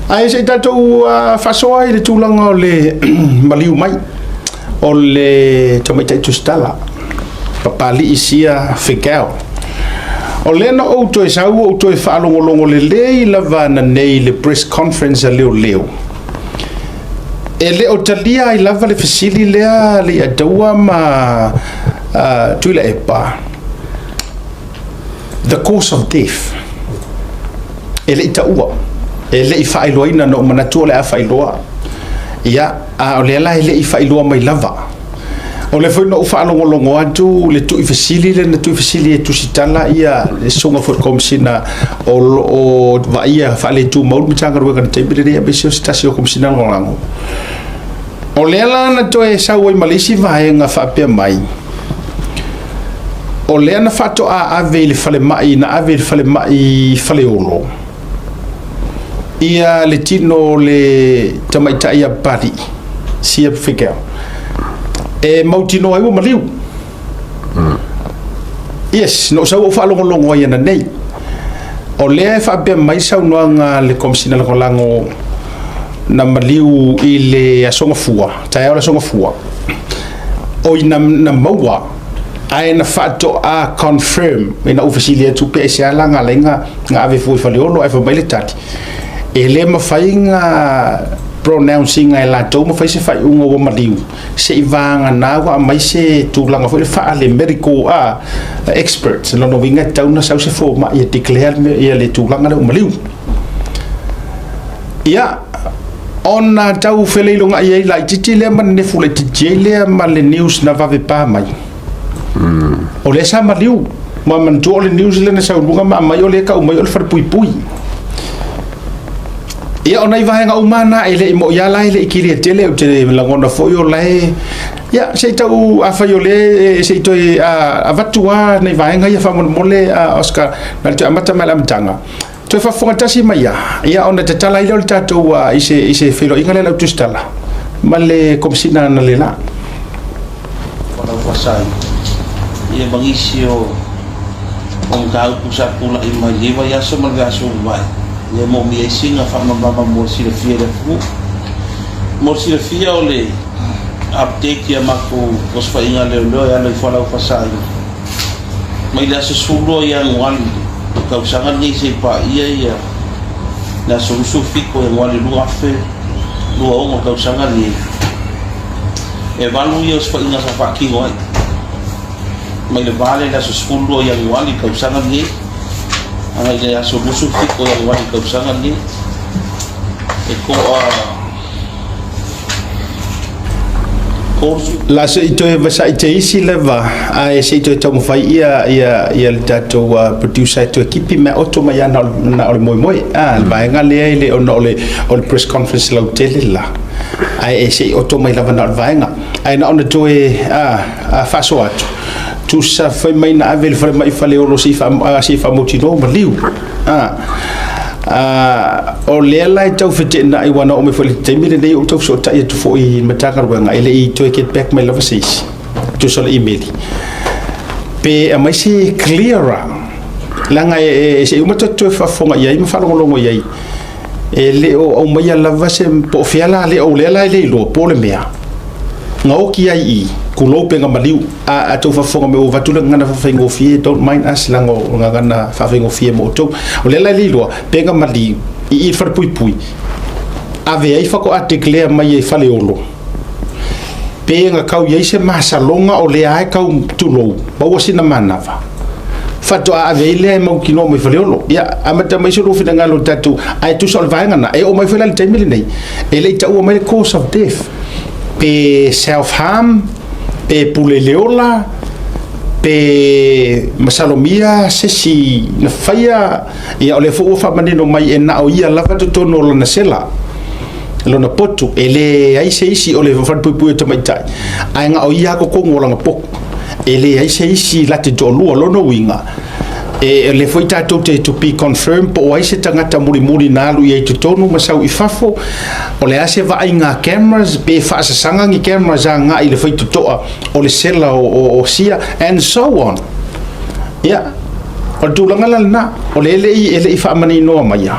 Ae se i tatou faasoa i le tulaga o le maliu mai o le tamaitai tusitala Papalii Sia Figao. O lea na ou toe sau ou toe faalogologo lelei lava ananei i le press conference a leoleo, e le o talia ai lava le fesili lea Leiataua ma Tuilaepa, the cause of death e le i taua, e le i faailoaina. Na ou manatu o le a faailoa, ia, a o lea la e le i faailoa mai lava. O lea foi na ou faalogologo atu le tui fesili lea na tui fesili e tusitala ia le susuga foi i le Komesina o lo o vaaia faaletumau le Matagaluega i le taimi lenei, aemaise o se tasi o Komesina Lagolago. O lea la na toe sau ai ma le isi vaega faapea mai, o lea na faatoa ave i le falemai, na ave i le falemai Faleolo ia le tino o le tamaitai a Papalii Sia Figao e mautinoa ai ua maliu. Yes, na ou sau ou faalogologo ai ananei. O lea e faapea mai saunoaga a le Komesina Lagolago na maliu i le Aso Gafua, taeao le Aso Gafua, oi na maua ae na faatoa confirm. Ina ou fesili atu pe aisea la na ala ai na ave fua i Faleolo, ae fai mai le tali, e le mafai na pronounce ina e latou ma fai se faaiuga ua maliu, se i vagana ua aumai se tulaga foi le faale medical experts. Lona uiga e tatau ona sau se fomai e declare ia le tulaga lea ua maliu. Ia, ona tau feleilogai ai laitiiti lea ma nenefu laitiiti ai lea ma le news na vave pa mai. O lea sa maliu, ma manatua o le news lea na sau i luga ma aumai o lea e tau mai o le falepuipui. Ia, o nai vaega uma na e le i moi lava la e le i kilia tele, ou te lagona foi o la e, ia, se i tau afai o lea se i toe avatu lava nai vaega ia faamolemole, Oscar, na le toe amata mai i le amataga. Toe faafofoga tasi mai ia, ia ona tatala ai lea o le tatou i se feiloaiga lea a le au tusitala ma le Komesina analeila. Folau Fasai, ia ma nisi o mataupu sa tulai mai lenei vaiaso ma le vaiaso ua mavae, ia e moomia ai sina faamalamalama mo le silafia e le atunuu. Mo le silafia o le update i a matou osofaiga leoleo e ala i Folau Fasai, Mai le aso 12 Ianuari o le tausaga lenei seia paia ia le aso 27 Ianuari 2026 o le tausaga lenei, e valu ia osofaiga sa faatino ai mai le va lea i le aso 12 Ianuari le tausaga lenei agai i le aso 27 Ianuari le tausaga lenei e toa La se i toe vasai te isi leva ae se i toe taumafai ia ia ia le tatou producer e toe kipi mea oto mai ana na o le moemoe a le vaega lea e le ona o le press conference lautele la ae e se i oto mai lava na o le vaega ae na ona toe a faasoa atu tusa fai mai na ave i le falemai Faleolo se i faamautinoa maliu. O lea la e tau feteenai aua na oo mai foi i le taimi lenei o ou tau fesootai atu foi i le Matagaluega e le i toe get back mai lava se isi tusa o le imeli pe aumai se clearer leaga e se i uma toe toe faafofoga i ai ma faalogologo i ai e le o aumaia lava se po o fea la le o lea la e le iloa po o le mea gaoki ai i tulou pe ga maliu. A tou faafofoga mai ua avatu le gagana faafaigofie, don't mind us, leaga o gagana faafaigofie mo outou. O lea la e le iloa pe ga maliu i i le falepuipui ave ai faatoa declare mai e Faleolo pe ga kau i ai se masaloga o lea e kau tulou maua sina manava faatoa ave ai lea e mautinoa mai Faleolo. Ia, amata mai se lua finagalo tatou, ae tusa o le vaega na e oo mai foi la i le taimi lenei e le i taua mai le cause of death pe self harm pe pule le ola, pe masalomia se isi na faia, ia o lea foi ua faamanino mai e na o ia lava totonu o lona sela, lona potu, e leai se isi o le falepuipui o tamaitai, ae na o ia totonu o lana potu, e leai se isi late toalua. Lona uiga, e lea foi tatou te to be confirmed po o ai se tagata mulimuli na alu i ai totonu ma sau i fafo, o le a se vaaiga a cameras, pe faasasaga ni cameras agai i le faitotoa o le sela o Sia and so on. Ia, O le tulaga la lena, o le e le i faamaninoa maia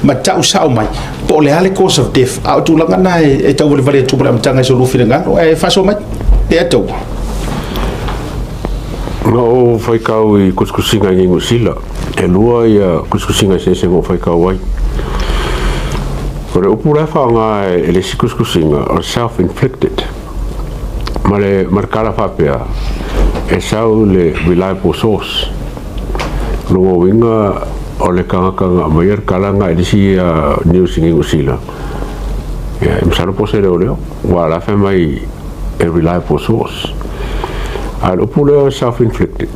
ma tau sao mai po o le a le cause of death, a o tulaga na e tauvalevale atu ma le amataga i so lua finagalo, ae faasoa mai le ataua. Na ou faitau i tusitusiga i Niu Sila, e lua ia tusitusiga eseese na ou faitau ai. O le upu la e faaaoga e le isi tusitusiga o le self-inflicted. Ma le tala faapea, e sau i le reliable source. O lona uiga o le tagata na aumaia le tala lena i le isi news i Niu Sila, ia, e masalo po o se leoleo, aua o la e fai mai e reliable source. A o le upu lea self-inflicted,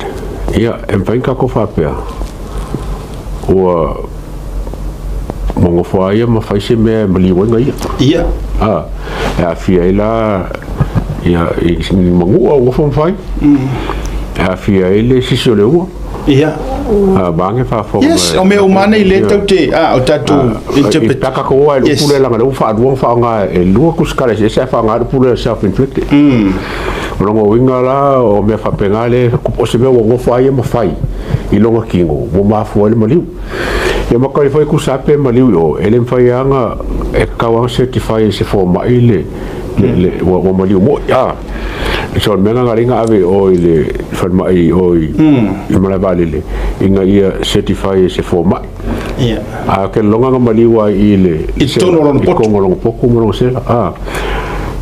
ia, e mafai ona tatou faapea, ua nofo lava ia ma fai se mea e maliu ai na ia. A, e aafia ai la ia i ni manua ua nofo ma fai. E aafia ai le sisi o le ua. A vaeane faafofoga. Yes, o mea uma nei lea tau te o tatou interpret. Pe a tatou o lava i le upu lea leaga o lea ua faalua ona faaaoga e lua tusitala eseese ae faaaoga ai le upu lea self-inflicted. O lona uiga la o mea faapena lea o se mea ua nofo lava ia ma fai i lona tino ua mafua ai le maliu. Ia ma tali foi tusa lava pe maliu i o, e le mafai lava ona e tatau lava ona certify e se fomai le ua maliu moi. So o le mea lena na ala ai ona ave i o i le falemai i o i Malaevaalele ina ia certify e se fomai. A o ke lona na maliu ai i le I totonu o lona potu. I totonu o lona potu ma lona sela.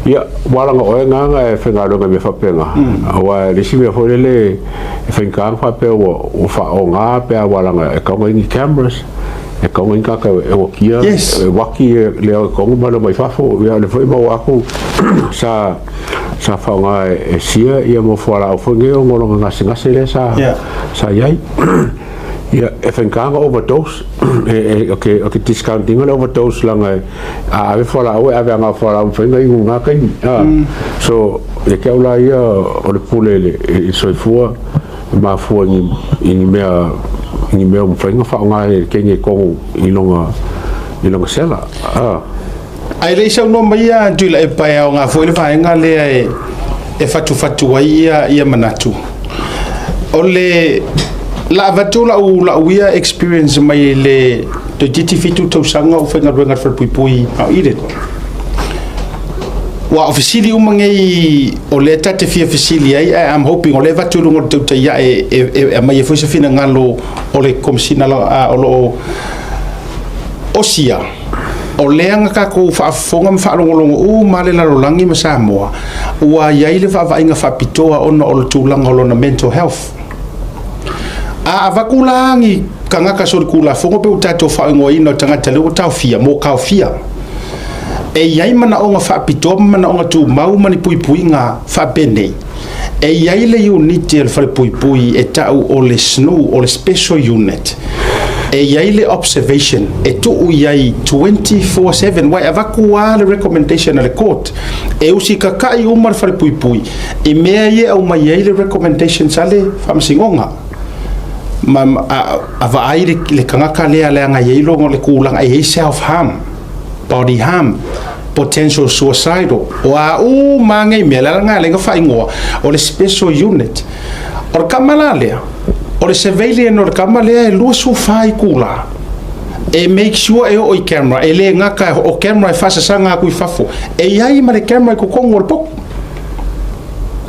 Ia, ua ala na oe agaga e faigaluega i mea faapena. Aua e le isi mea foi lele e faigata ona faapea ua faaaoga pe a ua alaga e tatau ona i ai ni cameras, e tatau ona i ai ni tagata e wakia, e waki le ao i totonu ma le omai fafo. Ia o lea foi e maua atu sa faaaoga e sia ia mo fualaau foi nei ona o lona gasegase lea sa i ai. Ia, e faigata ona overdose, ou te discount ina le overdose leaga a ave fualaau e ave lava fualaau e mafai ona inu i lena taimi. So, ia te au la ia o le pule i le soifua e mafua i ni mea ua mafai ona faaaoga e le teine i totonu i lona sela. Ae le i saunoa mai ia Tuilaepa e aoga foi le vaega lea e fatufatu ai ia manatu. O le la avatu lau ia experience mai le toeitiiti 7 tausaga o faigaluega i le falepuipui a Eden. Ua o fesili uma nei o lea ta te fia fesili ai, ae I'm hoping o lea e avatu i luga o le tautai ae e aumai ai foi se finagalo o le Komesina o lo o osia. O lea na tatou faafofoga ma faalogologo uma le lalolagi ma Samoa, ua i ai le vaavaaiga faapitoa ona o le tulaga o lona mental health. A avatu la ni tagata solitulafono pe ua tatou faaigoaina o tagata lea ua taofia, mo taofia, e i ai manaoga faapitoa ma manaoga tumau ma ni puipuiga faapenei. E i ai le unit a le falepuipui e tau o le SNU, o le Special Unit. E i ai le observation e tuu i ai 24/7, aua e avatu lava le recommendation a le court e usitatai uma le falepuipui i mea ia e aumai ai le recommendations a le faamasinoga. Ma a vaai le tagata lea leaga e i ai lona le tulaga e i ai self harm, body harm, potential suicidal. O a uma nei mea, le ala lena e ala ai ona faaigoa o le special unit. O le tama la lea, o le surveillance o le tama lea e 24 itula e make sure e oo i camera, e le gata o camera e faasasaga atu i fafo, e i ai ma le camera i totonu o le potu.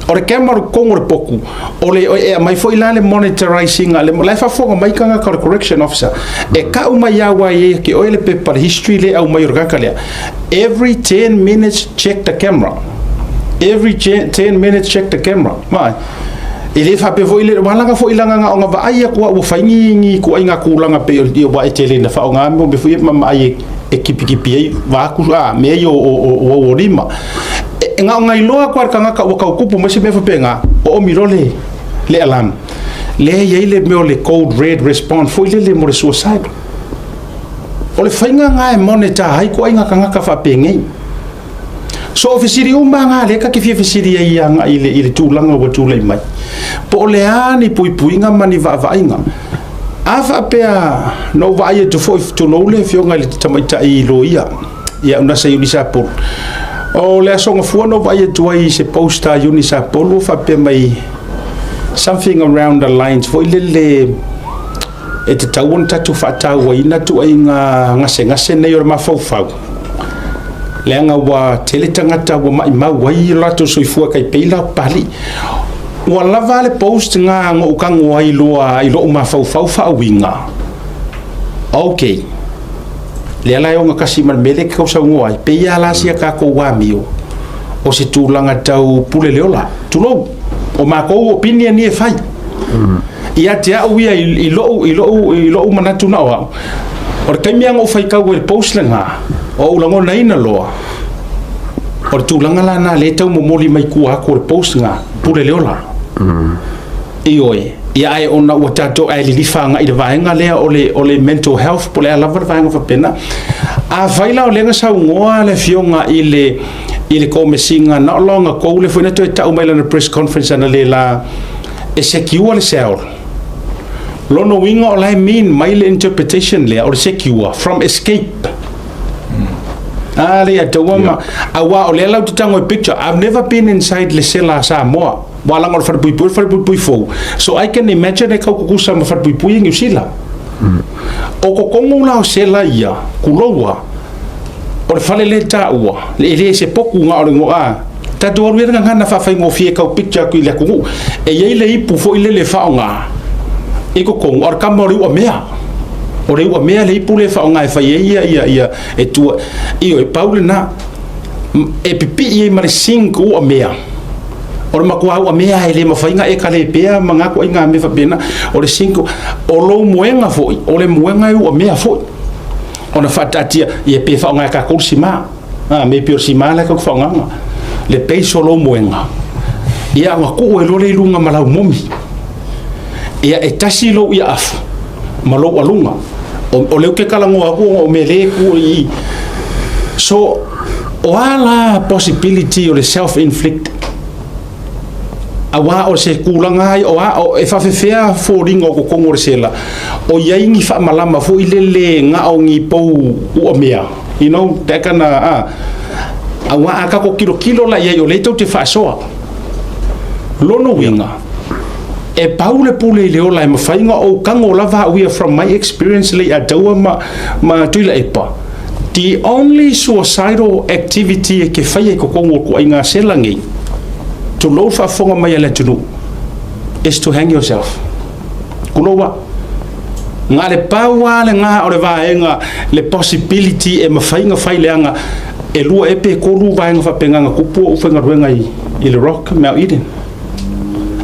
O le camera o totonu o le potu, o le e aumai foi la le monitorizing a le la e faafofoga mai tagata o le correction officer, e tau mai lava e ia te oe le pepa le history lea e aumai o le tagata lea. Every 10 minutes check the camera. Every 10 minutes check the camera. Mai. E le faapea foi le walaga foi langa nga ona vaai atu ua fai ni ituaiga tulaga pei o le ua e tele ina faaaoga mo mea foi ma maai e kipikipi ai vaku a mea ia o o lima. E na ona iloa atu lava e le tagata ua tau tupu mai se mea faapena, o omi loa le alarm. Lea e i ai le mea o le code red response foi lele mo le suicide. O le faiga lena e monitor ai ituaiga tagata faapenei. So o fesili uma lena lea ta te fia fesili ai agai i le tulaga ua tulai mai. Po o le a ni puipuiga ma ni vaavaaiga. A faapea na ou vaai atu foi, tulou le afioga i le tamaitai loia ia Unasa Iuni Sapolu. O le Aso Gafua na ou vaai atu ai i se post a Iuni Sapolu o faapea mai something around the lines foi lele. E tatau ona tatou faatauaina ituaiga gasegase nei o le mafaufau, leaga ua tele tagata ua maimau ai lo latou soifua e tai pei la o Papalii. Ua lava le post na na ou tago ai loa i lou mafaufau faauiga. Ok, lea la e ogatasi ma le mea lea e te tausaunoa ai, pei lava la sia tatou amio o se tulaga tau pule le ola, tulou, o matou opinion ia e fai. Ia te au ia i lou manatu na o au, o le taimi lava na ou faitau ai i le post lena, o ou lagonaina loa, o le tulaga la lena lea e tau momoli mai tua atu o le post lena, pule le ola. Ioe, ia ae ona ua tatou ae lilifa agai i le vaega lea o le mental health po o le a lava le vaega faapena. Afai la o lea na saunoa le afioga i le Komesina na o lona tou lea foi na toe tau mai lana press conference analeila e secure le cell. Lona uiga o la e mean mai le interpretation lea o le secure from escape. Ah, le ataua ma aua o lea lau te tago e picture. I've never been inside le sela a Samoa. Ua laga o le falepuipui, le falepuipui fou. So I can imagine e kau kukusa ma falepuipui i Niu Sila. O totonu la o sela ia, kuloua, o le fale le taua, e le se poku nga o le ngoa. Tatou alu ia le gagana faafaigofie kau picture atu i le atunuu. E i ai le ipu foi lele faaaoga i totonu, o le kama o le uamea. O le uamea le ipu le faaaoga e fai ai ia, ia, ia, e tua. Ioe, e pau lena. E pipii ai ma le sink uamea. O le matua uamea e le mafai ona e kale pea ma ngā ituaiga mea faapena. O le sink, o lou moega foi, o le moega e uamea foi. Ona faataatia, ia pe faaaoga e tatou le sima. Ah, me pei o le sima la e tatou te faaaogaina. Le base o lou moega, ia ona tuu ai loa lea i luga ma lau momi. Ia e tasi lou iaafu ma lou aluga. O lea ou te talanoa atu ona o mea lea e tu i i. So, o a la possibility o le self-inflict? Aua o se tulaga ai, o a, o, e faafefea foliga o totonu o le sela, o i ai ni faamalama foi lele na o ni pou uamea, you know, that kind of, ah, aua a tatou tilotilo la i ai, o lea tou te faasoa. Lona uiga, e pau le pule i le ola e mafai ona ou tago lava au ia from my experience le Ataua ma Tuilaepa, the only suicidal activity e ke faia i totonu o ituaiga sela nei, tulou le faafofoga mai a le atunuu, is to hang yourself. Tulou a. Na le pau lava lena o le vaega, le possibility e mafai ona fai leaga e lua ea pe tolu vaega faapena na tupu o ou faigaluega i le Rock Mount Eden.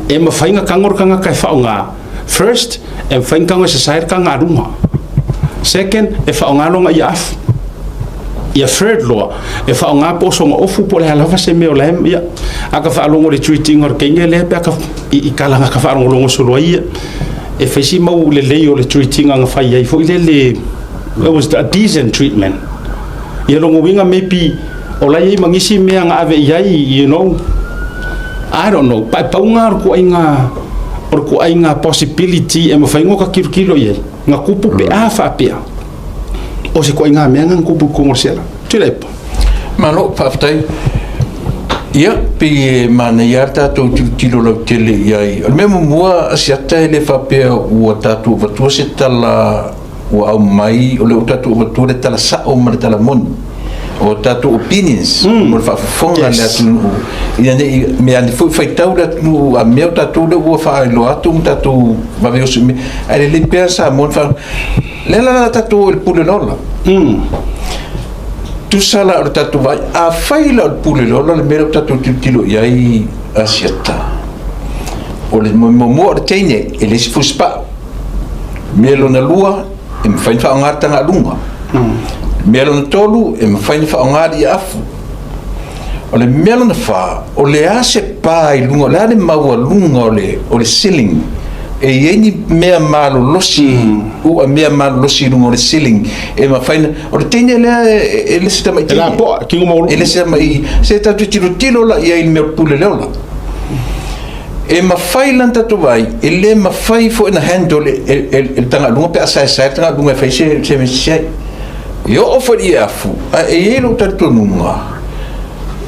E mafai ona tago le tagata e faaaoga. First, e mafai ona tago e sasae le taga a luga. Second, e faaaoga lona iaafu. Ia third loa, e faaaoga po o sona ofu po o le a lava se mea o la e, ia. A ka faalogo i le treat-ina o le teine lea pe a ka, i tala na ka faalogologo solo ai ia, e fai si mau lelei o le treat-ina na fai ai foi lele, it was a decent treatment. Ia lona uiga maybe o la e i ai ma nisi mea na ave i ai, you know, I don't know, paepauga o le ituaiga possibility e mafai ona ka tilotilo i ai, na tupu pe a faapea, o se ituaiga mea na na tupu i totonu o le sela. Tuilaepa. Malo, faafetai. Ia, pei e manaia lava le tatou tilotilo lautele i ai. O le mea muamua, Asiata, e le faapea ua tatou avatua se tala ua aumai, o lea ua tatou avatua le tala sao ma le tala moni. O tatou opinions mo le faafofoga a le atunuu, ina ne i mea ane foi faitau le atunuu a mea o tatou lea ua faailoa atu ma tatou vave oso i mea. Ae lelei pea Samoa na faa... Lea la la tatou o i le pule lola. Tusa la o le tatou vaai, afai la o le pule lola le mea lea ua tatou tilotilo i ai Asiata, o le muamua o le teine e le isi fusipau. Mea lona lua, e mafai ona faaaoga le tagaluga. Mea lona tolu, e mafai ona faaaoga le iaafu. O le mea lona fa, o le a se pa i luga, o le a le maualuga o le ceiling, e i ai ni mea malolosi, ua mea malolosi i luga o le ceiling, e mafai ona, o le teine lea e le se tamaitiiti. E lapoa, tino maualuga. E le se tamai, se tatou te tilotilo la i ai i le mea o le pule le ola. E mafai la ona tatou vaai, e le mafai foi ona handle e le tagaluga pe a saesae le tagaluga e fai se mea sese ai. E oo foi i le afu, ae e i ai lou talitonuga,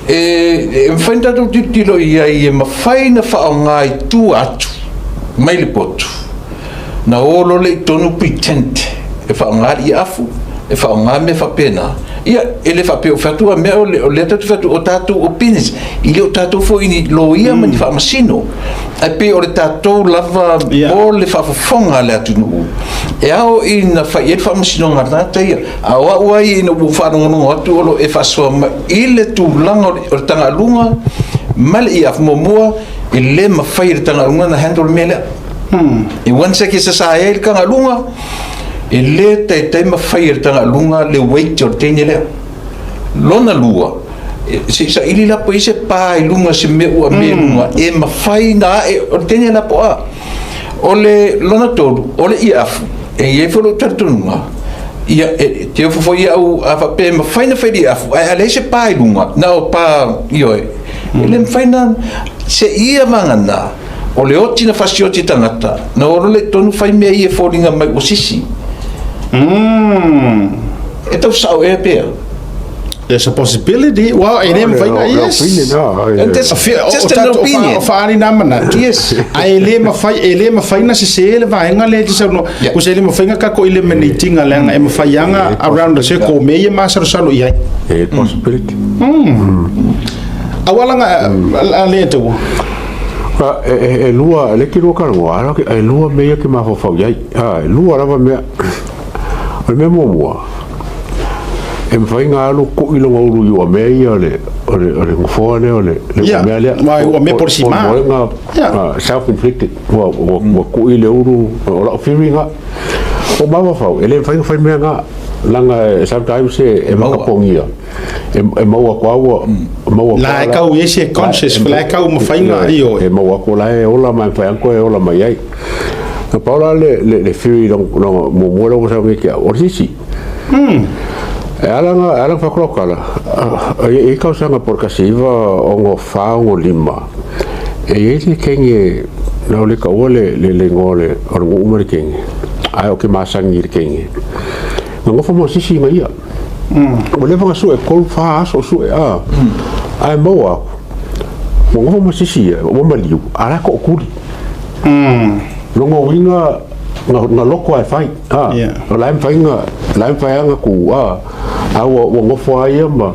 e mafai ona tatou tilotilo i ai e mafai ona faaaoga i tua atu mai le potu. Na o loa lea i totonu pretend e faaaoga le afu, e faaaoga mea faapena. Ia, e le faapea o fai atu a mea o lea tatou te fai atu o tatou opinions, e le o tatou foi ni loia ma ni faamasino. Ae pei o le tatou lava mo le faafofoga a le atunuu, e ao ina fai i ai le faamasinoga a le tagata ia. A o au lava ia ina ua ou faalogologo atu o lo o e faasoa mai i le tulaga o le tagaluga ma le iafu, muamua, e le mafai e le tagaluga ona handle le mea lea. E one second e sasa ai le tagaluga, e le taitai mafai e le tagaluga le weight o le teine lea. Lona lua, se i saili la po i ai se pa i luga, se mea ua mea i luga, e mafai na ae o le teine la po a. O le lona tolu, o le iafu, e i ai foi lou talitonuga, ia, e te ofo foi au a faapea e mafai na fai le iafu, ae a leai se pa i luga, na o pa, ioe, e le mafai na, se ia vagana, o le oti na fasioti e tagata, na o loa lea i totonu fai mea ia e foliga mai ua sisi. E tau sao ea pea? There's a possibility. Well, e le mafai na, yes. And that's just an opinion. O faaali nā manatu. Yes. Ae e le mafai, e le mafai na sese le vaega lea e te saunoa. Ko se le mafai na kako i le menitinga leaga e mafai anga around the circle me ia masalosalo i ai. E possibility. Auala a le taua. E lua, le ki lua karangoa, e lua mea ia ke mafaufau i ai. E lua lava mea. O le mea muamua, e mafai ona alu kui lona ulu i uamea ia o le o le o le nofoa lea o le le uamea lea. Ia, uamea po o le sima. Self inflicted. Ua ua ua kui le ulu o lau theory lena. O mafaufau, e le mafai ona fai mea na, leaga sometimes e makapogia, e maua atu lava ua maua atu La e kau i ai se conscious, la e kau mafai ona ioe. E maua atu la e ola ma e mafai lava ona toe ola mai ai. Na pau la le, le, le theory long, muamua lea ua sau nei ke au, o le sisi. E ala na, e ala na whakalokala, i kausaga po o le 1964, 65, e i ai le kenge, na o le taua le, le, le igoa o le, o le nuu ma le kenge, ae o ke masani i le kenge. Na nofo ma sisi ina ia. Ua leva na sue, 3, 4 aso o sue, a, ae maua aku, ua nofo ma sisi ia, ua maliu, a la e tootuli. Lona uiga na loko ae fai, a, o la e mafai ona, la e mafai lava ona tu, a, a ua, ua nofo lava ia ma,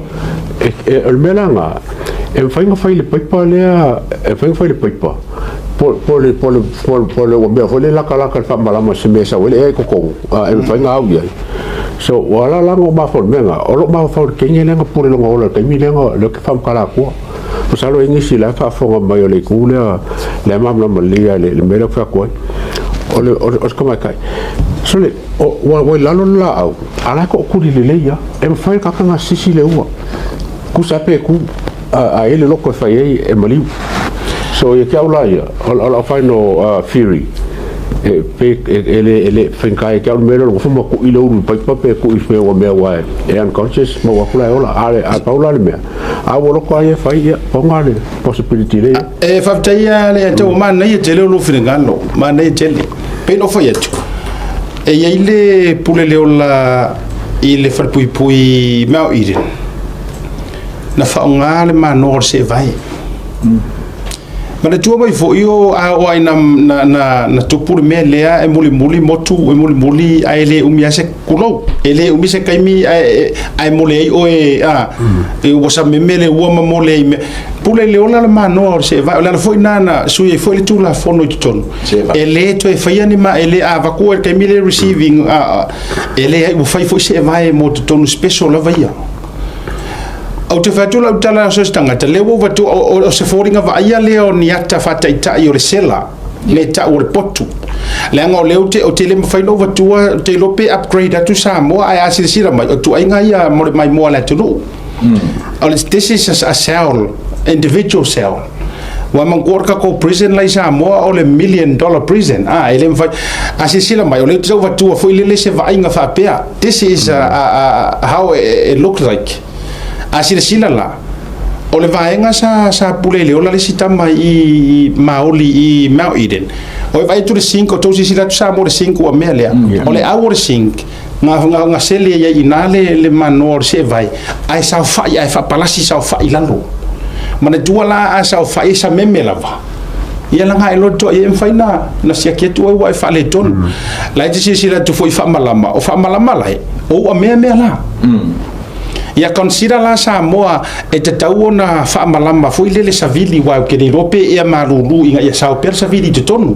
e, e, o le mea la lena, e mafai ona fai le paipa lea, e mafai ona fai le paipa, po, po le, po le, po le, po le ua mea foi lea e latalata le faamalama i se mea e sau ai le ea i totonu, a, e mafai ona au i ai. So, ua ala la ona ou mafaufau i le mea lena, o lou mafaufau i le teine lea na pule lona ola i le taimi lea na, lea ou te faamatala atua. Masalo e i ai nisi la e faafofoga mai o le itu lea lea e malamalama lelei lava i le mea lea ou te fai atu ai. O le o le tamaitai, sole, ua ua i lalo le laau, a o la e tootuli lelei lava. E mafai e le tagata ona sisi le ua, tusa lava pe tu, a a i ai le loto e fai ai e maliu. So ia te au la ia, o lau final theory, e pe e le e le faigata ia te au le mea lea o le nofo ma tui le ulu i le paipa pe tui i se mea ua mea ua e unconscious, maua atu la e ola. A pau la le mea, A ua loko ai e fai, ia, pau le possibility le ia. E faafetai lava le Atua, ua manaia tele o lou finagalo, manaia tele. Pei ona ou fai atu, e i ai le pule le ola i le falepuipui Mount Eden, na faaaoga le manoa o le seevae. Manatua mai foi o a oo ai na, na, na, na tupu le mea lea e mulimuli motu, e mulimuli ae le umi lava se kulou. E le umi se taimi ae, ae mole ai oe, a, e ua sameme le ua ma mole ai mea. Pule le ola le manoa o le seevae. O le ala foi lena na sui ai foi le Tulafono i totonu. Seevae. E le toe faia ni ma, e le a avatua i le taimi lea receiving, a, a, e leai ua fai foi seevae mo totonu special lava ia. Ou te fai atu lau tala so se tagata, lea ua ou avatu, o se foliga vaaia lea o ni ata faataitai o le sela, le tau o le potu. Leaga o lea ou te, ou te le mafai ona ou avatua, ou te iloa pe upgrade atu Samoa, ae a silasila mai, o tuaiga ia mo le maimoa a le atunuu. O le, this is a cell, individual cell. Ua manatua o le tatou prison la i Samoa o le million dollar prison, a, e le mafai. A silasila mai, o lea ou te tau avatua foi lele se vaaiga faapea, this is a, a, a, how it looks like. A silasila la, o le vaega sa, sa pule i le ola le isi tama i, i Maoli i Mount Eden, o e vaai atu le sink, o tou silasila atu Samoa le sink ua mea lea, o le au o le sink, nga, nga, nga sele ai i ina le, le manoa o le seevai, ae saofai, ae faapalasi saofai i lalo. Manatua la a saofai e sameme lava. Ia laga e loto ia e mafai na siaki atu ai ua e faaletonu. La e te silasila atu foi i faamalama, o faamalama la e, o ua mea mea la. Ia consider la Samoa e tatau ona faamalama foi lele savili aua ou te le iloa pe ea malulu ina ia sao pea le savili i totonu.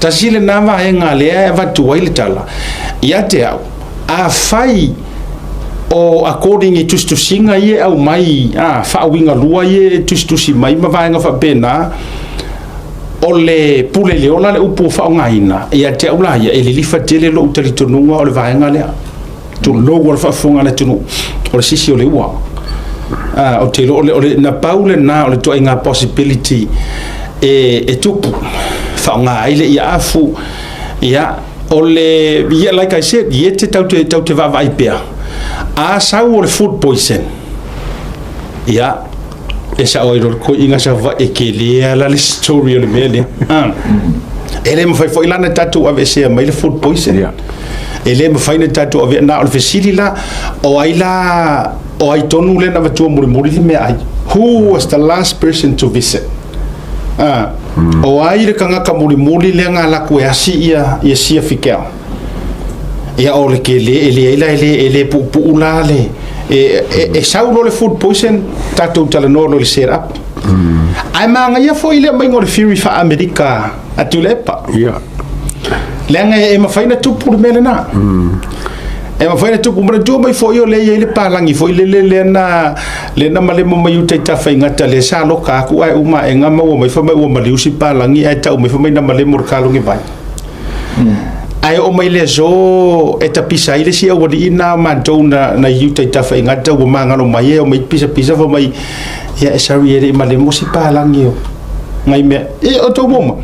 Tasi lena vaega lea e avatu ai le tala ia te au, afai o according i tusitusiga ia e aumai, a, faauiga lua ia e tusitusi mai ma vaega faapena, o le pule i le ola le upu ua faaaogaina, ia te au la ia, e lilifa tele lou talitonuga o le vaega lea. Tulou o le faafofoga a le atunuu, o le sisi o le ua. A, ou te iloa o le, na pau lena o le ituaiga possibility e tupu, faaaoga ai le iaafu, ia, o le, yeah, like I said, ia te tau te vaavaai pea. A sau o le food poison, ia, e sao ai loa le koiina Savaii e tele ala le story o le mea lea. Ah. E le mafai foi la na tatou aveesea mai le food poison. Yeah. E le mafai na tatou ave na o le fesili la o ai la o ai tonu lea na avatua mulimuli le meaai. Who was the last person to visit? Ah. O ai le tagata mulimuli lea na alu atu e asi ia Sia Figiel. Ia o le tele e leai la e le puupuu la le e sau loa le food poison tatou talanoa loa i le set up. Ae manaia foi le aumaiga o le theory faa-Amerika a Tuilaepa. Ia. Leaga e mafai ona tupu le mea lena. E mafai ona tupu. Manatua mai foi o lea e i ai le palagi foi lele lea na lea na malemo mai uta i Tafaigata lea sa loka atu ae uma aega maua mai fai mai ua maliu si palagi ae tau mai fai mai na malemo i le kaloge vai. Ae oo mai le aso e tapisa ai le isi aualii na o matou na i uta i Tafaigata ua magalo mai e omai pisapisa fai mai ia e sorry e le i malemo si palagi o ngai mea e o tou moma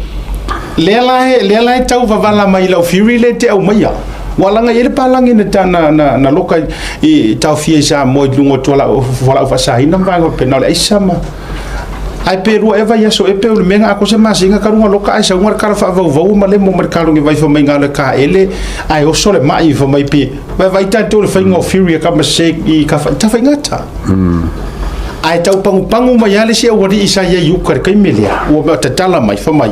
lea la e lea la e tau vavala mai lau theory lea e te aumaia ua laga i ai le palagi na ta na na, na loka i taofia i Samoa i luga o tualaau fualaau faasaina ma vaega faapena o le aisa ma Ae pe lua ea vaiaso ea pe o le mea na akoa se masina talu ona loka ae sauga le tala faavauvau ma lemo mai le taloge vai fai mai na o le taele ae oso le mai fai mai pe vaivai tatou le faiga o Fury a Tamasese i Tafaigata. Ae tau pagupagu mai lava le isi aualii sa i ai i uka i le taimi lea ua tatala mai fai mai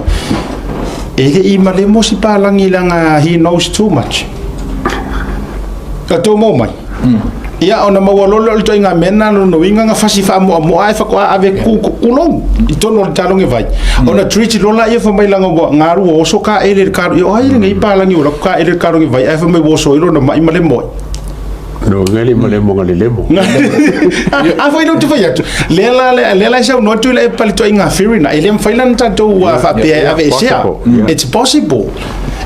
e le i malemo si palagi leaga he knows too much. Ka tou maua mai. Ia ona maua loa lea o le ituaiga mea lena lona uiga na fasi faamoamoa ae faatoa ave ku kulou i totonu o le taloge vai. Ona treat loa laia fai mai leaga ua galu ua oso taele i le talo. Ia o ai lenei palagi ua alu atu taele i le taloge vai ae fai mai ua oso ai lona mai ma le moe. No ngeli ma le monga le lemo. A foi lea ou te fai atu, lea la lea la e saunoa atu i le pa le ituaiga theory lena, e le mafai la ona tatou faapea e aveesea. It's possible.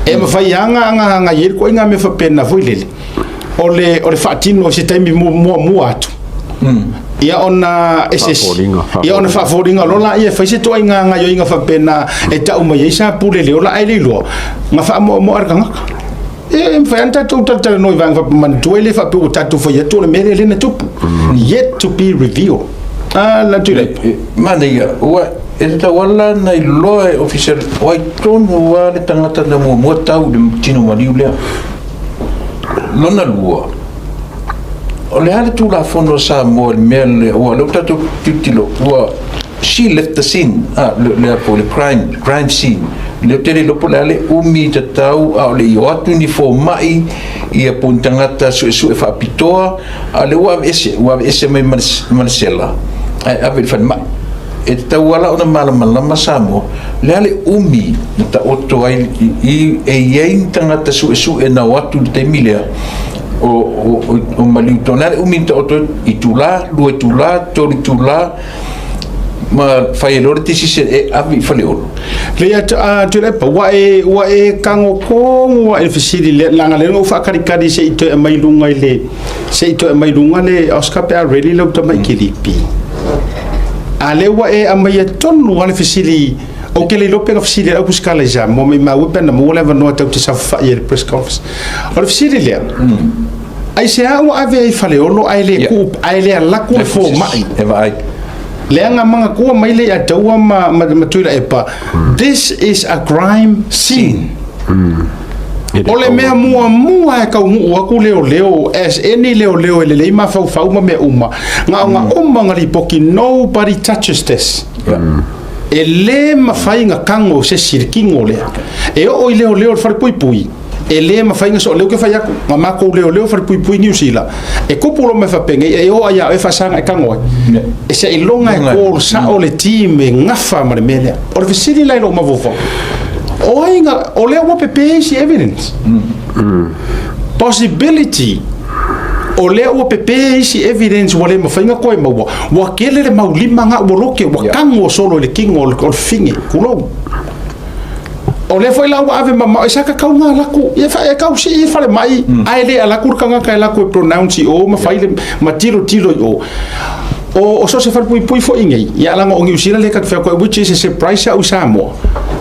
E mafai lava ona i ai le ituaiga mea faapena foi lele. O le o le faatino i se taimi muamua atu. Ia ona e se ia ona faafoliga loa laia e fai se ituaiga gaoioiga faapena e tau mai ai sa pule le ola ae le iloa na faamoamoa le tagata. E mafai lava ona tatou talatalanoa i vaega faapea manatua e le faapea ua tatou fai atu o le mea lea lea na tupu. Yet to be revealed. Ah, la Tuilaepa. Manaia, ua e tatau lava la ona iloa e Ofisa o ai tonu lava le tagata na muamua tau i le tino maliu lea. Lona lua, o le a le Tulafono a Samoa i le mea lea, aua o lea ua tatou tilotilo, ua she left the scene, ah, le, le, po le crime, crime scene. Lea ou te le iloa po o le a le umi tatau a o le i o atu ni fomai, ia po o ni tagata suesue faapitoa, a o lea ua aveese, ua aveese mai ma le, ma le sela, ae ave i le falemai. E tatau lava la ona malamalama Samoa, o le a le umi na taoto ai i, e i ai ni tagata suesue na o atu i le taimi lea o, o, o, o maliu tonu. O le a le umi na taoto ai, itula, lua itula, tolu itula, ma fai ai loa le decision e ave i Faleolo. Leai a Tuilaepa, ua e tago tonu lava i le fesili lea, leaga o lea na ou faataritari se i toe aumai i luga i le, se i toe aumai i luga le Oscar pe a ready lau tamai kilipi. A lea ua e aumaia tonu lava le fesili, ou te le iloa pe na fesili e le aupusikala i Samoa, maimau e pe ana maua le avanoa tatou te saofafai ai i le press conference. O le fesili lea, aisea ua ave ai i Faleolo ae le tuu, ae le alu atu le fomai? E vaai. Leaga manatua mai le ia Taua ma Tuilaepa, this is a crime scene. O le mea muamua e taunuu atu leoleo, as any leoleo e lelei mafaufau ma mea uma, na ona uma ona lipoti, nobody touches this. E lē mafai ona tago e se isi le tino lea. E oo i leoleo o le falepuipui, e lē mafai ona sooleu ke fai atu, na matou leoleo falepuipui Niu Sila, e tupu loa mea faapenei, e oo lava ia oe faasaga e tago ai. E seiloga e call sao le team e gafa ma le mea lea. O le fesili la i lou mafaufau, o ai na, o lea ua pepe isi evidence. Possibility, o lea ua pepe isi evidence ua le mafai ona toe maua, ua tele le mau lima na ua loke, ua tago solo i le tino o le fafine, tulou. O lea foi la ua ave mamao, e sa tatau ona alu atu, ia e tau sii i falemai, ae le alu atu le tagata e alu atu e pronounce i o ma fai le, ma tilotilo i o. O so o se falepuipui foi nei, ia leaga o Niu Sila lea ta te fai atu ai, which is a surprise au i Samoa,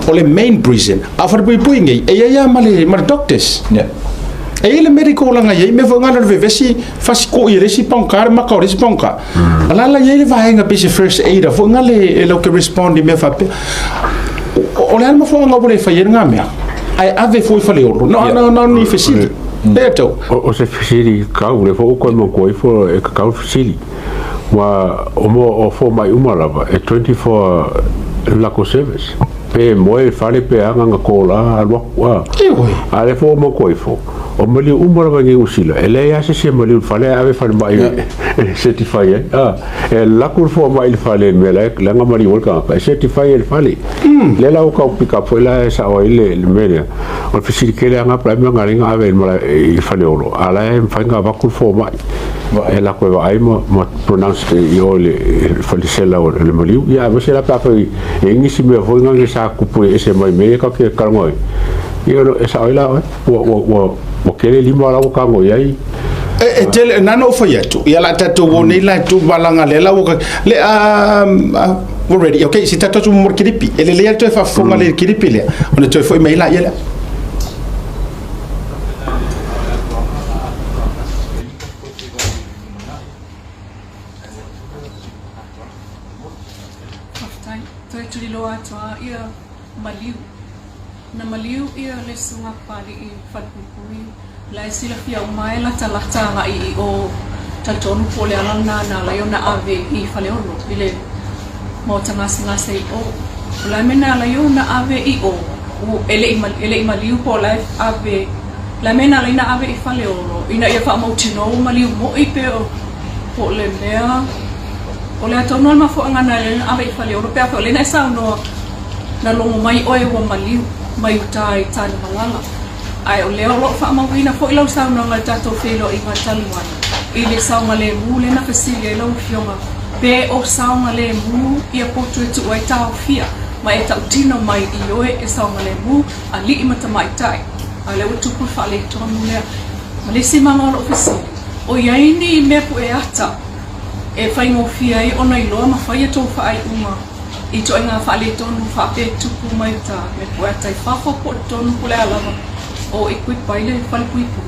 o le main prison. A o falepuipui nei, e i ai lava ma le, ma le doctors. E i ai le medical leaga e i ai mea foi na o le vevesi fasikoʻi e le isi pagota le maka o le isi pagota. A la la i ai le vaega pei se first aider foi na le e latou te respond i mea faapea. O le a le mafuaaga ua le fai ai lena mea? Ae ave fua i Faleolo. No, no, no, ni fesili. Lea tau. O se fesili kau, le fo uko e matua ifo e kakau fesili. Ua o mo o fomai uma lava e 24 lako service. Pe moe i fale pe a nganga kola alu aku a. A le fo matua ifo. O maliu uma lava i Niu Sila, e leai lava se isi e maliu i le fale ae ave i falemai e certify ai. A, e alu atu le fomai i le fale i le mea la e leaga maliu ai le tagata, e certify e le fale. Lea la ua tau pick up foi la e sao ai le mea lea. O le fesili tele lava na pe a mea na ala ai ona ave i le malae i Faleolo, a o la e mafai ona avatu le fomai e alu atu e vaai ma pronounce i o i le falesela o le maliu. Ia aemaise la pe afai e i ai nisi mea foi na sa tupu ese mai mea ia tatou te talanoa ai, ia e sao ai la oe. Ua, ua, ua, ua tele lima la ua tago i ai. E, e tele, na na ou fai atu, ia la tatou o nei la tu malanga le la ua le a we're ready. Okay, si tatou tu mo kilipi. E lelei lava toe faafofoga le kilipi lea. Ona toe foi mai laia lea. Faafetai. Toe tuliloa atu lava ia maliu. Na maliu ia le Susuga Papalii Falepuipui la e silafia uma ai latalata agai i o talitonu po o le ala lena na ala ai ona ave i Faleolo i le maota gasegase i o. O le a mea na ala ai ona ave i o e le i e le i maliu po o la e ave o le a mea na ala ai ona ave i Faleolo ina ia faamautinoa ua maliu moi pe o po o le mea o le a tonu lava le mafuaaga na ala ai ona ave i Faleolo pe afai o lea na e saunoa Na logo mai oe ua maliu mai uta i Tanumalala. Ae o lea o lo o faamauina foi lau saunoaga i le tatou feiloaiga talu ai i le saogalemu lea na fesili ai lau Afioga pe o saogalemu ia potu e tuu ai taofia ma e tautino mai i oe e saogalemu alii ma tamaitai. A o lea ua tupu le faaletonu lea. Ma le isi maga o lou fesili, o i ai ni mea pueata e faigofie ai ona iloa ma fai a tou faaiuga I ituaiga faaletonu faapea tupu mai uta me pueata i fafo po o totonu po o le a lava o equip ai le falepuipui.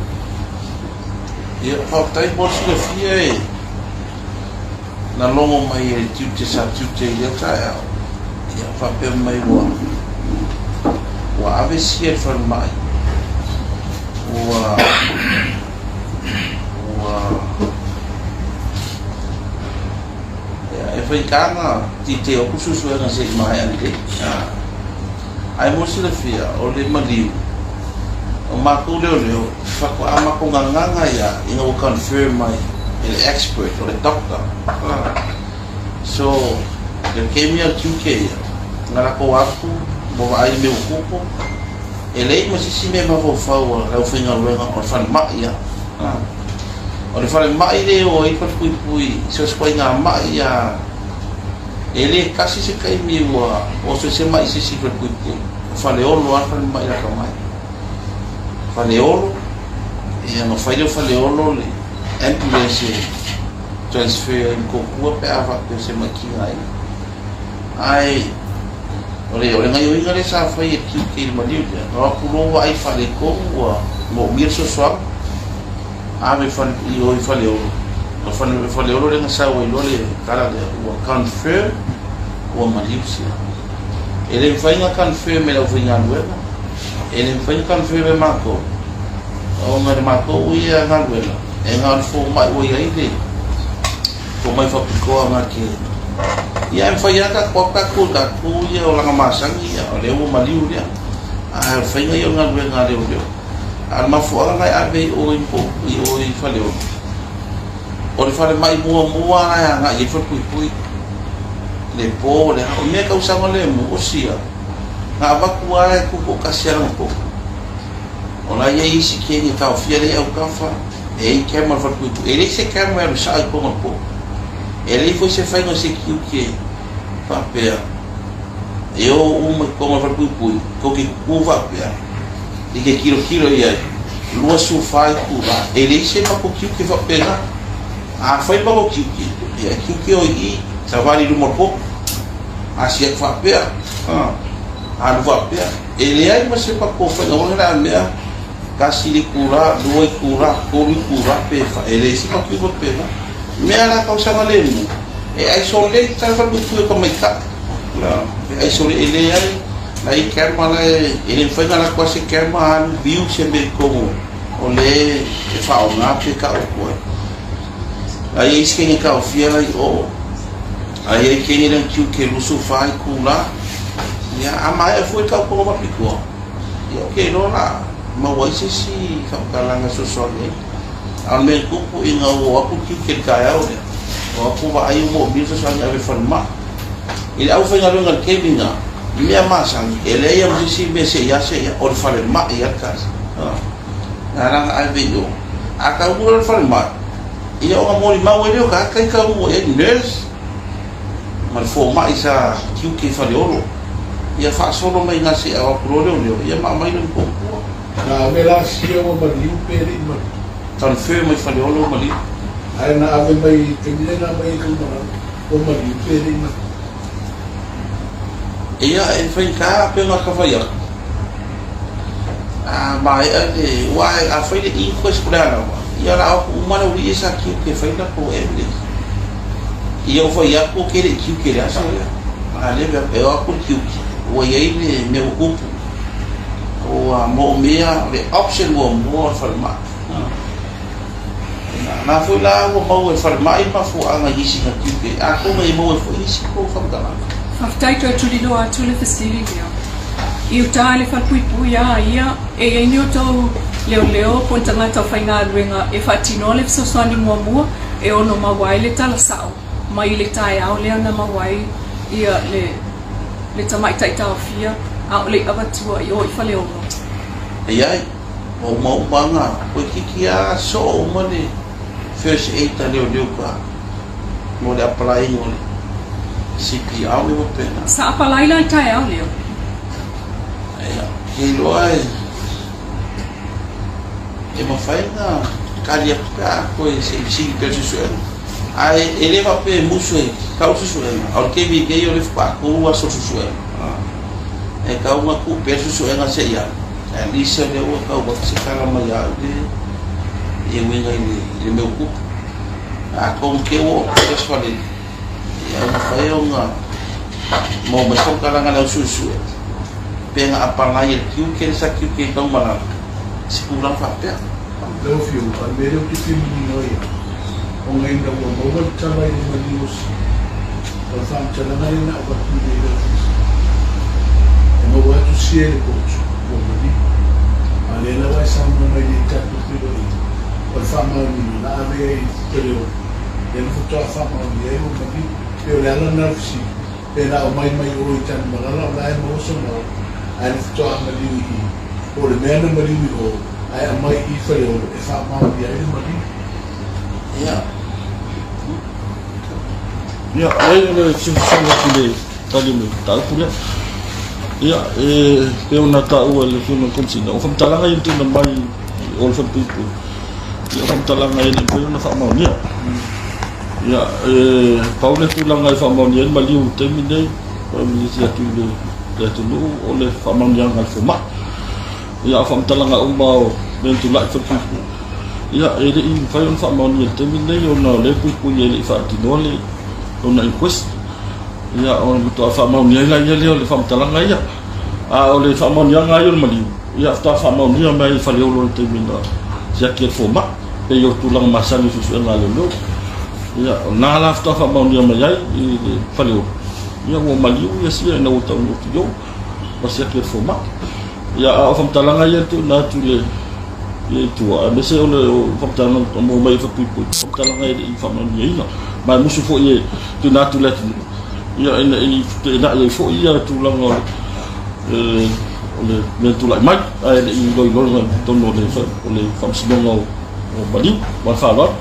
Ia, faafetai mo le silafia e na logo mai e le tiute sa tiute i lea taeao, ia faapea mai ua ua ave sia i le falemai, ua ua E faigata na detail atu suesuega se i maea lelei. Ae mo le silafia, o le maliu, o matou leoleo, faatoa matou gagaga ia ina ua confirm mai e le expert, o le doctor. So, i le taimi a le tiute ia, na latou atu ua vaai i le mea ua tupu, e leai ma se isi mea e mafaufau a le aufaigaluega o le falemai ia. O le falemai lea e o ai falepuipui i so o se ituaiga mai a e le tasi se taimi ua oso ai se mai i se isi falepuipui. O Faleolo lava le falemai lata mai. Faleolo, ia ona fai lea o Faleolo le ambulance e transfer ai i Motootua pe a faapea o se mai tigaina. Ae o le, o le gaioiga lea sa fai e QK i le maliu lea, na o atu loa vaai i faaletonu ua moomia le fesoasoani. Ave i fale, i o i Faleolo. O fale, Faleolo lea na sau ai loa le tala lea, ua confirm ua maliu sia. E le mafai ona confirm e le aufaigaluega, e le mafai ona confirm e matou, ona le matou ia galuega, e na o le fomai ua i ai le fomai faapitoa na te Ia ae mafai lava tatou atu tatou i tatou ia olaga masani ia o lea ua maliu lea. Ae o le faiga ia o le galuega a leoleo. A o le mafuaaga na e ave ai o i i o i Faleolo, o le falemai muamua la e agai i ai le falepuipui. Le po le a, o le mea e tau saogalemu, o sia, na avatu lava e tutoatasi lava lana potu. O la e i ai isi keni e taofia lea i autafa, e i ai camera o le falepuipui. E leai se camera e alu sao i totonu o le potu. E leai foi se faiga o security faapea e o uma i totonu o le falepuipui, tou te tutu faapea i te tilotilo i ai, 24 itula, e leai se matou tiute faapena. A fai le matou tiute, ia e tiute o i i, savali i luma o le potu, asi atu faapea, alu faapea. E leai ma se matou faiga foi lea mea, tasi le itula, lua itula, tolu itula, pe fa, e leai se matou faapena. Mea la tausaga lemu, e isolate lava le falepuipui o tamaitai. E isolate, e leai, la i camera la e, e le mafai ona alu atu lava se camera alu view se mea i totonu o le e faaaoga pe tau atu ai. La i ai isi kene taofia la i o, la i ai kene lea na tiute 24 itula, ia a maea foi le tautoga faapitoa, ia ou te iloa o le a maua ai se isi faamatalaga e fesoasoani ai. A o le mea e tupu ina ua o atu le tiute i le taeao lea, o atu vaai ua moomia le fesoasoani e ave i le falemai. I le aufaigaluega i le taimi lena, i mea masani, e leai lava ma se isi mea se i a se i a, o le falemai lava le tali. Na ala ona ave i o. A taunuu loa i le falemai, ia ona molimau ai lea o tagata ia taunuu i ai, nurse ma le fomai sa tiute i Faleolo. Ia faasolo mai ina se i ao atu loa leoleo, ia ma aumai loa i Motootua. Na ave la sia ua maliu pe le i maliu. Confirm mai Faleolo ua maliu. Ae na ave mai i taimi lea na aumai ai Taumalaga ua maliu pe le i maliu. Ia e faigata pe ona ta fai atu. A maea le, aua a fai le inquest po o le a lava, ia o le a o atu uma le aualii ia sa tiute e fai le latou evidence. Ia ua fai atu ou te le i tiute i le aso lea. A lea e o atu le tiute, ua i ai le mea ua tupu. Ua moomia le option muamua o le falemai. Na foi la ua maua e le falemai le mafuaaga i isi na tiute, atonu e maua ai foi isi tou faamatalaga. Faafetai toe tuliloa atu le fesili lea. I uta i le falepuipui a ia, e i ai ni outou leoleo po o ni tagata o faigaluega e faatinoa le fesoasoani muamua e ono maua ai le tala sao mai i le taeao lea na maua ai ia le le tamaitai taofia a o le i avatua i o i Faleolo. E ai, ua uma uma ana toeitiiti a soo uma le first aid a leoleo ka mo le apalaiga o le CPR me faapena. Sa apalai la i taeao lea. Ia, ke iloa e e mafai ona tali atu pe a toe se i fesili pea le suesuega. Ae e le faapea e musu e tau le suesuega, a o le taimi nei o lea faatoa 3 aso o le suesuega. E tatau ona tuu pea le suesuega se i alu. At least o lea ua tau avatu se tala mai ia au le e uiga i le mea ua tupu. Atonu te i ua oo atu le Aso Faraile, ia ua mafai ona maua mai se faamatalaga a le au suesue pe na apalai e le tiute le sa tiute i Taumalala i se tulaga faapea. Lau Afioga, o le mea lea ou te fia manino ai au, ona ina ua maua le tala i le maliu o Sili, o le faamatalaga lea na avatu i le Ofisa, e maua atu sia i le potu, ua maliu. A o lea lava e saunoa mai nei i tatou feiloaiga, o le faamaoniga na ave ai i Faleolo, lea na faatoa faamaonia ai ua maliu. Pei o le ala lena o le fesili, pe na aumai mai o i Tanumalala o la e maua sona ola, ae na faatoa maliu i i, po o le mea na maliu i o, ae aumai i i Faleolo e faamaonia ai le maliu. Ia. Ia, leai o le fesoasoani atu i le tali o le mataupu lea. Ia, e pei ona taua e le Afioga i le Komesina, o faamatalaga ia na tuuina mai i o le Falepuipui, ia o faamatalaga e le mafai ona faamaonia. Ia, e pau le tulaga e faamaonia ai le maliu i le taimi lenei, e milisi atu i le atunuu, o le faamaoniaga a le fomai. Ia, o faamatalaga uma o mea na tulai i Falepuipui, ia, e le i mafai ona faamaonia i le taimi lenei ona o lea e puipui e le i faatinoa le lona inquest. Ia, ona matua faamaonia ai laia lea o le faamatalaga ia. A o le faamaoniaga lava ia o le maliu, ia faatoa faamaonia mai i Faleolo i le taimi na siaki ai le fomai, pei o tulaga masani o suesuega a leoleo. Ia, o lena la faatoa faamaonia mai ai i le Faleolo, ia ua maliu ia sia ina ua taunuu atu i o, ma siaki e le fomai. Ia, a o faamatalaga ia na tuuina atu i le ia i tua, aemaise o le faamatalaga na maua mai e Falepuipui, faamatalaga e le i faamaoniaina. Ma e musu foi e tuuina atu i le atunuu, ia ina i feteenai ai foi ia tulaga o le o le mea tulai mai, ae le i iloiloina i totonu o le Faamasinoga o Maliu. Ma le faaaloalo.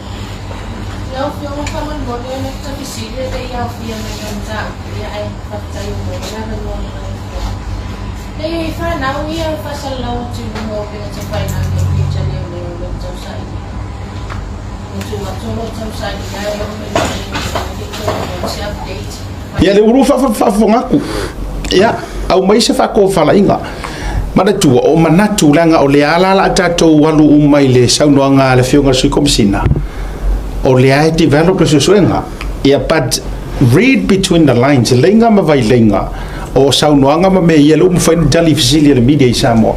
Lau Afioga faamolemole o le ta fesili e le i aofia mai i lau mataupu ia ae faafetai ua maua le avanoa mai lau Afioga. Leai e fanau ia faasalalau atu i luga o upega tafailagi o pita leoleo i lou tausaili. Ua tuu atu o lou tausaili ae oo mai i le taimi nei e le i toe maua se update. Ia le ulu faafofoga atu. Ia, aumai se faatofalaiga. Manatua, o manatu leaga o lea la la tatou alu uma i le saunoaga a le Afioga i le Sui Komesina, o lea e develop le suesuega. Ia, but read between the lines, leiga ma vaileiga o saunoaga ma mea ia lea ua mafai ona tali i fesili a le media i Samoa.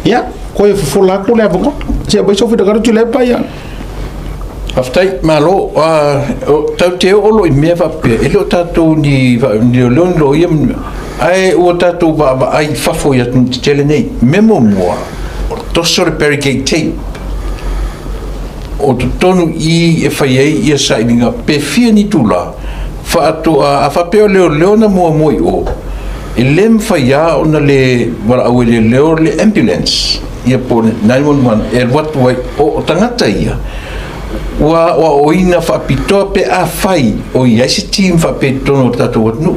Ia, koe fofola atu le avanoa. Se aumai sou finagalo Tuilaepa ia. Faafetai, malo. Tatou te oo loa i mea faapea, e le o tatou ni leoleo ni loia ma ni mea, ae ua tatou vaavaai i fafo i atunuu tetele nei. O le mea muamua, o le toso o le barricade tape o totonu i i e fai ai ia sailiga pe fia ni itula faatoa, a faapea o leoleo na muamua i o, e le mafai lava ona le valaau e leoleo le ambulance. ia po o le 911 e alu atu ai o tagata ia ua aoaoina faapitoa pe afai o i ai se team faapea i totonu o le tatou atunuu.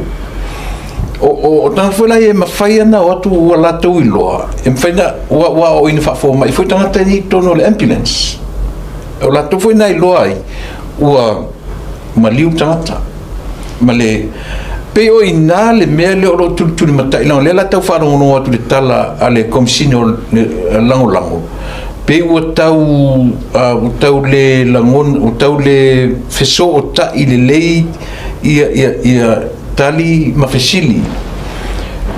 O tagata foi la ia e mafai ona o atu ua latou iloa, e mafai ona ua aoaoina faafomai foi tagata ia i totonu o le ambulance. O latou foi na iloa ai ua maliu tagata. Ma le pei o i ina le mea lea o lo o tulitulimatai, leaga o lea la tau faalogologo atu i le tala a le Komesina o Lagolago, pei ua tau ua tau le lagona, ua tau le fesootai lelei ia, ia, ia tali ma fesili.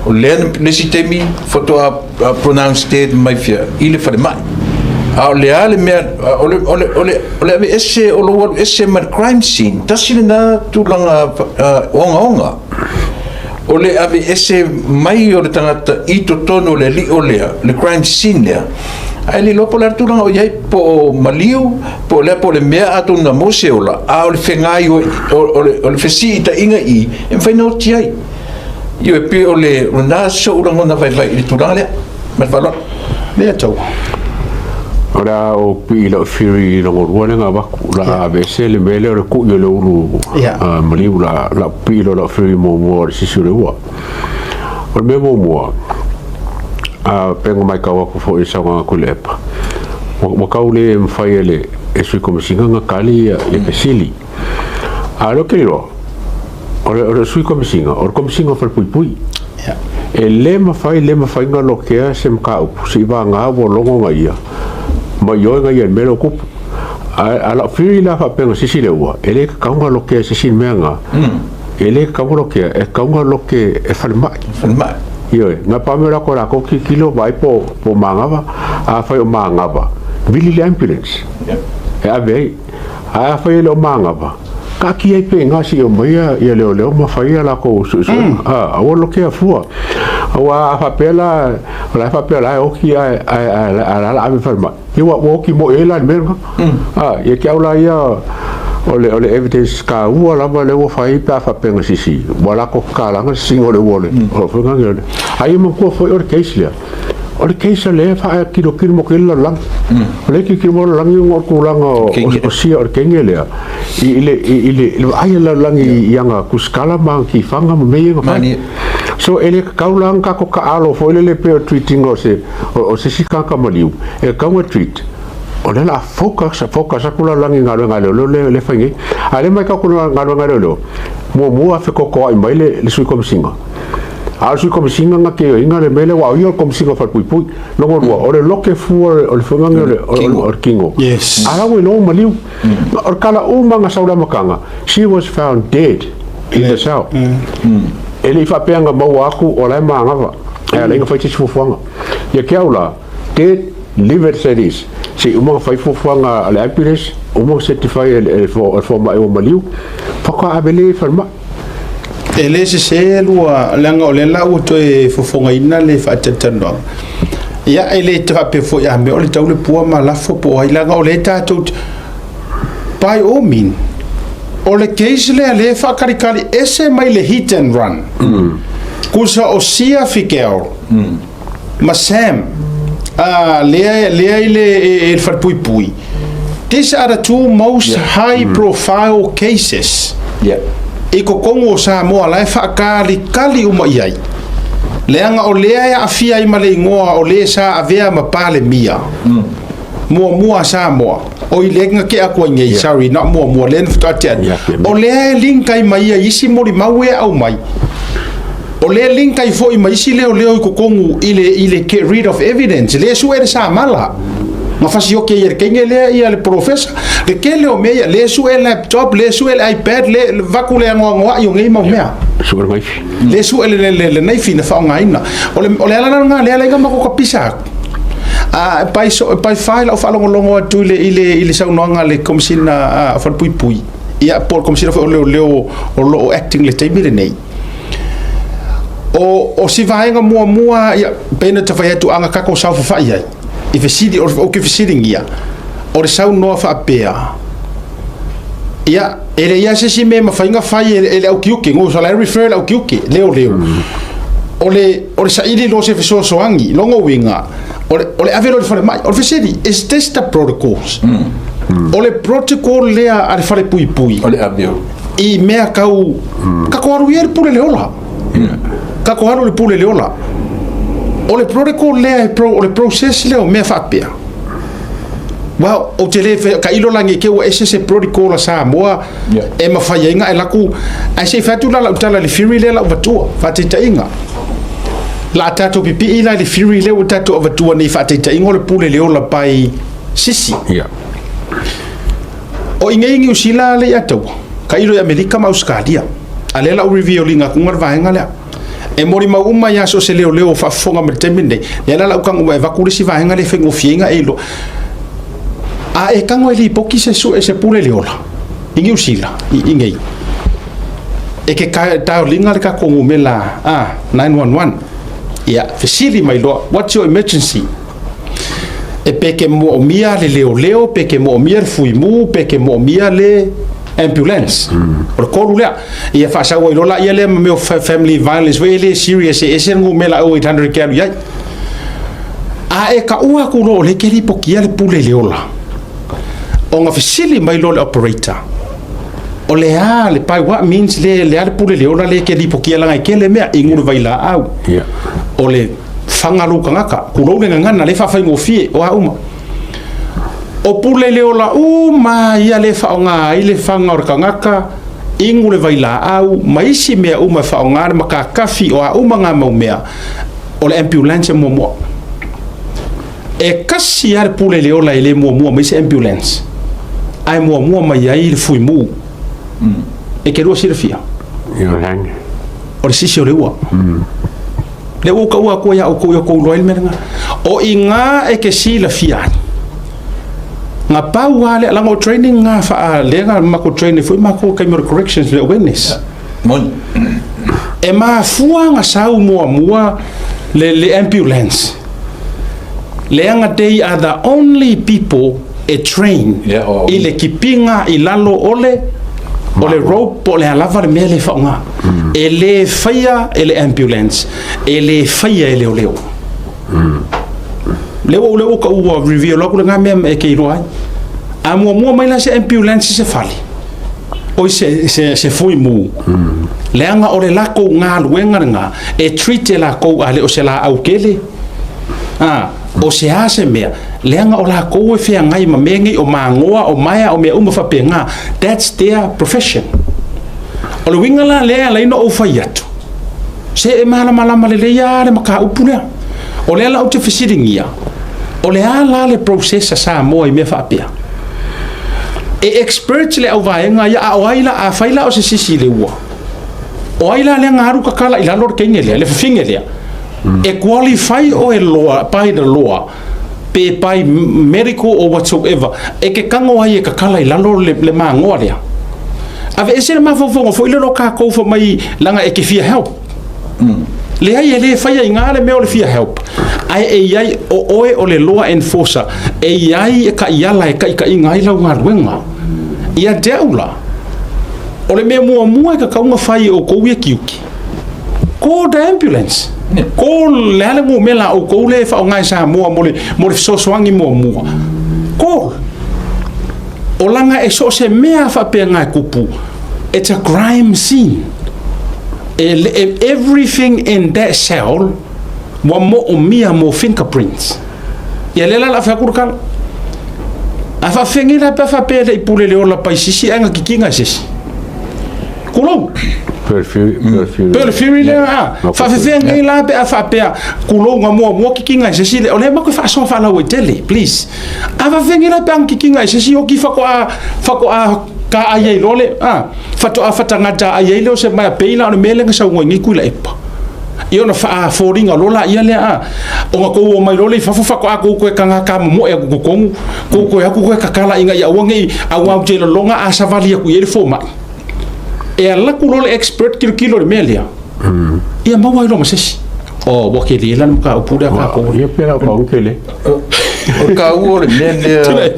O lea le isi taimi faatoa pronounce dead mai fea i le falemai. A o le a le mea, o le, o le, o le, o le aveese, o lou alu ese mai le crime scene, tasi lena tulaga ogaoga. O le aveese mai o le tagata i totonu o le alio lea, le crime scene lea, ae le iloa po o le a le tulaga o i ai, po o maliu, po o le a, po o le mea atonu na maua se ola, a o le fegaoioiga, o le fesiitaiga i i, e mafai ona oti ai. Ioe, pei o le, o lena so'u lagona vaivai i le tulaga lea. Ma le faaaloalo. Lea tau. O le a ou pii i lau theory lona lua lea na avatu, o le a aveese le mea lea o le tui o le ulu maliu, o le a pii loa lau theory muamua o le sisi o le ua. O le mea muamua, pei ona matau atu foi i le saunoaga a Tuilaepa, ua tau le mafai e le Sui Komesina ona tali ia fesili. A o lea ou te iloa, O le, o le sui komesina, o le komesina o falepuipui. Yeah. E le mafai, le mafai na lokea se mataupu, se i vagā ua logo na ia, ma ioe na ia i le mea lea ua tupu. A, a lau theory la faapea na sisi le ua, e le tatau na lokea e se isi mea na, e le tatau na lokea, e tatau na loke e falemai. Falemai. Ioe, na pau mea lako lako tilotilo vaai po, po manava, afai o manava, vili le ambulance. Yeah. E ave ai. Ae afai e le o manava, Taatia ai pea i ina seia omai ia leoleo ma fai a latou suesuega. A ua lokea fua. Aua a faapea la, o la e faapea o la e oti ae o la o le a ave i le falemai, ia ua oti moi ai la le mea lena. A, ia te au la ia, o le evidence taua lava lea ua fai pe a faapea na sisi, ua latou tatalaina le sisiina o le ua o le foi lea. A ia manatua foi o le case lea, O le case o lea e faatilotilo mo le lalolagi. O lea e tilotilo mo le lalolagi ona o le tulaga o sia o le kenge lea i le i le i le vaai a le lalolagi i ana tusitala ma ana tifaga ma mea ia na fai. So e le tatau la ona tatou taalo foi lele pei o le treat ina o se o se isi tagata maliu, e tatau ona treat o lea o le a focus focus atu le lalolagi i galuega a leoleo lea e fai nei. A o lea e matau atu i galuega a leoleo, muamua fetotoai mai le Sui Komesina. A o le Sui Komesina na te ioeina le mea lea, aua o ia o le Komesina o Falepuipui. Lona lua, o le loke fua o le faiga lenei o le kino. A la ua iloa ua maliu. O le tala uma na sau i le amataga, she was found dead in the cell. E le i faapea na maua atu o la e manava, ae ala ai na fai se isi fuafuaga. Ia te au la, dead, leave it as it is. Se i uma ona fai fuafuaga a le ambulance. Uma ona certify e le fomai ua maliu, faatoa ave lea i le falemai. E le sese lua, leaga o lea la ua toe fofogaina le faatalatalanoaga. Ia, e le faapea foi a mea o le tau le pua ma lafo po o ai, leaga o lea tatou te... By all mean, o le case lea lea e faakalikali ese mai le hit and run. Kusa o Sia Figel ma Sam, a, lea, lea i le, i le falepuipui. These are the two most high profile cases i totonu o Samoa la e faakalikali uma i ai. Leaga o lea e aafia ai ma le igoa o le sa avea ma Palemia muamua a Samoa. O i lea na tea atu ai nei, sorry, not muamua, lea na faatoa tea atu. O lea e link ai ma ia i isi molimau e aumai. O lea e link ai foi ma isi leoleo i totonu i le, i le get rid of evidence, lea e sue le samala. Na fasioki ai e le teine lea ia le polofesa. Le tele o mea ia, lea e sue le laptop, lea e sue le iPad, lea e vaku le anoanoai o nei mau mea. Sue le naifi. Lea e sue le, le, le, le naifi na faaaogaina. O le, o le ala lena lea ala ai na matou kapisa atu. A, pai, so, pai fai lau faalogologo atu i le, i le, i le saunoaga a le Komesina a Falepuipui, ia, po o le Komesina foi o Leoleo o lo o acting i le taimi lenei. O, o si vaega muamua, ia, pei ona ta fai atu, a na tatou saofafai ai, i fesili, ou te fesiligia, o le saunoa faapea, ia, e leai lava se isi mea e mafai ona fai e le au tiute, no, so la e refer le au tiute, leoleo. O le, o le saili loa o se fesoasoani, lona uiga, o le, o le ave loa i le falemai. O le fesili, is this the protocols? O le protocol lea a le falepuipui. O le ave o. I mea tau, tatou alu ia i le pule le ola. Tatou alu i le pule le ola. O le protocol lea, e pro, o le process lea o mea faapea. Well, ou te le tailo la nei te ua ese se protocol a Samoa e mafai ai ona e laku, ae se i fai atu la lau tala i le theory lea lau avatua, faataitaiga. La a tatou pipii la i le theory lea ua tatou avatua nei faataitaiga o le pule le ola by sisi. O i nei i Niu Sila le ia taua, tailo i Amerika ma Ausetalia. A lea la u reveal ina atu le vaega lea. E molimau uma ia so o se leoleo o faafofoga mai le taimi lenei. Lea la lau tago e avatu le isi vaega lea e faigofie ai ona e iloa. A e tago e lipoti se sue se pule le ola i Niu Sila i nei, e ke dial ina le tatou numera a 911. Ia, fesili mai loa, what's your emergency? E pe ke moomia le leoleo, pe ke moomia le fuimu, pe ke moomia le ambulance. O le kolu lea. Ia faasau ai loa laia lea ma mea o family violence foi e le serious e ese le numera 0800 ke alu i ai. A e taua atu loa o lea e te lipotia le pule i le ola, ona fesili mai loa le operator, o le a le by what means le, le a le pule i le ola lea e te lipotia leaga e tele mea, inu le vailaau, o le faga lou tagata, tulou le gagana lea e faafaigofie, o a uma. O pule le ola uma ia lea e faaaoga ai le faga o le tagata, inu le vailaau, ma isi mea uma e faaaoga le makakafi, o a uma ngā mau mea, o le ambulance e muamua. E kasi lava le pule le ola e le muamua mai se ambulance, ae muamua mai ai le fuimu. E ke lua silafia. O le sisi o le ua. Lea ua ou taua atu ai ia outou i o outou iloa ai le mea lena. O i ina e te silafia ai. Na pau lava lea, leaga o training na faa, lea na matou train ai foi matou i taimi o le corrections le awareness. Moni. E mafua ona sau muamua le, le ambulance, leaga they are the only people e train Yeah, o- i le kipiga i lalo o le, o le rope po o le a lava le mea lea e faaaoga. E le faia e le ambulance, e le faia e leoleo. Lea ua lea ua taua reveal atu lena mea e te iloa ai. A muamua mai la se ambulance i se fale, oi se, se, se fuimu, leaga o le latou galuega lena, e treat e latou a le o se laau tele, a, o se a se mea, leaga o latou e feagai ma mea nei o magoa, o maea, o mea uma faapena. That's their profession. O le uiga la lea e ala ai ona ou fai atu, se e malamalama lelei lava le mataupu lea. O lea la ou te fesiligia, o le a la le process a Samoa i mea faapea? E experts le auvaega ia, a o ai la, afai la o se sisi i le ua, o ai la lea na alu tatala i lalo le teine lea, le fafine lea? E qualify oe loa, by the law, Pe by medical or whatsoever, e ke kago ai e kakala i lalo le, le magoa lea. Aveese le mafaufauga foi lea o kakou fai mai laga e ke fia help. Leai e le faia iga le mea o le fia help. Ae e iai o oe o le law enforcer, e iai taiala e taitaiga ai lau galuega. Ia te au la, o le mea muamua e tatau ona fai e outou ia tiute, call the ambulance. Call le a le numera a outou lea e faaaoga e Samoa mo le, mo le fesoasoani muamua. Call. O laga e so o se mea faapena e tupu, it's a crime scene. E, e, everything in that cell ua moomia mo fingerprints. Ia lea la o le a fai atu le tala. A faafefea la pe a faapea e le i pule le ola paisisi ae na kikiga e se isi. Tulou. Pearl Fury, Pearl Fury. Pearl Fury lea a. Faafefea nei la pe a faapea tulou na muamua kikiga e se isi o lea matou e faasoa faalauaitele, please. A faafefea nei la pe a na kikiga e se isi oti faatoa faatoa taai ai loa le a faatoa fatagata ai ai lea o se maea pei la o le mea lea na saunoa ai nei Tuilaepa. Ia ona faafoliga loa laia lea a ona tou omai loa lea i fafo faatoa tou toe tagata momoe atu i totonu, tou toe atu toe tatala ina ia aua ne i aua ou te lagona a savali atu i ai le fomai, e alu atu loa le expert tilotilo i le mea lea, ia maua ai loa ma se isi. Oh, ua tele la le mataupu lea a tatou. Ia pe la o kaua tele. O le taua o le mea lea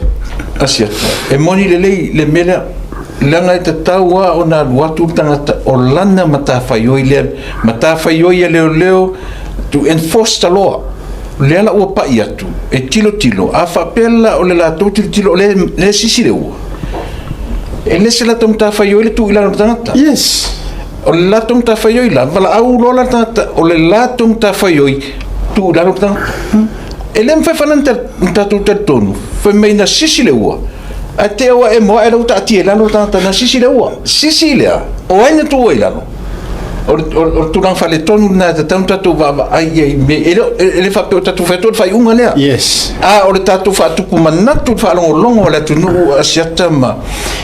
Asiata, e moni lelei le mea lea, leaga e tatau lava ona alu atu le tagata o lana matafaioi lea, matafaioi a leoleo to enforce the law. O lea la ua pai atu e tilotilo, a faapea la o le latou tilotilo o lea e sisi le ua, e le se latou matafaioi le tuu i lalo o le tagata. Yes. O le latou matafaioi la, valaau loa la le tagata, o le latou matafaioi tuu i lalo le tagata. E le mafai fana ona tatou talitonu, fai mai na sisi le ua, ae te au e moa e lau taatia i lalo le tagata na sisi le ua. Sisi lea, o ai na tuua i lalo? O le, o, o le tulaga faaletonu lena e tatau ona tatou vaavaai i ai i mea, e le, e le faapea o tatou fai atu o le faaiuga lea. Yes. A o le tatou faatupu manatu i le faalogologo a le atunuu Asiata ma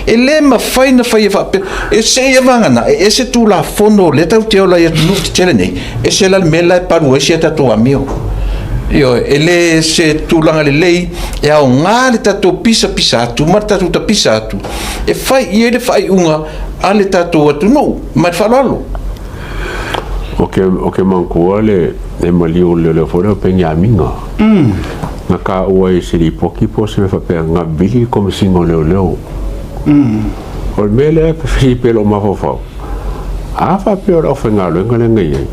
E le mafai ona faia faapea. E seia vagana, e ese Tulafono o lea tatou te ola i atunuu tetele nei, ese la le mea la e palu ai si a tatou amio. Ioe, e le se tulaga lelei e aoga le tatou pisapisa atu ma le tatou tapisa atu e fai i ai le faaiuga a le tatou atunuu. Ma le faaaloalo. Ou te manatua le maliu o le leoleo foi lea o Peniamina. Na taua i se lipoti po o se mea faapea na vili le Komesina o Leoleo. O le mea lea e fesili pea i lou mafaufau, a faapea o le aufaigaluega lea na i ai,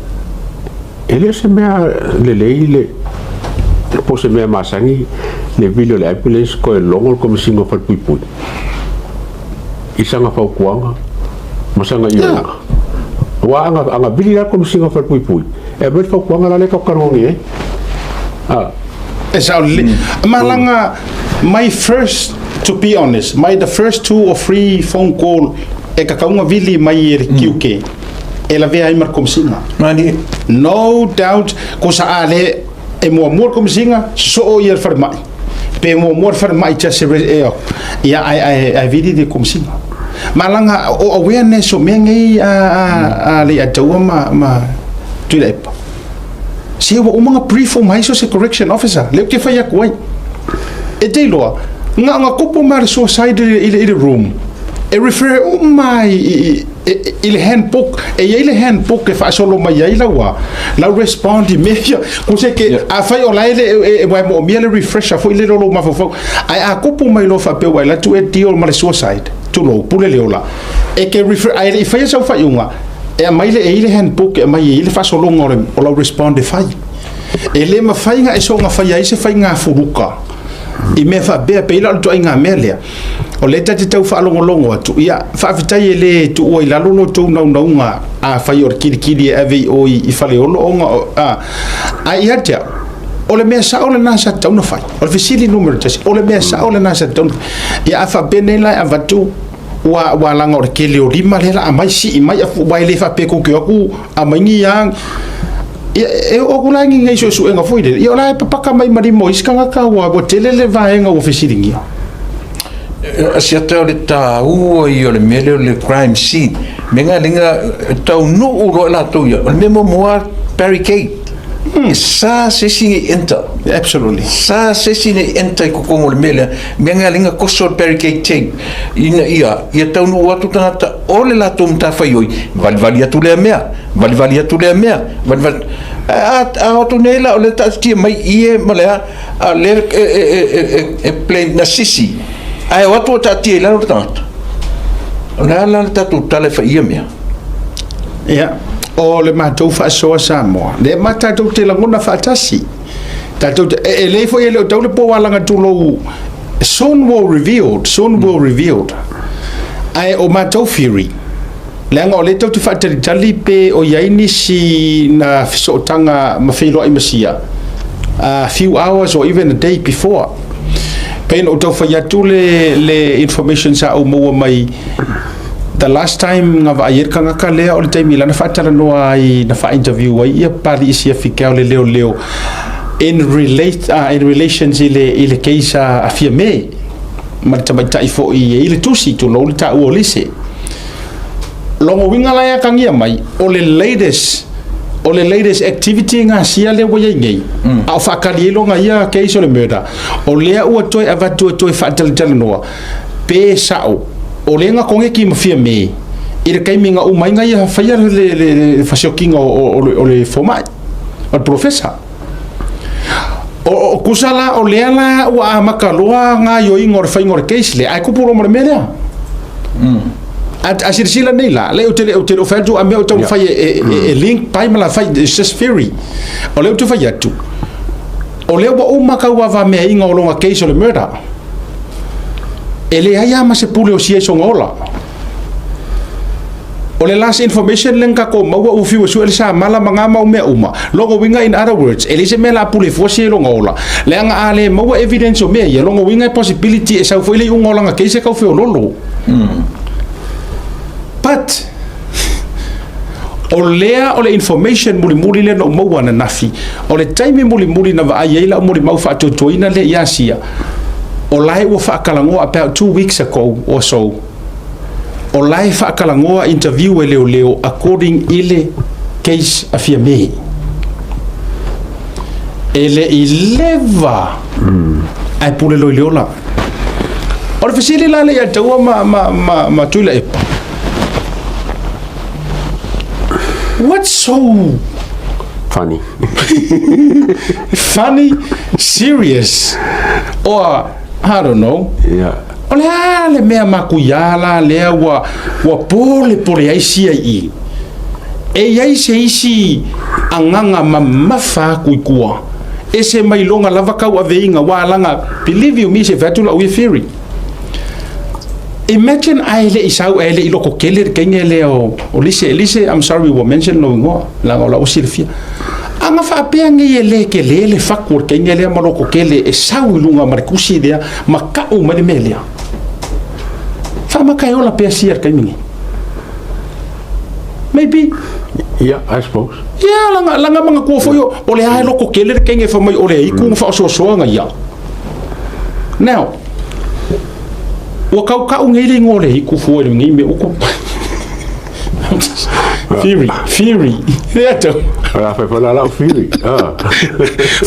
e le o se mea lelei le po o se mea masani le vili o le ambulance toe logo le Komesina o Falepuipui i sana fautuaga ma sana ioega. Aua a na vili la le Komesina o Falepuipui, e aumai le fautuaga la lea tatou talanoa nei ai. Ah. E sao lelei. Malaga my first, to be honest, my the first two or three phone call e tatau ona vili mai e le QK e lavea ai ma le Komesina. Mani. No doubt, ko sa a le e muamua le Komesina, sosoo ia le falemai. Pe muamua le falemai just e, ia ae ae ae vili le Komesina. Malaga o awareness o mea nei a a a Leiataua ma ma Tuilaepa. Se ua uma ona brief uma ai so se correction officer, lea ou te fai atu ai. E te iloa, na ona tupu mai le suicide i le, i le room, e refer uma i, i, i, i le handbook, e i ai le handbook e faasolo mai ai lau a, lau respond i mea ia. Ko se ke, yeah. Afai o la e le, e, e, e moomia le refresher foi le lolo mafaufau. Ae a tupu mai loa faapea ua e alu atu e deal ma le suicide, tulou, pule le ola. E ke refer, ae le i faia sau faaiuga, E aumai le, e i le handbook e aumai e i le faasologa o, le, o lau respond e fai. E le mafai na e soona faia ai se faiga fuluka i mea faapea pei la o le ituaiga mea lea. O lea ta te tau faalogologo atu, ia, faafetai e le tuua i lalo lo tou naunauga afai o le kilikili e ave i o i Faleolo ona o, a, ae ia te au, o le mea sao lena sa tatau ona fai. O le fesili numera tasi, o le mea sao lena sa tatau ona fai. Ia a faapea nei la e avatu ua ua laga o le tele o lima lea la aumai sii mai aua e le faapea tou te o atu aumai ni a ia e oo atu la i ni nei suesuega foi lele ia o la e papaka mai ma lima o isi tagata ua ua tele le vaega ua fesiligia. Asiata o le taua ia o le mea lea o le crime scene me nga linga taunuu loa latou ia o le mea muamua barricade. E sa se isi nei enter. Absolutely. Sa se isi nei enter i totonu o le mea lea, mea ngai ala i na koso o le barricade tape, ina ia, ia taunuu atu tagata o le latou matafaioi, valivali atu lea mea, valivali atu lea mea, valivali, a, a o atu nei la o lea taatitia mai ie ma le a, a o lea e, e, e, e, e, e blame na sisi, ae o atu o taatia i lalo le tagata. O le a la le tatou tala e fai i ia mea? Ia, o le matou faasoa Samoa, lea ma tatou te lagona faatasi. Tatou te, e, e lei foi e le o tau le po alaga tulou, soon will revealed, soon will revealed. Ae o matou theory, leaga o lea tou te faatalitali pe o i ai nisi na fesootaga ma feiloai ma sia, a few hours or even a day before. Pei ona ou tau fai atu le, le information sa ou maua mai The last time na vaai ai le tagata lea o le taimi la na faatalanoa ai na faa-interview ai ia Papalii Siafikau le leoleo in relate in relations i le i le case a, a Fiame ma le tamaitai foi e i le tusi tulou le taua o Lise. Lona uiga la e atagia mai o le latest o le latest activity gasia lea ua i ai nei a o faatali ai lona ia case o le murder o lea ua toe avatu e toe faatalatalanoa Pe sao, o lea na koneki ma Fiame i le taimi na uma ai na ia faia le, le, le fasiokiga o, o, o, le, o le fomai, o le profesa. O, o kusa la, o lea la ua amata loa gaioiga o le faiga o le case lea, ae kupu loa ma le mea lea. A, a silasila nei la, lea ou te le, ou te le o fai atu a mea o taumafai e, e, e, e link pai ma la fai, it's just theory. O lea ou te fai atu, o lea ua uma tauavameaina o lona case o le murder. E leai lava ma se pule o sia i sona ola. O le last information lea na tatou maua ua fiu e sue le samala ma na mau mea uma. Lona uiga in other words, e leai se mea la pule fua sia i lona ola. Leaga a le maua evidence o mea ia, lona uiga e possibility e sau foi le iuga o lana case e tau feololo. But, o lea o le information mulimuli lea na ou maua ananafi, o le taimi mulimuli na vaai ai lau molimau faatuatuaina lea ia Sia, o la e ua faatalanoa about 2 weeks ago or so, o la e faatalanoa interview e leoleo according i le case a Fiame. E le i leva ae pule loa i le ola. O le fesili la lea ia Taua ma, ma, ma, ma Tuilaepa, what's so funny? Funny, serious, or I don't know. O le a le mea makuiā la lea ua, ua polepole ai sia i i? E i ai se isi agaga mamafa aku i tua, ese mai loga lava tauaveina ua alaga, believe you me, se fai atu lau ia theory. Imagine ae le i sau ae le i loko tele le teine lea o, o Lise. Lise, I'm sorry ua mention lou igoa, leaga o la ua silafia. A na faapea nei e le tele le fatu o le teine lea ma loko tele e sau i luga ma le tusi lea ma tau mai le mea lea. Faamata e ola pea sia i le taimi nei. Maybe. Yeah, I suppose. Yeah, langa, langa manatua foi o, o le a e loko tele le teine fai mai o le iku na faasoasoaga ia. Now, ua kaukau nei le igoa o le iku fua i lenei mea ua Theory, theory. Lea tau. O le a fai foi la lau theory. Ah.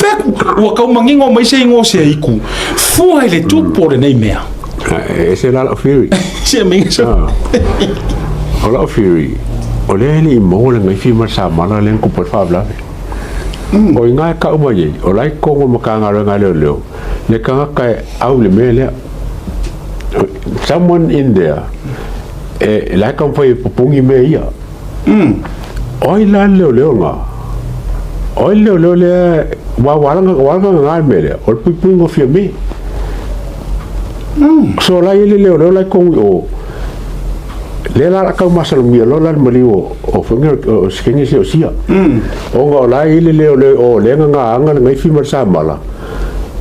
Fai atu, ua tau manino mai se igoa o se iku fua i le tupu o lenei mea. E ese la lau theory. Se mea sa. Ah. O lau theory, o lea e le i maua le gaifi ma le samala lea na tupu ai le faalavelave. O i ina e kau mai ai, o la e i totonu o le Matagaluega a Leoleo, le tagata e au i le mea lea. Someone in there, e, la e taumafai e pupuni mea ia. O ai la le leoleo lena? O ai le leoleo lea, ua, ua ala, ua ala ona gagā le mea lea, o le puipuiga o Fiame. So la e i ai le leoleo la e i totonu i o, lea la o le a tau masalomia loa la le maliu o, o foi nei o se kenya se o sia. Ona o la e i ai le leoleo i o lea e gagā ana le gaifi ma le samala,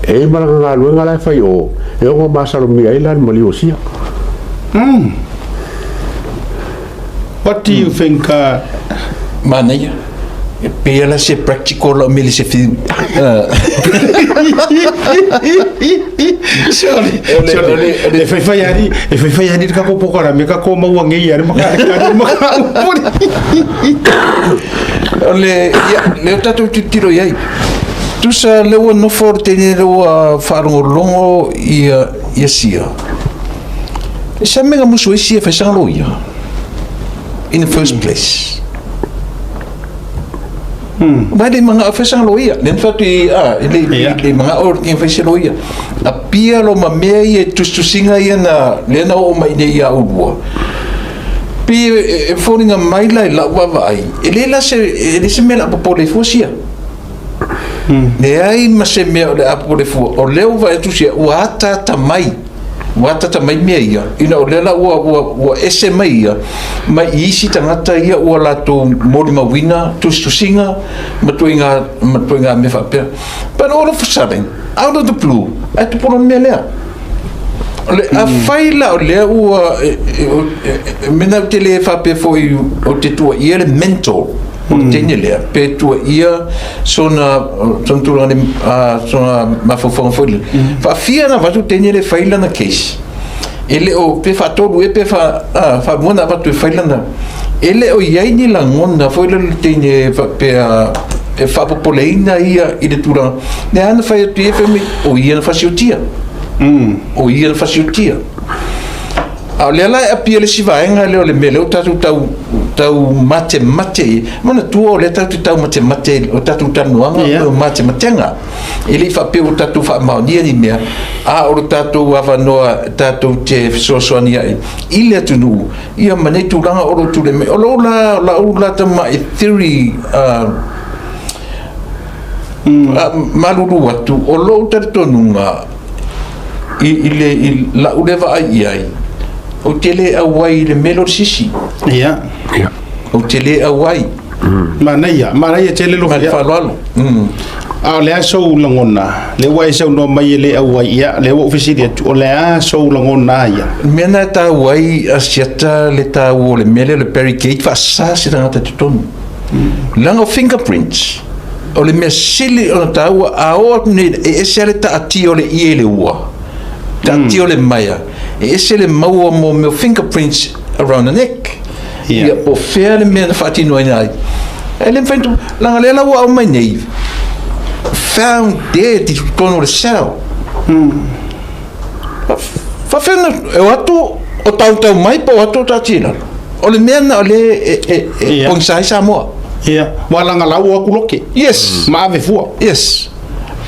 e i ai ma lana galuega la e fai i o, e ono masalomia ai la le maliu o sia. What do you think? Manaia. E pei la se practical lau mele se fiu. Sorry. Sorry. E fai fai ari, e fai fai ari ka ko pokara me ka ko maua ngei ari maka ka maka upuri. O le ia le o tatou tilotilo i ai. Tusa le ua nofo le teine le ua faalogologo ia ia sia. E sa mega musu ai sia fai sanga lo ia. In the first place. Vai le manga fai sanga lo ia. Le fatu i a le le manga o le fai se lo ia. A pia lo ma mea ia tustusinga ia na le na o mai nei ia ulua. Pe e foliga mai la i lau vaavaai, e le la se, e le se mea o le a popole fua sia. Leai ma se mea o le a popole fua, o lea ua vaai atu sia, ua ataata mai, ua ataata mai mea ia, ina o lea la ua, ua, ua ese mai ia, mai i isi tagata ia ua latou molimauina tusitusiga ma tuaiga, ma tuaiga mea faapea. But all of a sudden, out of the blue, ae tupu loa le mea lea. O le, afai la o lea ua, mena ou te le faapea foi ou te tuuaia le mental o le teine lea, pe tuuaia sona, sona tulaga le, sona mafaufauga foi lea. Faafia ona avatu le teine lea e fai lana case, e le o, pe faatolu ea pe faalua ona avatu e fai lana, e le o i ai ni lagona foi lea o le teine faapea e faapopoleina ia i le tulaga, lea na fai atu ia fai mai, o ia na fasiotia. O ia na fasiotia. A o lea la e apia le isi vaega lea o le mea lea ua tatou tau, tau matemate i ai. Manatua o lea tatou te tau matemate, o tatou talanoaga yeah. o matematega. E le i faapea ua tatou faamaonia ni mea, a o le tatou avanoa tatou te fesoasoani ai i le atunuu, ia ma nei tulaga o lo o tulai mai. O lou la, lau la tamai theory, malulu atu, o lou talitonuga i, i, le, i lau lea vaai i ai, ou te le auai i le mea lea o le sisi. Ia. Ia. Ou te le auai. Manaia, manaia tele lo Ma le faaaloalo. A o le a sou lagona, lea ua e saunoa mai e le auai, ia, lea ua ou fesili atu, o le a sou lagona ia? O le mea lena e taua ai Asiata le taua o le mea lea o le barricade faasa se tagata i totonu. Leaga o fingerprints, o le mea sili ona taua, a oo atu nei, e ese lava le taatia o le ie i le ua, taatia o le maea, e ese le maua mo mea o fingerprints around the neck. Ia, po o fea le mea na faatinoina ai. E le mafai ona, leaga lea la ua aumai nei, found dead i totonu o le cell. Faafefea ona e o atu o tautau mai po o atu o taatia i lalo? O le mea lena o lea e, e, e yeah. pogisa ai Samoa. Ia, ua lagalau o atu loke. Yes. Ma ave fua. Yes.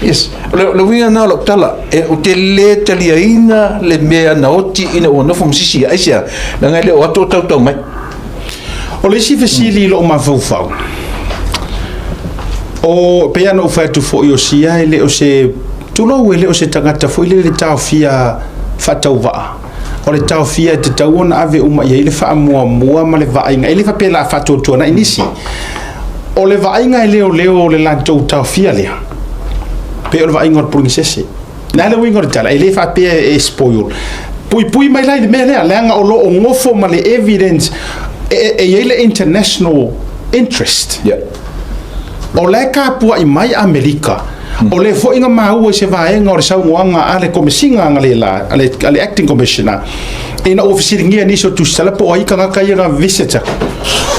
Yes. O le, le uiga lena o lau tala, e, ou te le taliaina le mea na oti ina ua nofo ma sisi, aisea, leaga e le o atu o tautau mai. O le isi fesili i lou mafaufau, o pei ona ou fai atu foi o Sia e le o se Tulou, e le o se tagata foi lele e taofia faatauvaa. O le taofia e tatau ona ave uma i ai le faamuamua ma le vaaiga. E le faapea o le a faatuatuanai nisi. O le vaaiga e leoleo o le latou taofia lea, pei o le vaaiga o le pologisese. O le a le uiga o le tala? E le faapea e spoil. Puipui mai la i le mea lea, leaga o lo o gofo ma le evidence, e, e i ai le international interest. Yeah. O la e tapuai mai Amerika, o lea foi na maua i se vaega o le saunoaga a le Komesina analeila, a le, a le Acting Commissioner, ina ua fesiligia nisi o tusitala po o ai tagata ia na visit atu.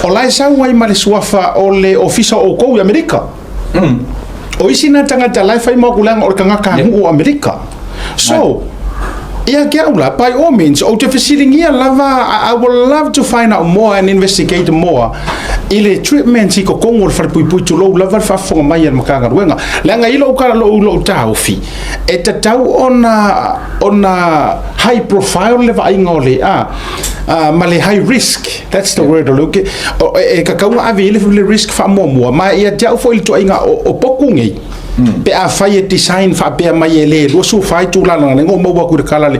O la e sau ai ma le suafa o le ofisa o outou i Amerika. O isi na tagata la e fai mau leaga o le tagata aganuu o Amerika. So, ia te au la, by all means, ou te fesiligia lava, I, I would love to find out more and investigate more i le treatment i totonu o le falepuipui tulou lava le faafofoga mai a le Matagaluega. Leaga i lou, lou, lou taofi, e tatau ona, ona high profile le vaaiga o le, a, a, ma le high risk, that's the word o le, o, e, e tatau ona ave i ai le, le risk faamuamua, ma ia te au foi le tuuaiga o, o potu nei, Pe afai e design faapea mai e le 24 itula lana lenga ua maua atu i le tala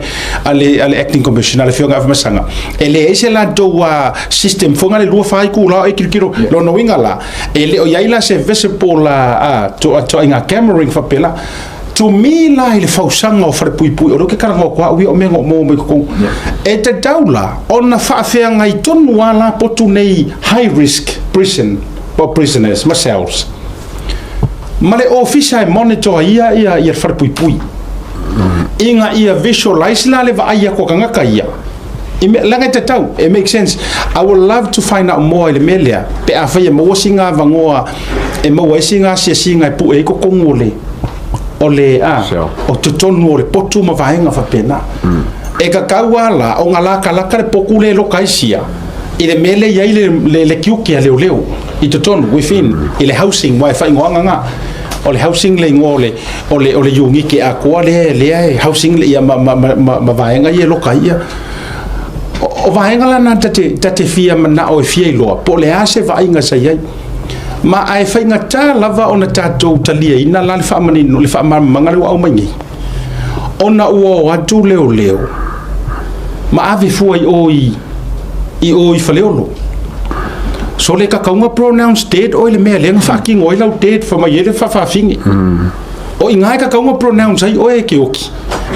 a le, a le acting commissioner, le Afioga ia Afamasaga, e leai se latou uh, system foi le 24 itula o e tilotilo. Yeah. Lona uiga la, e le o i ai la se visible uh, uh, toaiga camera faapea la. To me la i le fausaga o falepuipui, o lea ou te talanoa atu au ia o mea na ou maua mai totonu. Yeah. E tatau la ona faafeagai tonu lava la potu nei high risk prison. Po o prisoners ma cells. Ma le ofisa e monitor ia ia ia le falepuipui. Ina ia visualize la le vaai atu a tagata ia i mea, leaga e tatau, it makes sense. I would love to find out more i le mea lea, pe afai e maua sina avanoa e maua ai sina asiasiga e pue ai totonu o le, o le, a, o totonu o le potu ma vaega faapena. E tatau lava la ona latalata le potu lea e loka ai sia i le mea lea e i ai le, le, le tiute a leoleo i totonu, within, i le housing, aua e faaigoaga na, o le housing le igoa o le, o le, o le iunite atoa lea, lea e housing le, ia, ma, ma, ma, ma, ma vaega ia e loka ai ia. O, o vaega la na ta te, ta te fia manao e fia iloa, po o le a se vaaiga sa i ai. Ma ae faigata lava ona tatou taliaina la le faamanino, le faamalamalamaga lea ua aumai nei, ona ua o atu leoleo ma ave fua i o i, i o i Faleolo. So le kakauga pronounce dead oe le mea lea na faatino ai lau dead fai mai ai le faafafine. O i ina e kakauga pronounce ai oe e ke oki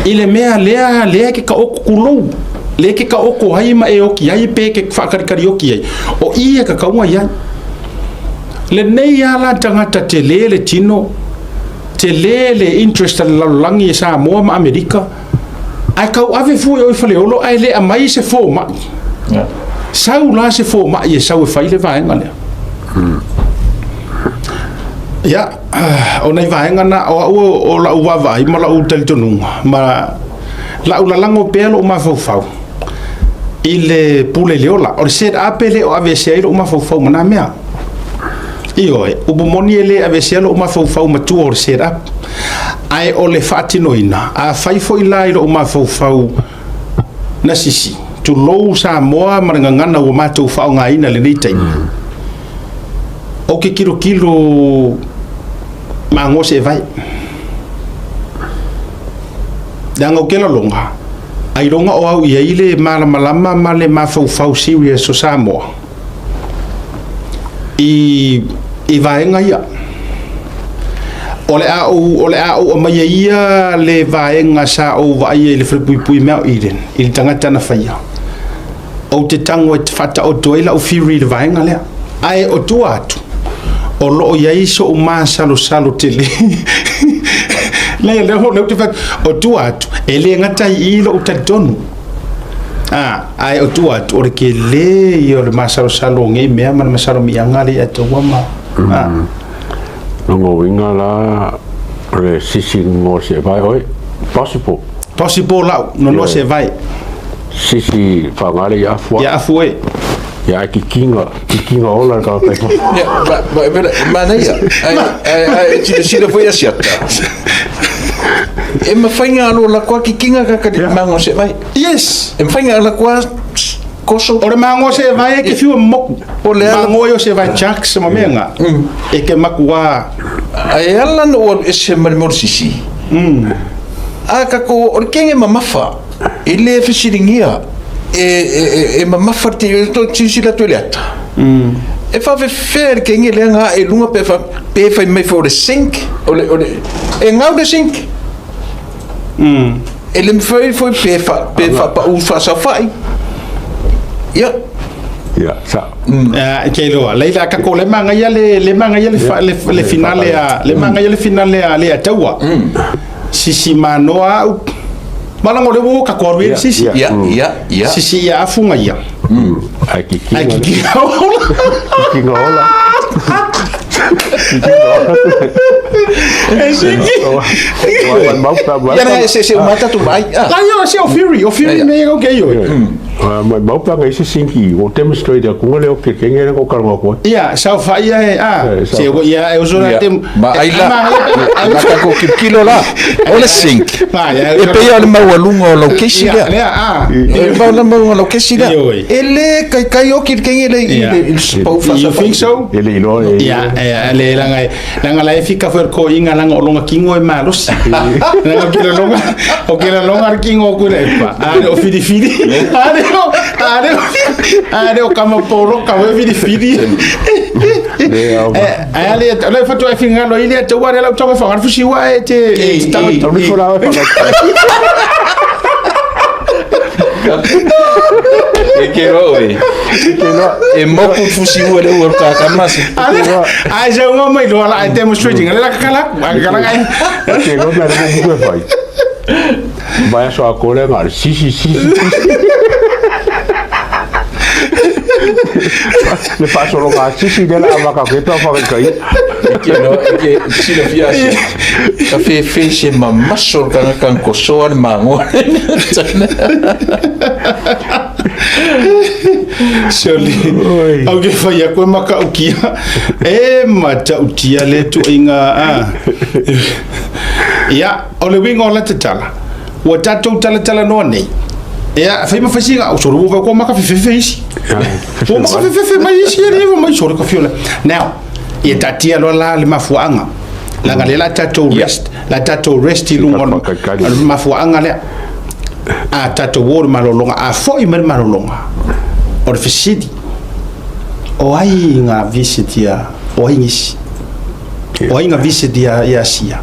i le mea lea lea e ke kaoko kulou lea e ke kaoko ai ma e oki ai pe ke faakalikali oki ai o i e kakauga i ai. Lenei a la tagata tele le tino tele le interest a le lalolagi e Samoa ma Amerika Ae tau ave fua i o i Faleolo ae le aumai se fomai. Sau la se fomai e sau e fai le vaega lea. Ia, o nai vaega na, o au o lau vaavaai ma lau talitonuga, ma lau lalago pea lou mafaufau i le pule i le ola. O le set up e le o aveesea ai lou mafaufau ma na mea. Ioe, upu moni e le aveesea lou mafaufau matua o le set up. Ae o le faatinoina, afai foi la i lou mafaufau na sisi, tulou Samoa ma le gagana ua matou faaaogaina i lenei taimi, ou te tilotilo magoa seevae. Leaga ou te lagona, ailoga o au i ai le malamalama ma le mafaufau serious o Samoa. I, i vaega ia. O le a ou, o le a ou aumaia ia le vaega sa ou vaaia i le falepuipui Mount Eden, i le tagata na faia. Ou te tago e faataoto ai lau theory i le vaega lea. Ae o tua atu, o lo o i ai so'u masalosalo tele. Leai, o lea ou te fai atu, o tua atu, e le gata i i lou talitonu. A, ae o tua atu, o le tele ia o le masalosalo o nei mea ma le masalomiaga lea ia taua ma... A. Lona uiga la, o le sisi nonoa seevae oe, possible. Possible lau, nonoa seevae. Sisi faaaoga le ia afu. Ia afu e. Ia ae kikiga, kikiga ola le tagata i fafo. Ia, ma, ma, ma, manaia, ae, ae, ae silasila foi Asiata. E mafai ona alu lako a kikiga kaka le mago seevae. Yes. E mafai ona lako a koso. O le mago seevae e ke fiu e moku. O le ala. Mago e o seevae chucks ma mea nga. E ke maku a. Ae ala ona ou alu ese ma le mea o le sisi. A kako, o le kenge mamafa. E le fesiligia e mamafa le tele, e silasila atu i le ata. E faafefea le kenge lea na ae i luga pe fa, pe fai mai foi o le sink, o le, o le, e gau le sink. E le mafai foi pe fa, pe faapau faasaofai. Ia. Ia, sa. Ah, ke iloa. Laila ka ko le manaia le le manaia le fa, le, le finale a le manaia le finale a le ataua. Sisi manoa au. Malaga o le ua ka ko alu i sisi. Ia, ia, ia. Sisi ia afunga ia. Ai kikiga. Ai kikiga ola. Kikiga ola. Kikiga ola. E siki. Ia na se se mata tu mai. La ia se o Fury, o Fury me o ke io. Mai mau panga i se sinki, o demonstrate aku ngale o ke kenge le ko kalonga koe. Ia, sau fa ia e a, se o ia e uso na te Ma ai la, la ka ko kilokilo la, o le sink. E pei o le maualuga o lau kesi lea. Lea, a. E pau le maualuga o lau kesi lea. E le kaikai oki le kenge le i le pau You think so? E le iloa e. Ia, e le langa e langa la e fika foi ko inga langa o longa kingo e malosi. Langa o kila longa, o kila longa le kingo ku le pa. A o fili fili. A le o, a le o, a le o kama polo ka we fili fili. Ai le le fatu ai fingalo i le te wa le lau tau whangar fusi wa e te e te tau tau nifo la whangar. E ke loa oe. E moku le fusiua le ua o le kakama se. Ai se uma mai loa la demonstrating le la kakala ku kakala ngai. Ke loa mea le mo e fai. Vai aso a kore ngā sisi sisi. Le faasologa a sisi lea la avaka ke pea whakaika ia. E ke loa e ke silafia se. Ka fefe se mamaso le tangata na kosoa le magoa. Surely. Au ke whai aku e makaukia. E matautia le tuaiga. Ah. Ia, o le uiga o la tatala. Ua tatou talatalanoa nei. Ia, fai ma fai singa, o sore ua kua maka fefefe isi. Ua maka fefefe mai isi e le mai sore ka fiola. Now, ia taatia loa la le mafuaaga. Leaga lea la tatou rest, la tatou rest i luga o le mafuaaga lea. A tatou o i le malologa, a foi mai le malologa, o le fesili, o ai nga visit ia, o ai nisi? O ai nga visit ia ia Asia?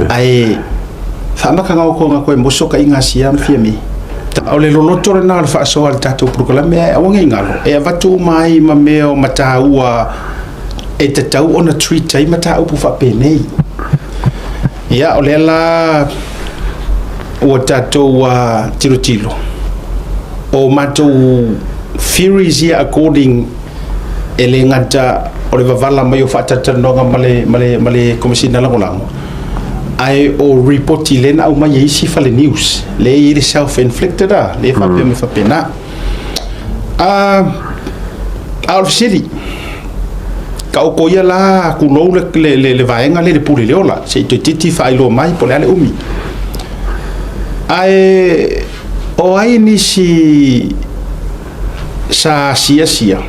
Ae faamataga o koga koe moso ka inga Asia ma fia me. O le loloto lena o le faasoa a le tatou polokalame ae aua nei galo e avatu uma ai ma mea o mataua e tatau ona treat ai mataupu faapenei. Ia, o lea la ua tatou tilotilo, o matou theories ia according e le gata o le vavala mai o faatalatalanoaga ma le, ma le, ma le Komesina Lagolago, ae o ripoti lea na aumai e isi fale news, lea e i ai le self-inflicted a, lea e faapea mai faapena. A o le fesili, taoto ia la tulou le, le, le, le vaega lea i le pule le ola, se i toeitiiti faailoa mai po o le a le umi. Ae o ai nisi sa asiasia?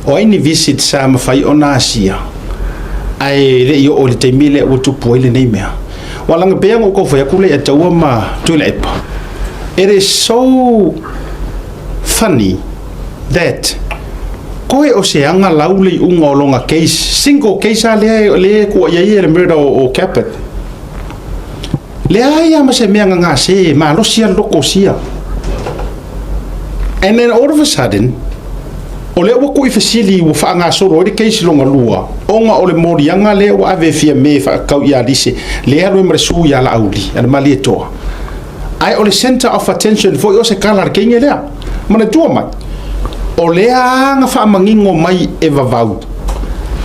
O ai ni visit sa mafai ona asia ae le i oo i le taimi lea ua tupu ai lenei mea? Ua laga pea ona ou tau fai atu lea ia Taua ma Tuilaepa. It is so funny that koe o se aga lau le iuga o lona case, single case lava lea lea e kuaia ai le murder o Capit. Leai lava ma se mea gagase, malosi lava le loto o sia. And then all of a sudden, o lea ua tu'i fesili ua faagasolo ai le case lona lua, ona o le moliaga lea ua ave e Fiame e faakau ia Lise, lea e alu ai ma le su ia Laauli, a le Malietoa. Ae o le centre of attention foi o se kala a le teine lea. Manatua mai, o lea lava na faamanino mai e Vavau,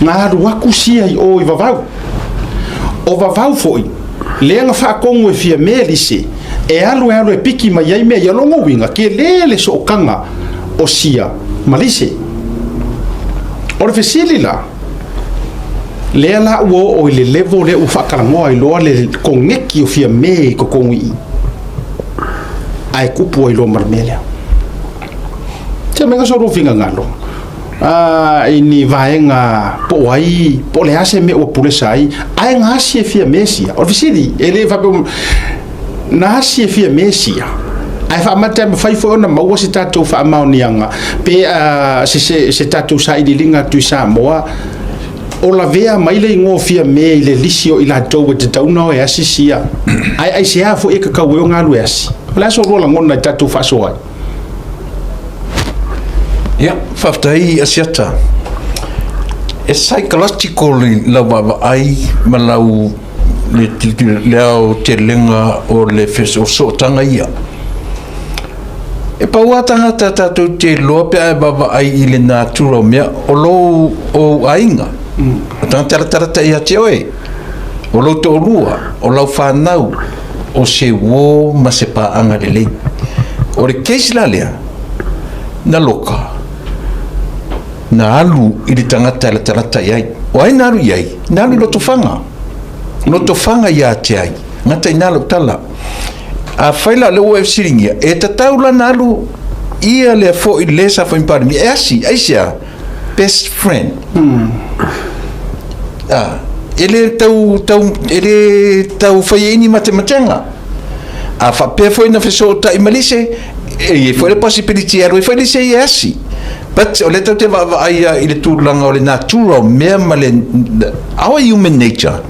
na alu atu sia i o i Vavau. O Vavau foi, lea na faatonu e Fiame Lise, e alu e alu e piki mai ai mea ia. Lona uiga, tele le sootaga o sia ma Lise. O le fesili la, lea la ua oo i le level lea ua faatalanoa ai loa le koneki o Fiame i totonu i i, ae kupu ai loa ma le mea lea. Tia mea so finagalo i ni vaega po o ai, po o le a se mea ua pulesa ai, ae na asi e Fiame sia. O le fesili, e le faapea na asi e Fiame sia, ae faamata e mafai foi ona maua se tatou faamaoniaga pe se tatou sailiiliga atu i Samoa, o lavea mai le igoa o Fiame i le lisi o i latou e tatau ona o e asi sia, ae aisea foi e tatau ai ona alu e asi. O le a so lua lagona i tatou faasoa ai? Ia, faafetai Asiata. E psychological lau vaavaai ma lau le, le aotelega o le sootaga ia. E pau lava tagata tatou te iloa pe a e vaavaai i le natura o mea, o lou ou aiga, o tagata latalata ia te oe, o lou toalua, o lau fanau, o se uo ma se paaga lelei. O le case la lea, na loka, na alu i le tagata e latalata i ai. O ai na alu i ai? Na alu i Lotofaga. Lotofaga ia te ai. Gata i na lau tala. Afai la o lea ua e fesiligia, e tatau la na alu ia lea foi le sa foi Palemia e asi, aisea? Best friend. Ah, e le tau, tau, e le tau fai ai ni matematega. A faapea foi na fesootai ma Lise, e i ai foi le possibility e alu ai foi Lise i e asi. But o lea tatou te vaavaai lava i le tulaga o le natura o mea ma le our human nature.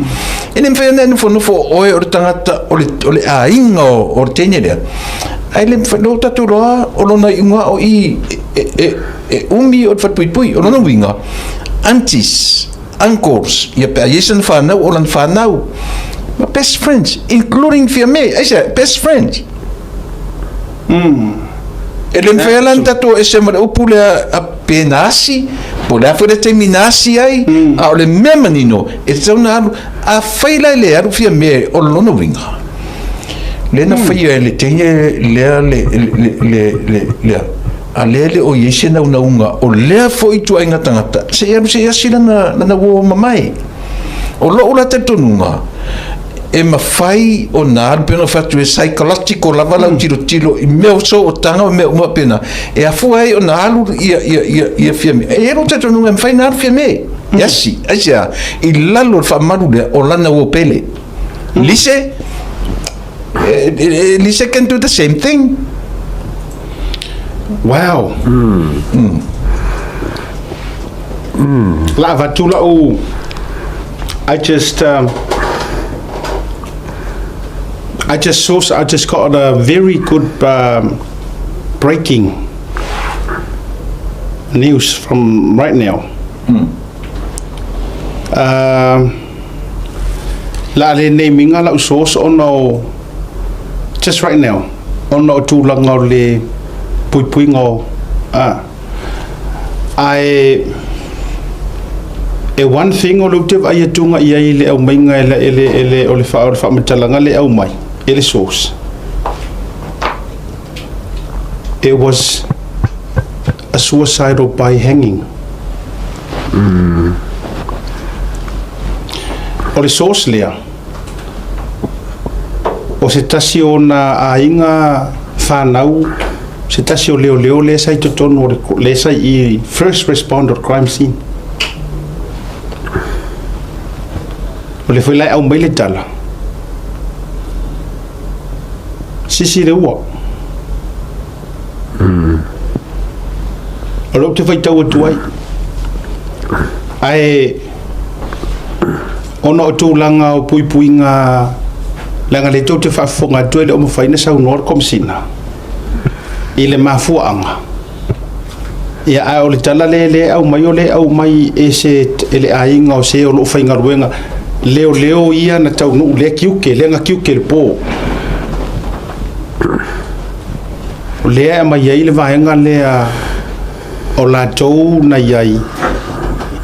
E le mafai ona e nofonofo o oe o le tagata o le, o le aiga o, o le teine lea. Ae le mafai, lo tatou iloa o lona iuga o i e, e, e umi o le falepuipui. O lona uiga, aunties, uncles, ia pe a i ai sana fanau o lana fanau, ma best friends, including Fiame, aisea, best friends. E le mafai la ona tatou ese ma le upu lea a pe na asi, po o le a foi le taimi na asi ai, a o le mea manino, e tatau ona alu. Afai la e le alu Fiame o lona uiga, lea na faia e le teine lea le, le, le, le, lea, a lea e le o i ai se naunauga o lea foi ituaiga tagata, se i alu se i asi lana, lana uo mamae. O lou la talitonuga, e mafai ona alu pei ona fai atu e psychological lava lau tilotilo i mea o sootaga ma mea uma faapena e afua ai ona alu ia ia ia ia Fiame. E i ai lou talitonuga e mafai ona alu Fiame e asi. Aisea? I lalo o le faamalu lea o lana uo pele. Lise, Lise can do the same thing. Wow. La avatu lau I just um, I just saw I just got a very good um, breaking news from right now. Um, la le name inga lau source ona o just right now ona o tulaga o le puipuiga o a Ae e one thing o lea ou te vaai atu i ai i le aumaiga e le, e le, e le, o le, fa, o le faamatalaga le aumai e le source. It was a suicidal by hanging. O le source lea, o se tasi o ona aiga whanau, se tasi o leoleo lea sa i totonu o le, lea sa i first responder crime scene. O le foi la e aumai le tala. Sisi le ua. O lea ou te faitau atu ai. Ae ona o tulaga o puipuiga leaga lea tou te faafofoga atu e le o mafai ona saunoa le Komesina i le mafuaaga. Ia, ae o le tala lea lea e aumai, o lea e aumai e se e le aiga o se o lo o faigaluega leoleo ia na taunuu lea tiute, lea na tiute i le po. O lea e aumai ai le vaega lea o latou na i ai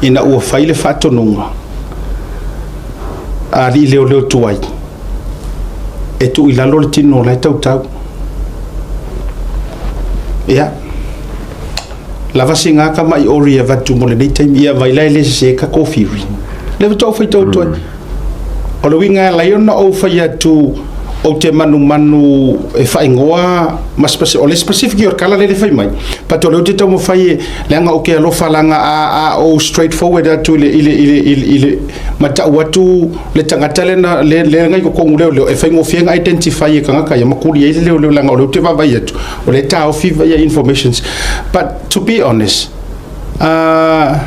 ina ua fai le faatonuga a alii leoleo tuai e tuu i lalo le tino o la e tautau. Ia, lava sina tamai ori e avatu mo lenei taimi, ia vai la e le sese ka kōwhiri. Lea faatoa ou faitau atu ai. O le uiga e ala ai ona ou fai atu ou te manumanu e faaigoa ma speci o le specific o le kala lea le fai mai, but o lea ou te taumafai e, leaga ou te alofa leaga a, a ou straight forward atu i le, i le, i le, i le, i le ma tau atu le tagata lea na, lea, lea na i totonu leoleo, e faigofie ona identify e tagata ia ma kuli ai le leoleo leaga o lea ou te vaavaai atu, o lea e taofi ia informations. But to be honest, uh,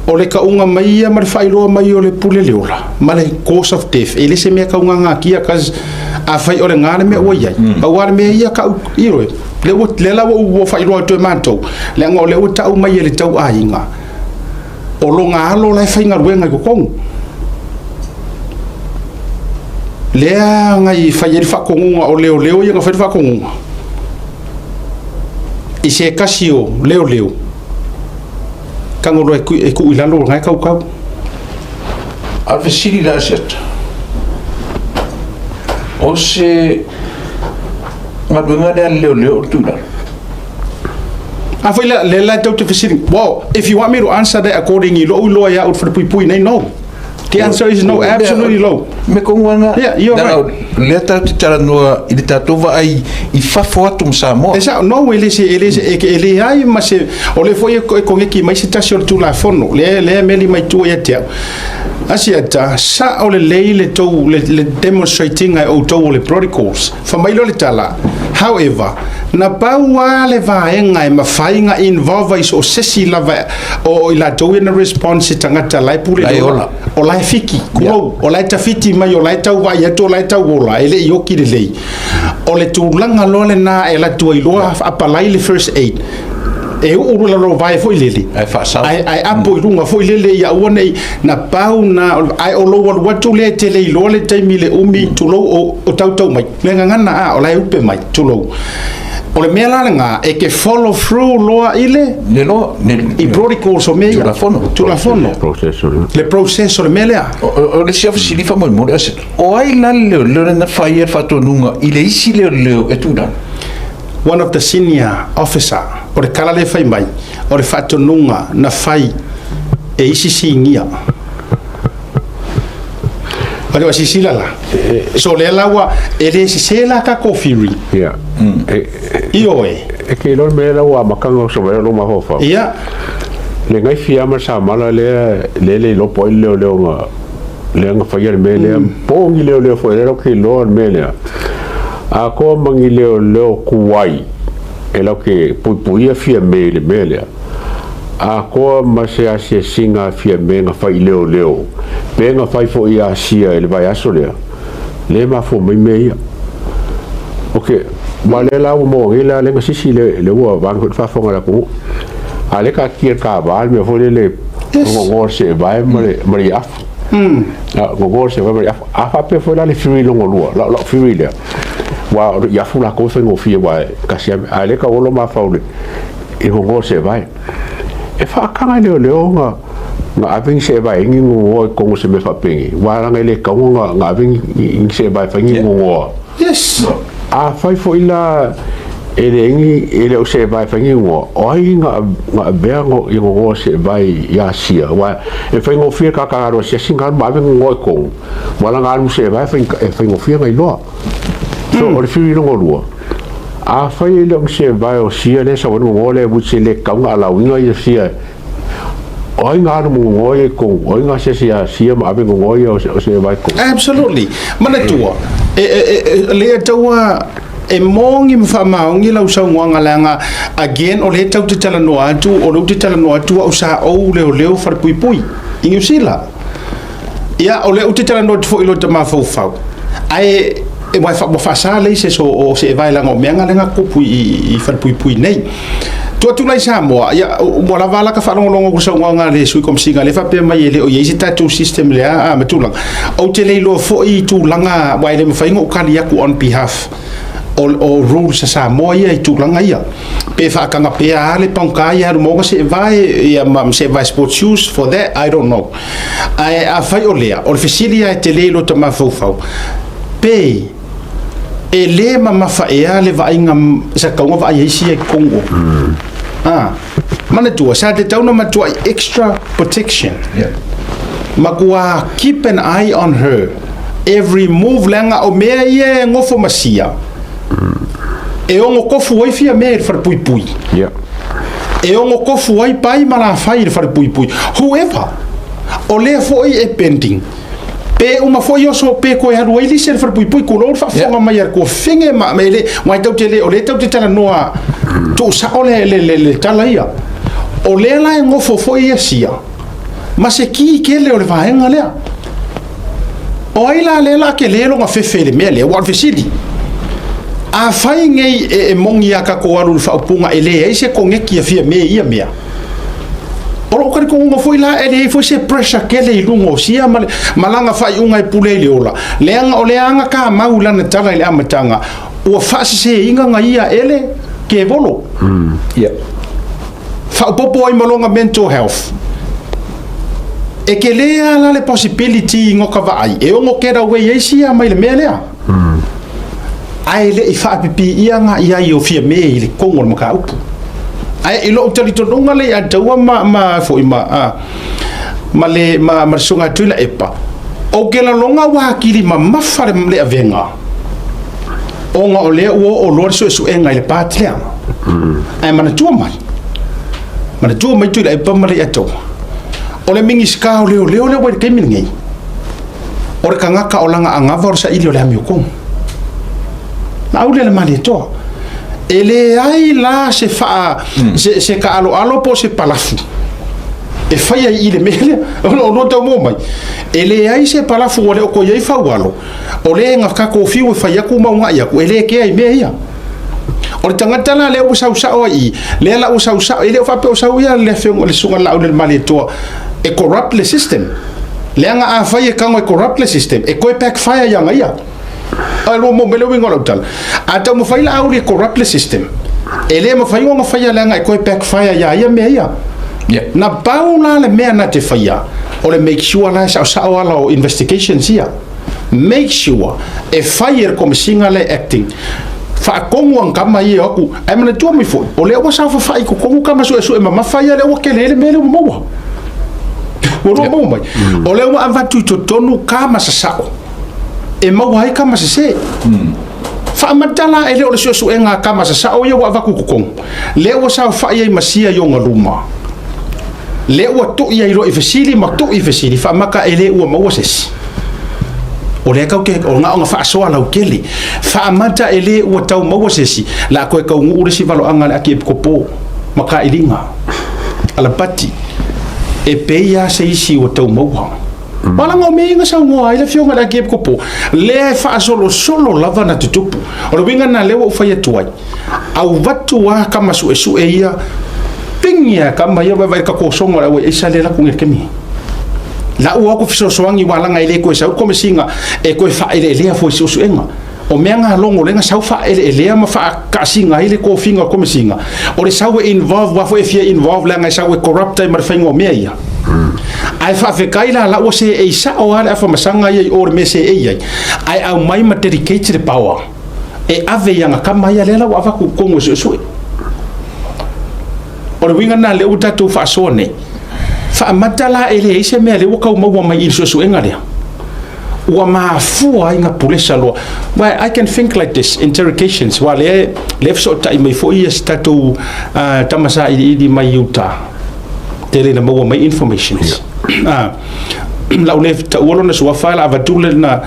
o le kauga mai ia ma le faailoa mai o le pule le ola ma le cause of death, e le se mea kauga cause afai o le gā le mea ua i ai, pau lava le mea ia kau, ioe, lea ua, lea la ua ou faailoa atu e matou, leaga o lea ua tau mai e le tauaiga, o lona alo la e faigaluega i totonu. Lea na i fai ai le faatonuga o leoleo ia na fai le faatonuga i se tasi o leoleo tago loa e tuu i lalo lena e tautau. A o le fesili la Asiata, o se galuega lea a le leoleo o le tuu i lalo? A foi la, lea la tou te fesili, well, if you want me to answer that according i lou iloa ia au i le falepuipui nei, no. The answer is no, absolutely no. Me kongu ana, Yeah, you're right. lea tatou te talanoa i le tatou vaai i fafo atu ma Samoa. E sao, no, e le se, e le se, e, e leai ma se, o lea foi e, e koneki mai se tasi o le Tulafono, lea, lea e meli mai tua ia te au. Asiata, sa'o lelei le tou le, le demonstrate ina e outou o le protocols. Fai mai loa le tala, however, na pau lava le vaega e mafai na involve ai so o sesi lava o i latou ia na response i tagata la e pule i le ola, o la e fiki, tulou, o la e tafiti mai, o la e tau vaai atu, o la e tau ola, e le i oki lelei. O le tulaga loa lena e alu atu ai loa apalai le first aid e uu i lalo vae foi lele Ae faasao. Ae, ae apo i luga foi lele ia aua nei na pau na ae o lou alu atu lea e te le iloa le taimi le umi tulou o, o tautau mai le gagana a o la e upe mai tulou o le mea la lena e ke follow through loa i le Le loa, ne, i protocols o mea ia Tulafono. tulafono Process o le- le process o le mea lea O, o, o le isi fesili faamolemole, ase, o ai la le leoleo lea na faia le faatonuga i le isi leoleo e tulaga? One of the senior officer, o le tala lea e fai mai, o le faatonuga na fai e isi sinia. O le silasila la. So lea la ua, e le sese la tatou theory. Ia. Ioe. E ke iloa le mea lea ua amataga o se mea lou mafaufau. Ia. Le gaifi lava ma le samala lea lea e le iloa po o ai le leoleo na lea na faia le mea lea, po o ni leoleo foi, lea latou te iloa le mea lea. Atoa ma ni leoleo tuai e latou te puipuia Fiame i le mea lea. Atoa ma se asiasiga a Fiame na fai i leoleo, pe na fai foi i Asia i le vaiaso lea, lea e mafua mai mea ia. Ok, aua lea la ua maua nei la lea na sisi le, lea ua vaega foi le faafofoga a le atunuu. A o lea e taatia i le kava le mea foi lele, gogoa le seevae ma le, ma le afu. Gogoa le seevae ma le afu. A faapea foi la le Fury lona lua, lau, lau Fury lea, aua o le afu latou e faigofie aua e tasi lava, a o lea e tauolo mafaufau i le, i le gogoa o le seevae. E faataga e leoleo na, na ave ni seevae ai ni gogoa i totonu o se mea faapenei, aua leaga e le tatau ona, na ave ni, ni seevae e fai ni gogoa. Yes. Afai foi la e leai ni, e le o seevae e fai ni gogoa, o ai na, na avea i gogoa seevae i Asia, aua e faigofie le tagata alu asiasi na alu ma ave gogoa i totonu, aua leaga alu seevae e faigofie ona iloa. So, o le whiri lona lua, afai e le o ni seevae o sia lea e sau ai le gogoa lea which e le tatau ona allow-ina ia sia, o ai na alu ma gogoa ia i totonu, o ai na asiasi ia sia ma ave gogoa ia o seevae i totonu? Absolutely. Manatua, e, e, e, lea taua e mogi ma faamaoni lau saunoaga leaga again o lea tau te talanoa atu, o lea ou te talanoa atu au sa ou leoleo falepuipui i Niu Sila. Ia, o lea ou te talanoa atu foi i lota mafaufau, ae e, ua ua faasa leises o, o seevae leaga o meaga lea na tupu i, i falepuipui nei. Tuu atu la i Samoa, ia, ua lava la ka faalogologo atu i le saunoaga a le Sui Komesina lea e faapea mai e le o i ai se tatou system lea a, ma tulaga. Ou te le iloa foi i tulaga, aua e le mafai ona ou tali atu on behalf o, o rules a Samoa ia i tulaga ia. Pe faataga pea lava le paugata ia alu ma ona seevae, ia ma seevae sports shoes for that, I don't know. Ae afai o lea, o le fesili lava e tele i lota mafaufau, pe e le mamafa ea le vaaiga sa tatau ona vaai ai sia i totonu o. Ah, manatua, sa tatau ona matuai extra protection. Yeah. Matua keep an eye on her every move leaga o mea ia e nofo ma sia. E ono kofu ai fia mea i le falepuipui. Yeah. E ono kofu ai pai ma lafai i le falepuipui. Whoever, o lea foi e pending. Pe uma foi oso pe koe alu ai lisi i le falepuipui, kulou le faafofoga mai a le kuafine ma, ma e le, aua e tatou te le, o lea tatou te talanoa tuusao le, le, le, le tala ia. O lea la e nofo foi ia sia, ma se ki tele o le vaega lea. O ai la lea la tele lona fefe i le mea lea? Ua o le fesili. Afai nei e, e moni a tatou alu i le faaupuga e leai se koneti a Fiame i ia mea, o lou talitonuga foi la e leai foi se pressure tele i luga o sia ma, le, ma lana faaiuga e pule ai le ola, leaga o lea aga kamau i lana tala i le amataga, ua faaseseina na ia e le kevolo. Yeah. Faaopoopo ai ma lona mental health. E tele lava la le possibility i ka vaai e ono get away ai sia mai le mea lea. Ae le i faapipiia nga i ai o Fiame i le kogo o le mataupu. Ae i lou talitonuga le ia taua ma, ma foi ma, a, ma le, ma, ma le susuga Tuilaepa, ou te lagona ua atili mamafa le, le avega ona o lea ua oo loa le suesuega i le part lea. Ae manatua mai, manatua mai Tuilaepa ma le Iataua. O le Minisita o Leoleo lea ua i le taimi lenei, o le tagata o lana anava o le saili o le amiotonu. Laauli le Malietoa. E leai la se faa, se taaloalo po o se palafu e faia i i le mea lea. O lua tau maua mai. E leai se palafu ua le o toe i ai faualo, o le na tatou fiu e fai atu ma uunai atu, e le kea i mea ia. O le tagata la lea ua sau sao ai i i, lea la ua sau sao, e le o faapea o sau ia le afioga le susuga Laauli le Malietoa e corrupt le system. Leaga afai e tago e corrupt le system, e toe backfire ia ia. A lua mo mele uiga o lau tala. A taumafai Laauli e corrupt le system, e le mafai ona faia leaga e toe backfire ia ia mea ia. Na pau la le mea na te faia, o le make sure la e saosao ala o investigations ia. Make sure e fai e le Komesina le acting. Faatonu ana tama ia e o atu. Ae manatua mai foi, o lea ua saofafai i totonu tama suesue mamafa ia lea ua tele ai le mea lea ua maua. Ua lua maua mai. O lea ua avatu i totonu tama sasao e maua ai tama sese. Faamatala e le o le suesuega a tama sasao ia ua avatu i totonu. Lea ua saofai ai ma sia i ona luma. Lea ua tui ai loa i fesili ma tui i fesili, faamata e le ua maua se isi. O lea tau te, o na ona faasoa lautele. Faamata e le ua tau maua se isi, la koe taunuu le isi valoaga a le Akiepikopo ma kailiga a Lapati, e pei lava se isi ua tau maua. Walaga o mea ia na saunoa ai le afioga i le Akiepikopo, lea e faasolosolo lava na tutupu. O le uiga lena lea ua ou fai atu ai, Auvatu a kama suesue ia, pigi a kama ia vaevae ka kosoga o le auai aisa lea laku nge kemi. La ua aku fesoasoani walaga e le koe sau komesiga e koe faaeleelea foi suesuega. O mea nga logo lea na sau faaeleelea ma faakaasiga ai le kofiga o komesiga, o le sau e involve wa foi e fia involve leaga e sau e corrupt ai ma le faiga o mea ia. Ae faafetai la la ua seei sao lava le afamasaga ia i o le mea seei ai, ae aumai ma dedicate le power. e ave i ana tama ia lea la ua avatu i totonu e suesue. O le uiga lena lea ua tatou faasoa nei, faamata la e leai se mea lea ua tau maua mai i le suesuega lea, ua mafua ai na pulesa loa. Well, I can think like this, interrogations, aua lea lea fesootai mai foi ia si tatou tama sailiili mai Utah, tele ina maua mai informations. Lau le taua lona suafa, la avatu lena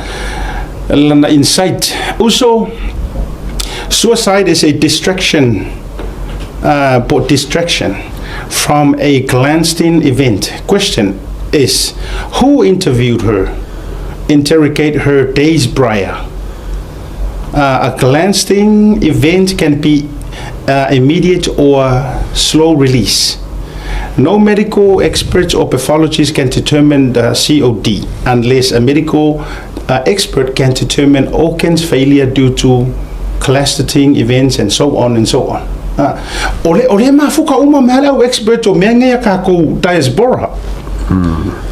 lana insight. Uso, suicide is a distraction, po distraction from a Glanstein event. Question is, who interviewed her? Interrogate her days prior. A Glanstein event can be immediate or slow release. No medical experts or pathologists can determine the COD unless a medical expert can determine organs failure due to clustering events and so on and so on. O le, o le mafuka uma mea le au expert o mea nei a kākou diaspora.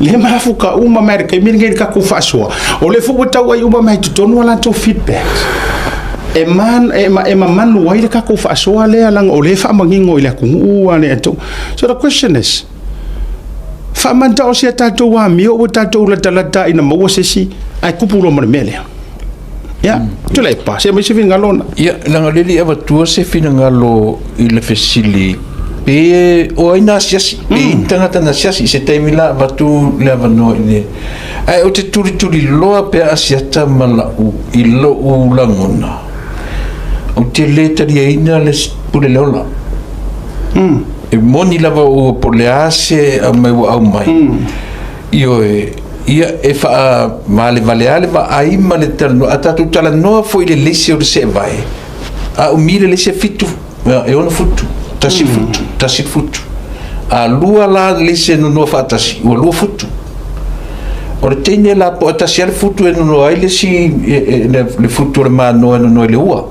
Le mafuka uma mea le taimi lenei le tatou faasoa. O le foi ua tau ai uma mea i totonu a latou feedbacks. E, man, e, ma, e mamanu ai le tatou faasoa lea laga o le faamanino i le atunuu a le atunuu. So the question is, faamantao si a tatou amio ua tatou latalata ina maua se isi ae kupu loa ma le mea lea. Ia, Tuilaepa, se aumai se finagalo ona. Ia, leaga o lea e le i avatua se finagalo i le fesili pe o ai na asiasi, pe i ni tagata na asiasi i se taimi la avatu le avanoa i le. Ae ou te tulituliloa pea asiata ma la'u i lo'u lagona, ou te le taliaina le pule le ola. E moni lava ua po o le a se aumai ua aumai, ioe, ia e faavalevalea le vaai ma le talanoa. A tatou talanoa foi i le leise o le seevae, a umi le leise e fitu, e ono futu, tasi le futu, tasi le futu. A lua la leise e nonoa faatasi, ua lua futu. O le teine la po o tasi lava le futu e nonoa ai le isi, le futu o le manoa e nonoa i le ua.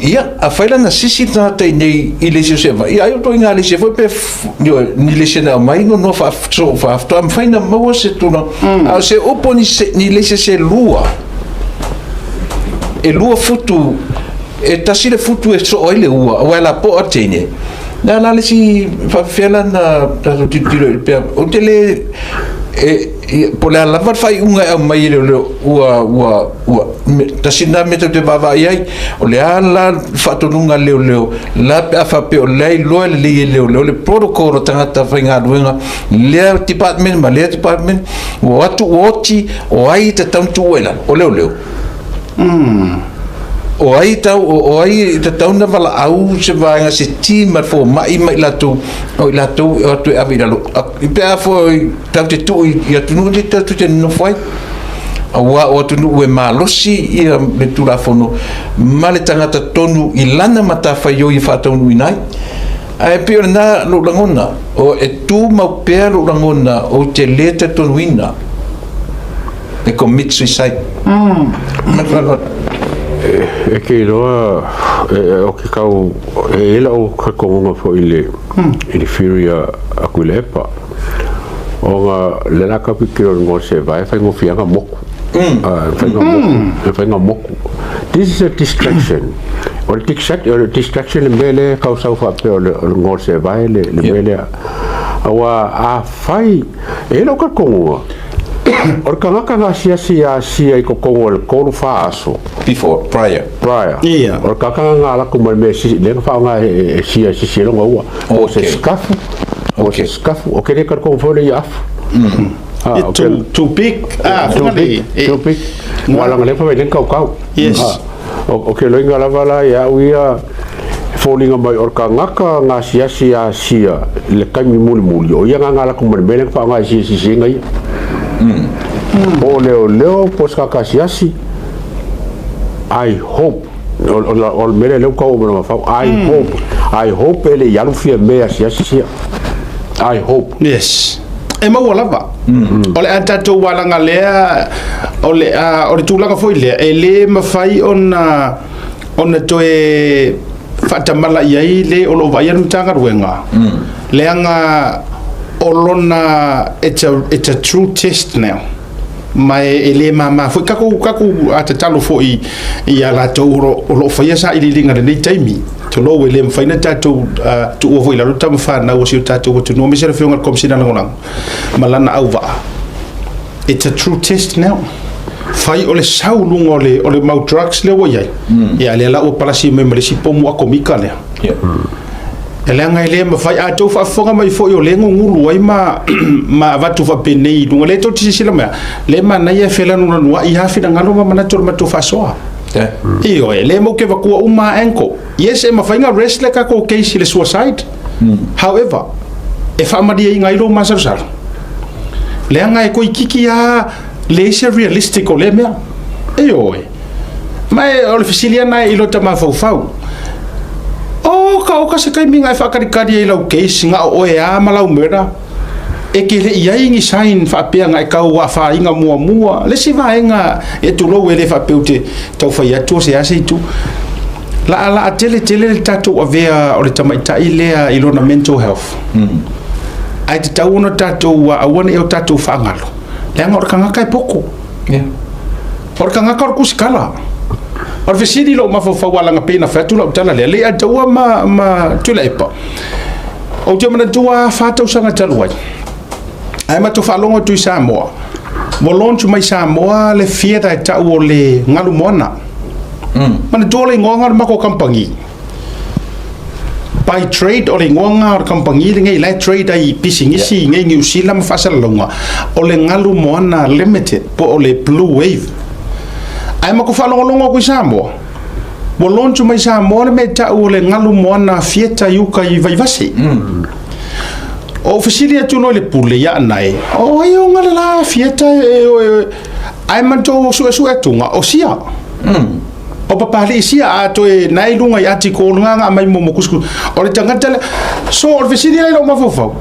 Ia, afai la na sisi le tagata i nei i le isi o seevae, ia ai o ituaiga leise foi pe ioe, ni leise na aumai nonoa faasoo faafitoa, mafai na maua se tulaga. A o se upu ni, se, ni leise se lua, e lua futu, e tasi le futu e soo ai le ua, aua e lapoa le teine. Na la le isi faapefea la na tatou tilotilo i pea, ou te le, e, Po o le a lava le faaiuga e aumai e leoleo, ua, ua, ua, tasi lena mea tatou te vaavaai i ai, o le a la le faatonuga a leoleo la pe a faapea o la e iloa lelei e leoleo le protocol a tagata faigaluega lea department ma lea department, ua o atu ua oti, o ai e tatau ona tuua i lalo? O leoleo. O ai tau, o ai e tatau ona valaau se vaega, se team a le fomai ma i latou, o i latou e o atu e ave i lalo. Pe a foi tatou te tuu i atunuu nei tatou te nonofo ai, aua o atunuu e malosi ia le Tulafono ma le tagata tonu i lana matafaioi e faataunuuina ai. Ae pei o lena lou lagona, o e tumau pea lou lagona ou te le talitonuina e commit suicide. Ma le faaaloalo. E te iloa, o ke kau, e i ai la'u talitonuga foi i le, i le theory a Tuilaepa, ona lea o le a tatou tilotilo i le igoa o le sevae, e faigofie lava ona motu. E mafai ona motu, e mafai ona motu. This is a distraction. O le o le distraction le mea lea e tau sau faapea o le igoa o le sevae le mea lea. Aua afai, e i ai lou talitonuga, o le tagata na asiasi ia Asia i totonu o le 3, 4 aso. Before, prior. Prior. O le tagata na alu atu ma le mea lea na faaaoga e Sia e sisi ai lona ua. Po o se sikafu, po o se sikafu. Ou te le talitonu foi lea ia afu. Too, too big. Too big, too big. Ua laga lea fai mai lea na tautau. Yes. O ke loiga lava la ia au ia, e foliga mai o le tagata na asiasi ia Asia i le taimi mulimuli, o ia na alu atu ma le mea lea na faaaoga e Sia i sisiga ia. Po o leoleo, po o se tagata asiasi, I hope, o le mea lea lea ua tau oo mai lona fau, I hope, I hope e le i alu Fiame e asiasi Sia. I hope. Yes. E maua lava. O le a tatou alaga lea, o le, a, o le tulaga foi lea, e le mafai ona, ona toe faatamala i ai le o lo o vaaia le Matagaluega, leaga o lona, it's a, it's a true test now. Ma e, e le māmā foi. Tatou, tatou a tatalo foi i a latou o lo, o lo o faia sailiiliga i lenei taimi. Tulou, e le mafai ona tatou tuua foi i lalo tama fanau o si o tatou atunuu, aemaise le Afioga i le Komesina Lagolago ma lana auvaa. It's a true test now. Fai o le sau luga o le, o le mau drugs lea ua i ai. Ia, lea la ua palasi mai ma le isi pomu akomika lea. E leaga e le mafai, a outou faafofoga mai foi o lea e gugulu ai ma, ma avatu faapenei i luga, lea tou te silasila mai, lea e manaia e felanulanuai lava finagalo ma manatu o le matou faasoa. Ioe, lea matou te avatua uma lava angle. Yes, e mafai ona rest le tatou case i le suicide. However, e faamalieina ai lou masalosalo. Leaga e toeitiiti lava leai se realistic o lea mea. Ioe. Ma e, o le fesili lava lena i lota mafaufau. Oka, oka se taimi na e faataritari ai i lau case, na o oe lava ma lau murder. E te le i ai ni sign faapea na e tau afaina muamua. Le isi vaega e tulou e le faapea ou te tau fai atu o se a se itu. Laalaa tele tele le tatou avea o le tamaitai lea i lona mental health. Ae tatau ona tatou aua ne i o tatou faagalo, leaga o le tagata e poto. O le tagata o le tusitala. O le fesili i lou mafaufau a leaga pei na fai atu lau tala lea, le i ataua ma, ma Tuilaepa. Ou te manatua lava 4 tausaga talu ai, ae matou faalogo atu i Samoa, ua launch mai Samoa le theatre e tau o le Galu Moana. Manatua le igoa o le matou kamupani. By trade o le igoa lena o le kamupani lenei la e trade ai i pisinisi i nei Niu Sila ma faasalalauga, o le Galu Moana Limited po o le Blue Wave. Ae matou faalogologo atu i Samoa, ua launch mai Samoa le mea e tau o le Galu Moana Theatre i uka i Vaivase. Ou fesili atu loa i le pule ia Anae, o ai ona le la theatre e, ae matou suesue atuga, o sia. O Papalii sia a toe na i luga i article lena na aumai mo kusikusi. O le tagata lea, so o le fesili lea i lou mafaufau,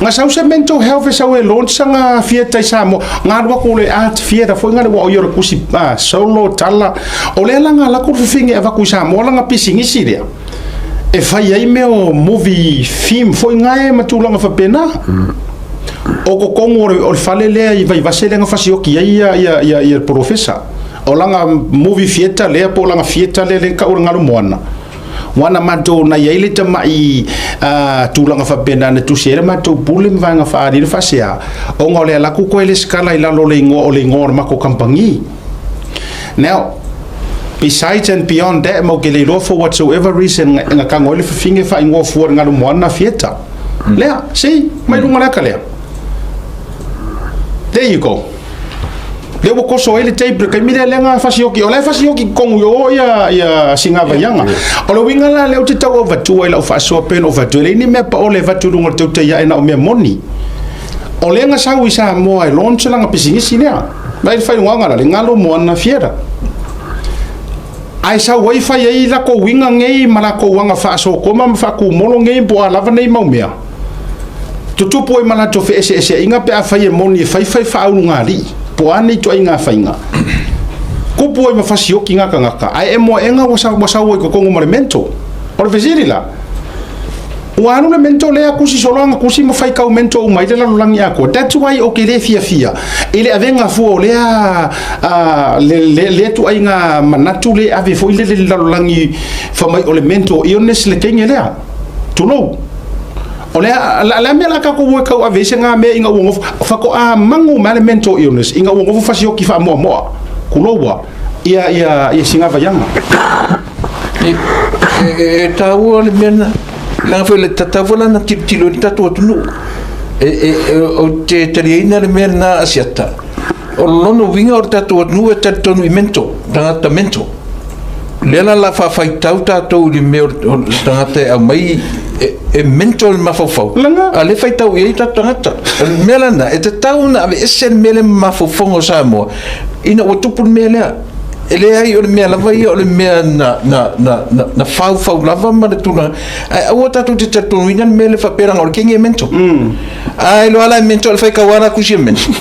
na sau se mental health e sau e launch sana theatre i Samoa, na alu atu le art theatre foi na le ua o ia o le kusi solo tala, o lea la na alu atu le fefine e avatu i Samoa lana pisinisi lea, e fai ai mea o movie film foi na e ma tulaga faapena. O totonu o le fale lea i Vaivase lea na fasioki ai ia le polofesa. O lana movie theatre lea po o lana theatre lea lea na tau o le Galu Moana, Ua na matou na i ai le tama'i tulaga faapena na tusi ai le matou pule ma vaega faaali le faasea, ona o le alu atu koe lesitala i lalo o le igoa o le igoa o le matou kamupani. Now, besides and beyond that, matou te le iloa for whatsoever reason na tago ai le fafine faaigoa fua i le Galumoana Theatre. Lea, see, mai luga o le ata lea. There you go. Lea ua koso ai le tape i le taimi lea, lea na fasioki, o la e fasioki i totonu i o ia, ia Sigavaiaga. O le uiga la lea ou te tau avatua i lau faasoa pei ona ou fai atu, e leai ni mea paole e avatu i luga o le tautai ae na o mea moni. O lea na sau i Samoa e launch lana pisinisi lea. Vaai le faaigoaga la, le Galo Moana Fiera. Ae sau ai fai ai lakou uiga nei ma lakou aga faasokoma ma faakumolo nei po o a lava nei mau mea. Tutupu ai ma latou feeseeseaiga pe afai e moni e fai fai faaulugalii po o a nei ituaiga faiga. Kupu ai ma fasioki na tagata, ae e moaega ua sau ai i totonu ma le mental. O le fesili la, Ua alu le mental lea kusi solo ana kusi ma faitau mental uma ai le lalolagi atoa. That's why ou te le fiafia i le avega fua o lea le, le, lea tuaiga manatu le ave foi lele i le lalolagi fai mai o le mental illness le teine lea. Tulou. O lea, la, la mea la tatou o e tau ave ai se ngā mea ina ua nofo, faatoa manu mai le mental illness ina ua nofo fasioki faamoamoa. Tulou a, ia, ia, ia Sigavaiaga. E taua le mea lena, leaga foi le tatau foi la ona tilotilo i le tatou atunuu. Ou te taliaina le mea lena Asiata, o lona uiga o le tatou atunuu e talitonu i mental, tagata mental. Lea la la faafaitau tatou i le mea o le tagata e aumai e mental le mafaufau, a o lea e faitau i ai tatou tagata. O le mea la lena, e tatau ona aveese le mea lea ma mafaufauga o Samoa ina ua tupu le mea lea. E leai, o le mea lava ia o le mea na, na, na, na, na faufau lava ma le tulaga. Ae aua tatou te talitonuina le mea lea faapea leaga o le kenge e mental. Ae loa la e mental, e faitau lava la kusi e mental.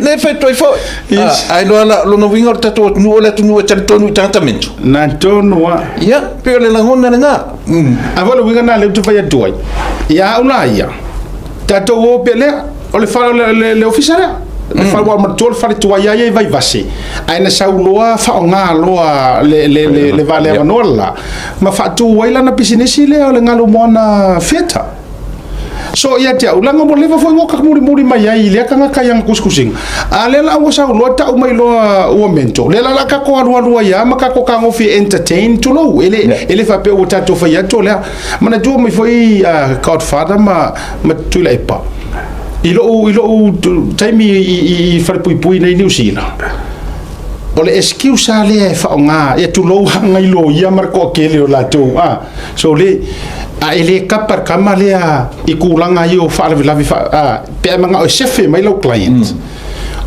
Le faitau foi. Yes. Ae loa la, lona uiga o le tatou atunuu o le atunuu e talitonu i tagata mental. Na tonu a. Ia, pei o le lagona lena. A foi o le uiga lena lea ou te fai atu ai. Ia au la ia, tatou o pea lea. O le fale, le, le, le ofisa lea. Le fale ua matua le fale tuai ai i Vaivase. Ae na sau loa faaaoga loa le, le, le, le vale avanoa le la, ma faatu ai lana pisinisi lea o le Galumoana Theatre. So ia te au, leaga ua leva foi ngoka mulimuli mai ai i lea tagata i ana kusikusiga. A lea la ua sau loa tau mai loa ua mental. Lea la la tatou alualu ai lava ma tatou fetagofi e entertain, tulou. E le, e le faapea ua tatou fai atu o lea. Manatua mai foi Godfather ma ma Tuilaepa i lou i lou taimi i falepuipui nei Niu Sila. O le excuse lava lea e faaaoga, ia tulou agai loia ma le toatele o latou a. So le a e le kapa le tama lea i tulaga ia o faalavelave fa, a, pe a manao e sefe mai lau client.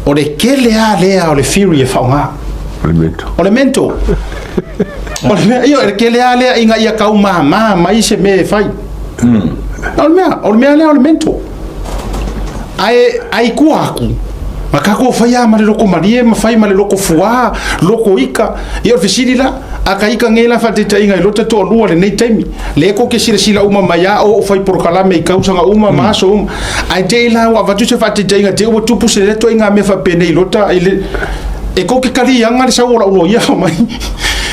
O le tele lava lea o le theory e faaaoga. O le mental. O le mental. O le mea, ia, o le tele lava lea ina ia tau mama mai se mea e fai. O le mea, o le mea lea o le mental. Ae, ae i tua atu, na tatou fai lava ma le loto malie ma fai ma le loto fuā, loto ika. Ia o le fesili la, a ka ika nei la faataitaiga i lota toalua i lenei taimi, lea tou te silasila uma mai lava o ou fai polokalame i tausaga uma ma aso uma, ae te i la ua avatu se faataitaiga te i ua tupu se lea ituaiga mea faapenei i lota, i le, e tou te kaliaga le sau o lau loia fai mai.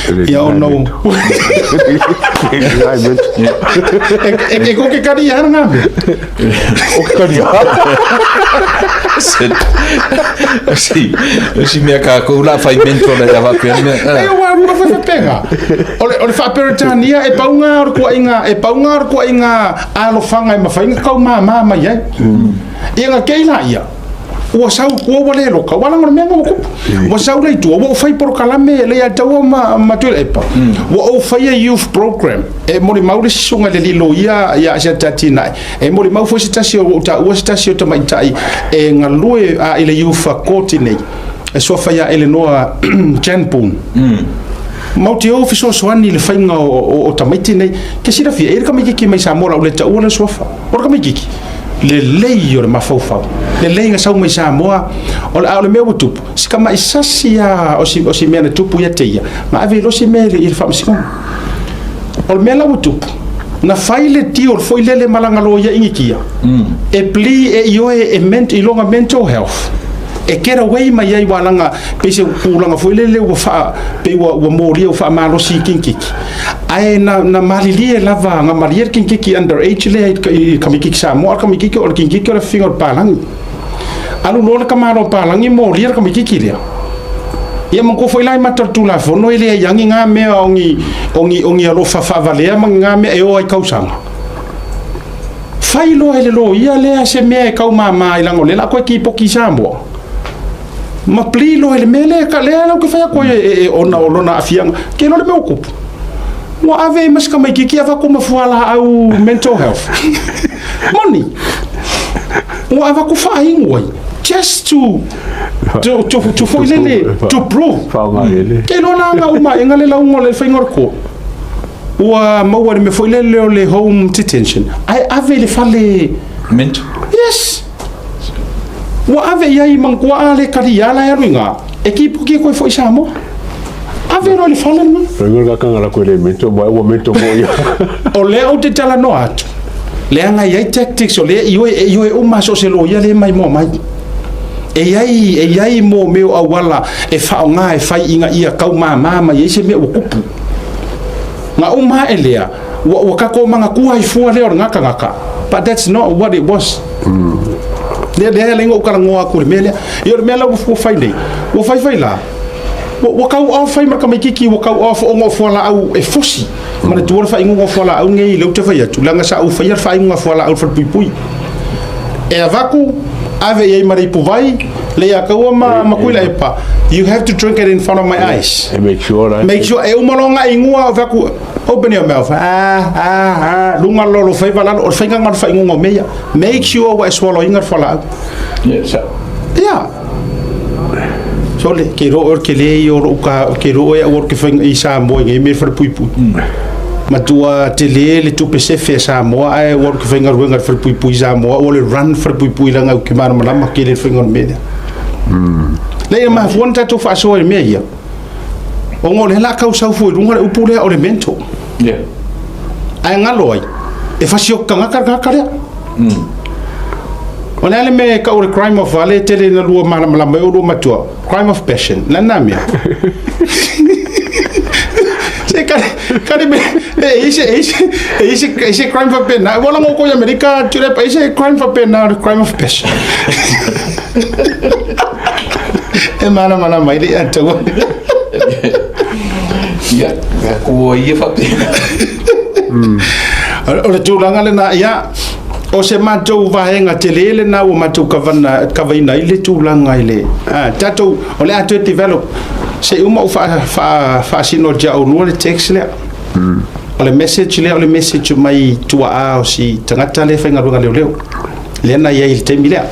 Ia ona o... E tou te kaliaga lena mea. O ke kaliaga. O si mea kākou la fai mental e awa pea mea. E ua rua fai faapena. O le, o le faa-Peretania e pau ngā o le tuaiga, e pau ngā o le tuaiga alofaga e mafai ona taumāmā mai ai. Ia na kei la ia, ua sau i tua ua le loka, ua laga o le mea lena ua tupu. Ua sau la i tua, ua ou fai polokalame le ia taua ma, ma Tuilaepa. Ua ou faia youth program, e molimau le susuga i le alii loia ia Asiata Atinae. E molimau foi se tasi o, ua ou taua se tasi o tamaitai e galue a i le youth court nei, e suafa ia Elenoa Jan Boone. Matou te o fesoasoani i le faiga o tamaiti nei. Ke silafia, e i ai le tamaitiiti mai Samoa o le a ou le taua lana suafa. O le tamaitiiti, lelei o le mafaufau, lelei na sau mai Samoa, o le, a o le mea ua tupu, si tamai sasi lava o si, o si mea na tupu ia te ia, na ave i loa si mea i le faamasinoga. O le mea la ua tupu, na fai le deal foi lele ma lana loia Initia, e plea e ioe e ment, i lona mental health. E get away mai ai ua laga pei se tulaga foi lele ua faa pei ua ua molia ua faamalosi i kinkiki. Ae na na malilie lava na malie le kinkiki under age lea i i tamaititi Samoa, a o le tamaititi o le kinkiki o le afiafiga o le palagi. Alu loa le tamaloa palagi molia le tamaititi lea. Ia manatua foi la i mata o le Tulafono e leai lava ni na mea o ni o ni o ni alofa faavalea ma ni na mea e o ai i tausaga. Fai loa e le loia lea se mea e tau mama ai leaga o lea o le a toe kipoti i Samoa. Ma pli loa i le mea lea, lea ou te fai atu ai e, e, ona o lona aafiaga. Ke iloa le mea ua tupu. Ua ave ai ma si tamaitiiti avatu ma fualaau mental health. Moni. Ua avatu faainu ai. Just to to to to foi lele to prove. Ke iloa la na uma aega le lauga o le faiga o le court. Ua maua i le mea foi lele o le home detention, ae ave i le fale Mental. Yes. Ua ave i ai manatua a le talia la e alu i ina, e tiputi e toe foi i Samoa. Ave loa i le fale lena. Lona uiga ka ngala koe le mental, ma ua mental mo ia. O lea ou te talanoa atu, leaga e i ai tactics o lea e ioe, e ioe uma so o se loia lea e maimoa mai. E i ai, e i ai mo mea o auala e faaaoga e fai ina ia tau mama mai ai se mea ua tupu. Na uma ae lea, ua, ua tatou manatua ai fua lea o lena tagata, but that's not what it was. Lea, lea e ala ai ona ou talanoa atu i le mea lea. Ia o le mea la ua fai nei, ua fai fai la, ua, ua tau off ai ma le tamaitiiti, ua tau off ona o fualaau e fosi. Manatua le faainuga o fualaau nei lea ou te fai atu, leaga sa ou faia le faainuga fualaau i le falepuipui. E avatu, ave i ai ma le ipuvai, le ia taua ma, ma Tuilaepa, you have to drink it in front of my eyes. E make sure la. Make sure, e uma loa ona inua, ou fai atu, open your mouth, ah, ah, ah, luga lolo faiva lalo, o le faiga lena o le faainuga o mea ia. Make sure ua e swallow ina le fualaau. Yes. Ia. Sole, ke iloa oe o le tele ia o lou ta, ke iloa oe au o le faiga i Samoa i nei mea i le falepuipui. Matua tele le tupe sefe a Samoa ae ua alu ke faigaluega i le falepuipui i Samoa, ua le run falepuipui leaga ou te malamalama tele i le faiga o le mea lea. Leai, e mafua ona tatou faasoa i mea ia, ona o lea o le a tau sau fua i luga le upu lea o le mental. Yeah. Ae galo ai, e fasioti tagata le tagata lea. O le a le mea e tau o le crime of a lea e tele ina lua malamalama ai oulua matua, crime of passion, le a lena mea? Se kare, kare me, e i se, e i se, e i se, e i se crime faapena. Ua laga outou i Amerika, Tuilaepa, e i se crime faapena o le crime of passion. E malamalama ai le ia taua. Ia, ua ia faapena. O le tulaga lena, ia, o se matou vaega tele lena ua matou kavana, kavaina ai le tulaga i le, a, tatou, o le a toe develop, se i uma ou faa, faa, faasino atu ia oulua le text lea. O le message lea, o le message mai tuaa o si tagata lea e faigaluega leoleo, lea na i ai i le taimi lea.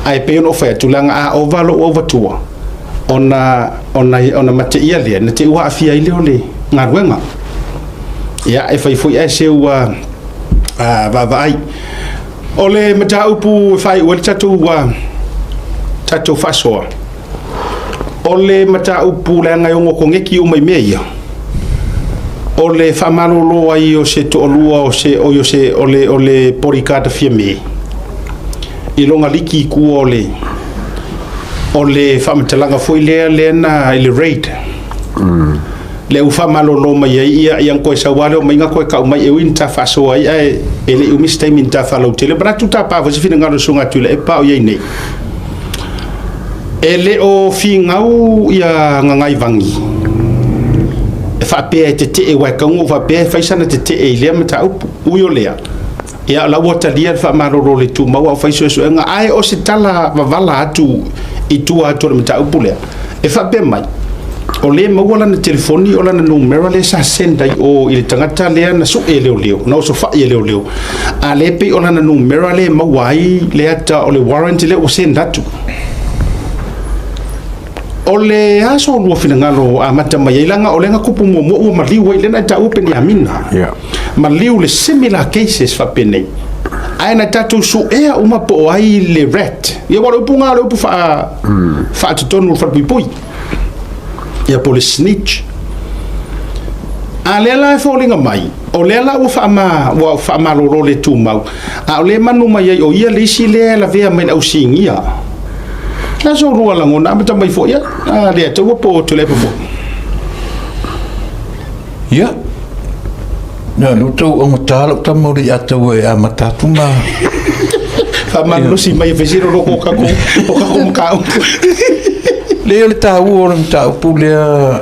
Ae pei ona ou fai atu, leaga a ova lou auvatua, ona, ona, ona mateia lea, na te i ua aafia ai lea o le galuega. Ia, e fai foi ae se ua vaavaai. O le mataupu e faaiu ai le tatou, tatou faasoa, o le mataupu leaga e ono koneki uma i mea ia, o le faamalolo ai o se toalua o se, oi o se, o le, o le bodyguard a Fiame, i lona liki i tua o le, o le faamatalaga foi lea, lea na i le raid. Lea ua faamalolo mai ai ia, ia na toe sau lava lea omai na toe tau mai e ui na ta faasoa ai ae e le i umi se taimi na ta faalautele. Manatu tapa foi se finagalo o le Susuga Tuilaepa o i ai nei. E le o finau ia Gagaivagi e faapea e tetee aua e tatau ona ou faapea e fai sana tetee i lea mataupu. Ui o lea, ia o la ua talia le faamalolo le tumau a o fai suesuega ae o se tala vavala atu i tua atu o le mataupu lea e faapea mai, o lea e maua lana telefoni o lana numera lea sa send ai o i le tagata lea na sue e leoleo, na osofai e leoleo, a lea pei o lana numera lea e maua ai le ata o le warrant lea ua send atu. O le a so lua finagalo amata mai ai leaga o lea na tupu muamua ua maliu ai lea na e taua Peniamina. Yeah. Maliu le similar cases faapenei. Ae na tatou suea uma po o ai le rat. Ia aua o le upu na o le upu faa, faatotonu o le falepuipui. Ia po o le snitch. A lea la e foliga mai, o lea la ua faama, ua faamalolo le tumau, a o lea e manu mai ai o ia le isi lea e lavea mai le au sinia. Le a so lua lagona amata mai foi a le Ataua po o Tuilaepa foi? Ia, na lea ua tau augata lau tama o le Ataua e amata atu ma Faamalolosi mai e fesili o loko o kako o kako mataupu. Leai o le taua o le mataupu lea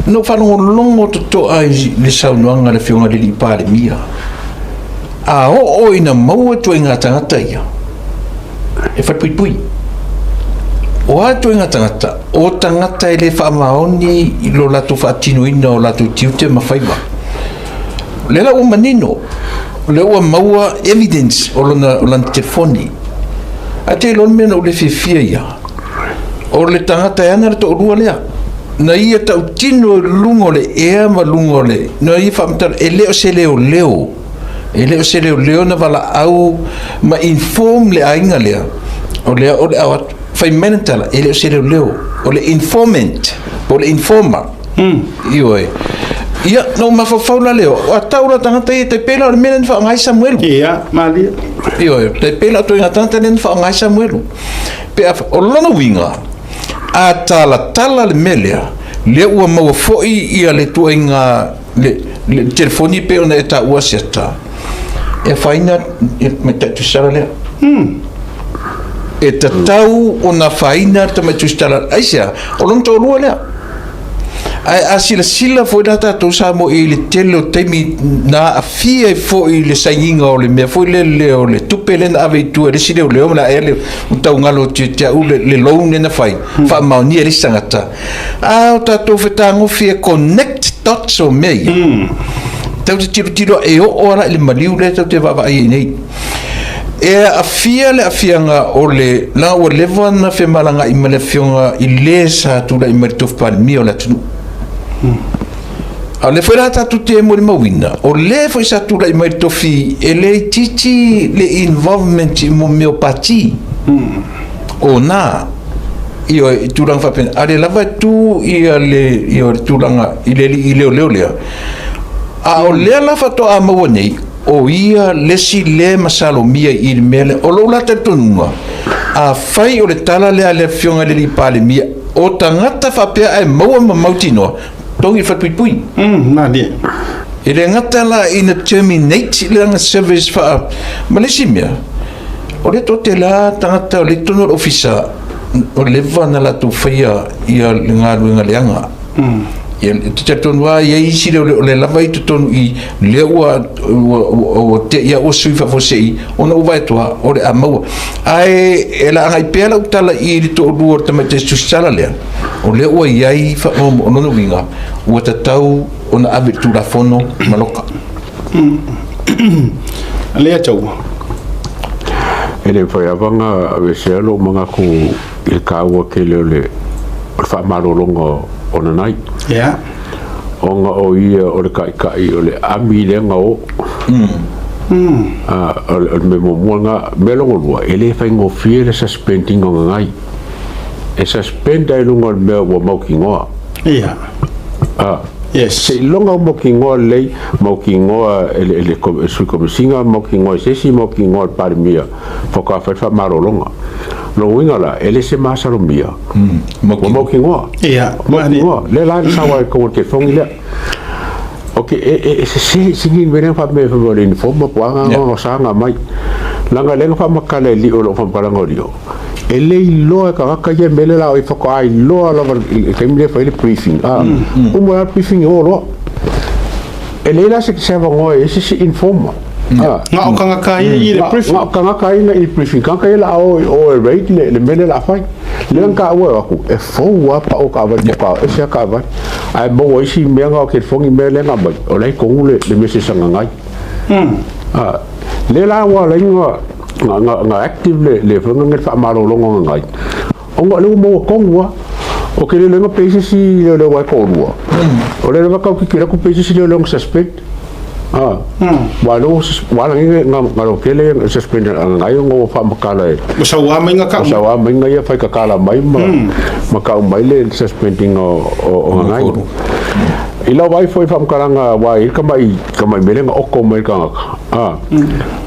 na ou faalogologo totoa i le saunoaga a le Afioga i le Alii Palemia. A oo ina maua ituaiga tagata ia, e falepuipui. O a ituaiga tagata? O tagata e le faamaoni i lo latou faatinoina o latou tiute ma faiva. O lea la ua manino, o lea ua maua evidence o lona, o lana telefoni. Ae te iloa le mea na ou le fiafia ia, o le tagata e ana le toalua lea, na ia tautino i luga o le ea ma luga o le, na ia faamatala, e le o se leoleo. E le o se leoleo na valaau ma inform le aiga lea, o lea o le a o atu. Fai mai lana tala, e le o se leoleo, o le informant, po o le informer. Ioe. Ia, na ou mafaufau la lea, o a tau la tagata ia, tai pei la o le mea lea na faaaoga ai Samuelu. Ia, malie. Ioe, tai pei la o ituaiga tagata lea na faaaoga ai Samuelu. Pe a, o lona uiga, a talatala le mea lea, lea ua maua foi ia le ituaiga le, le telefoni pei ona e taua Asiata, e afaina le tamaitai tusitala lea. E tatau ona afaina le tamaitai tusitala. Aisea? O lona toalua lea. Ae a silasila foi la tatou Samoa i le tele o taimi na aafia ai foi le sainiga o le mea foi lele o le tupe lea na ave i tua e le isi leoleo ma le ae le taugalo atu ia te au le, le loan lea na fai, faamaonia e le isi tagata. A o tatou fetagofi e connect dots o mea ia. Tatou te tilotilo e oo lava la i le maliu lea tatou te vaavaai ai nei. E aafia le aafiaga o le leaga ua leva ona femalagaai ma le afioga i le sa tulai mai i le tofi Palemia o le atunuu. A o lea foi la tatou te molimauina, o le foi sa tulai mai i le tofi e le itiiti le involvement i mea o pati. O na, ioe, i tulaga faapena. A o lea lava e tu ia le, ioe, le tulaga i le alii leoleo lea. A o lea la faatoa maua nei, o ia le isi le masalomia i le mea lea. O lou la talitonuga, afai o le tala lea a le Afioga i le Alii Palemia, o tagata faapea ae maua ma mautinoa, togi le falepuipui. Malie. E le gata la ina terminate lana service faa... Ma le isi mea, o lea toatele lava tagata o lea i totonu o le ofisa, ua leva ona latou faia ia le galuega leaga. Ia, e te talitonu lava e i ai isi o lea lava e i totonu i i, lea ua, ua, ua, ua te i a ua sui faafuasei, ona ua vaai atu lava, o le a maua. Ae e laagai pea lau tala i le toalua o le tamaitai tusitala lea, o lea ua i ai faamaumauga, o lona uiga, ua tatau ona ave i le Tulafono ma loka. Lea Taua. E le mafai lava ona aveesea lou manatu i le taua tele o le faamalologa o Nanai. Yeah. Ona o ia o le taitai o le ami lea na o. O le mea muamua lena. Mea lona lua, e le faigofie le suspend ina o Nanai. E suspend ai i luga o le mea ua mautinoa. Yeah. Yes. Seiloga ua mautinoa lelei, mautinoa e le, e le Sui Komesina, mautinoa e se isi, mautinoa e le Palemia, faatoa fai le faamalologa. Lona uiga la, e le se masalomia, ua mautinoa. Ia, Mautinoa. Lea la le sau ai i totonu o le telefoni lea. Ok, e, e, e sese sigi le mea lea na faapea mai o le uniform po o a na ona sa na aumai. Leaga lea na faamatala e Lio i lou faamatalaga o Lio, E le iloa e tagata ia mea lea la oi faatoa iloa lava i le taimi lea e fai ai le briefing. A, uma la le briefing e o loa. E leai la se avanoa e i ai se isi informer. A. Na o tagata ia i le briefing. Na o tagata ia i le briefing. Tagata ia la a o i o e raid le mea lea la a fai. Lea na taua e o atu, e fou lava pao o taavale po o taavale, ese lava taavale. Ae maua isi mea na o telefoni mea lea na aumai, o la e i totonu le message a Gagai. A, lea la ua ala ai ona na active le le foi le faamalologa o Gagai ona o lea ua maua tonu lava. Ou te le iloa pe i ai se isi leoleo e toalua, o lea lava tau tilotilo atu pe i ai se isi leoleo na suspend. Aua o lea ua ala nei na lotele le suspend a Gagai ona ua faamatala e Ua sauā mai na kau. Ua sauā mai na ia faitatala mai ma kau mai le suspend ina o Gagai. I lau vaai foi i faamatalaga aua e i ai le tamai tamai mea lea na oto mai le tagata, a,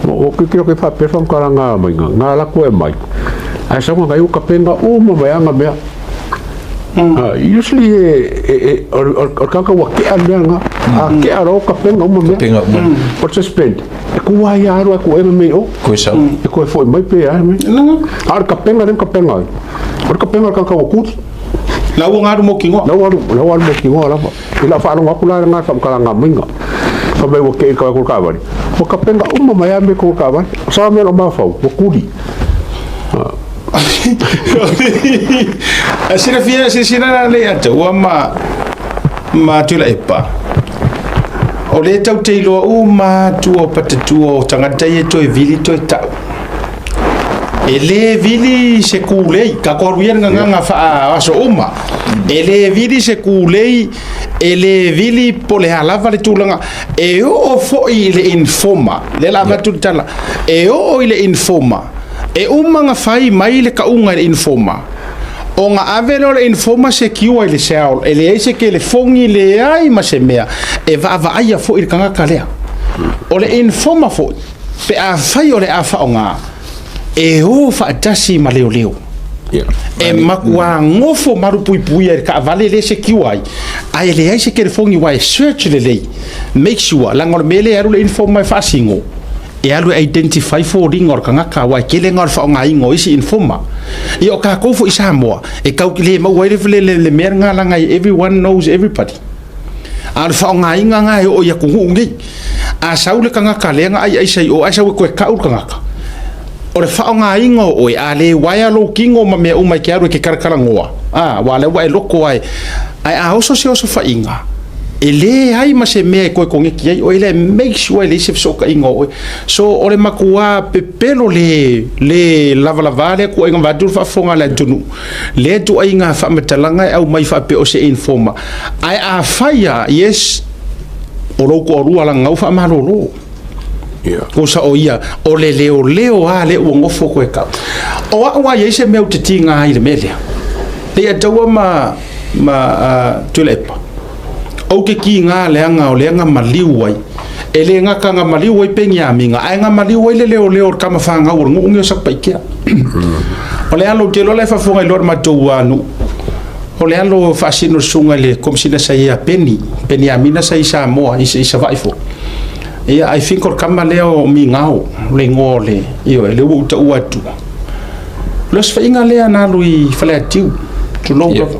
ua tilotilo atu ai faapea faamatalaga mai na, na alu atu e aumai. Ae sau ga ua kapenga uma mai aga mea. Usually e o le tagata ua kea le mea lena. A kea loa ua kapenga uma mea. Kapenga uma. O le suspend, e ku lava ia alu ae kuega mea i o. Koe sau. E koe foi mai pe a mea. A o le kapenga lea na kapenga ai, o le kapenga o le tagata ua kuli. La ua galu mautinoa. La ua alu, la ua alu mautinoa lava. I lau faalogo atu la lena i le faamatalaga maiga, fai mai ua kei i le tau atu o le taavale, ua kapenga uma mai lava mea i totonu o le taavale. O sa mea o lo o mafaufau, ua kuli. Silafia, silasila la Leiataua ma ma Tuilaepa, o lea tau te iloa uma atu o patatua o tagata ia toe vili toe tau. E le vili se kūlei, tatou alu ia le gagaga faa-aso uma. E le vili se kūlei, e le vili po o le a lava le tulaga. E oo foi i le informer, lea o le a avatu le tala, e oo i le informer, e uma ona fai mai le tauga i le informer, ona ave lea o le informer secure i le cell, e leai se telefoni, leai ma se mea, e vaavaaia foi le tagata lea. O le informer foi, Pe afai o le a faaaoga, e o faatasi ma leoleo. E matua gofo malupuipuia i le taavale lea e secure ai, ae leai se telefoni aua e search lelei, make sure, leaga o le mea lea e alu le informer e faasino, e alu e identify foliga o le tagata aua e tele na o le faaaogaina o isi informer. Ia o tatou foi i Samoa, e tatou te le maua ai le mea lena leaga everyone knows everybody. A o le faaaogaina lena e oo i atunuu nei. A sau le tagata lea na aiaisa i o ae sau e toe tau le tagata, o le faaaogaina o oe, a le uaea lou tino ma mea uma e te alu e te talatalanoa, a, aua o lea ua e loto lava, ae a oso se osofaiga, e leai ma se mea e toe koneti ai oe, lea e make sure e leai se fesootaiga o oe. So, o le matua pepelo le, le lavalava lea tuuaiga vaeatu le faafofoga a le atunuu, lea tuuaiga faamatalaga e aumai faapea o se informer. Ae afai lava, yes, o lou toalua lagau faamalolo. Tusa o ia, o le leoleo lava lea ua nofo koe kau. O au lava e i ai se mea ou te tiga ai i le mea lea. Leiataua ma, ma uh, Tuilaepa. Ou te tiga leaga o lea na maliu ai. E le gata na maliu ai Peniamina, ae na maliu ai le leoleo o le tama fanau o le nuu nei o Satupaitea. O le alo, ou te iloa la e faafofoga i loa le matou nuu. O le alo faasino le susuga i le Komesina sa i ai a Peni, Peniamina sa i Samoa, i, i Savaii foi. Ia, I think o le tama lea o Migao, le igoa o le, ioe, lea ua ou taua atu. O le osofaiga lea na alu i Faleatiu, tulou lava.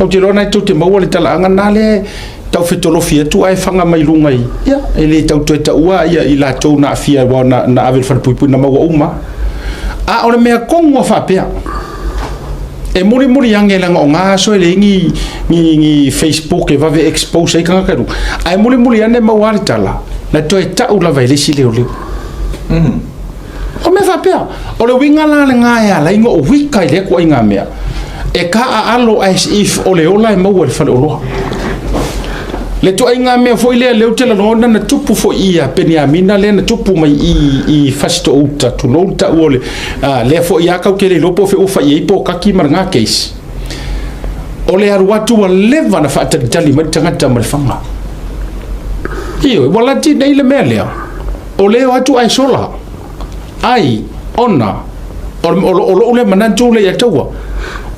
Ou te iloa na tou te maua le talaaga na lea tau fetolofi atu ae faga mai luga i, ia, e le tau toe taua ia i latou na aafia aua na, na ave i le falepuipui na maua uma. A o le mea tonu a faapea, e mulimuli ane leaga o na aso e leai ni, ni, ni Facebook e vave expose ai tagata i luga, ae mulimuli ane maua lava le tala, na toe tau lava e le isi leoleo. O mea faapea, o le uiga la lena e ala ai ona ou ika i lea ituaiga mea, e taaalo as if o le ola e maua i le faleoloa. Le ituaiga mea foi lea, lea ou te lagona na tupu foi ia Peniamina lea na tupu mai i, i Fasitoo-uta, tulou le tau o le, lea foi lava tatou te le iloa po o fea ua fai i ai pokaki ma lena case. O le alu atu ua leva ona faatalitali mai le tagata ma le faga. Ioe, ua lati nei le mea lea. O lea o atu ae sola ai ona o, o, o lou lea manatu lea ia taua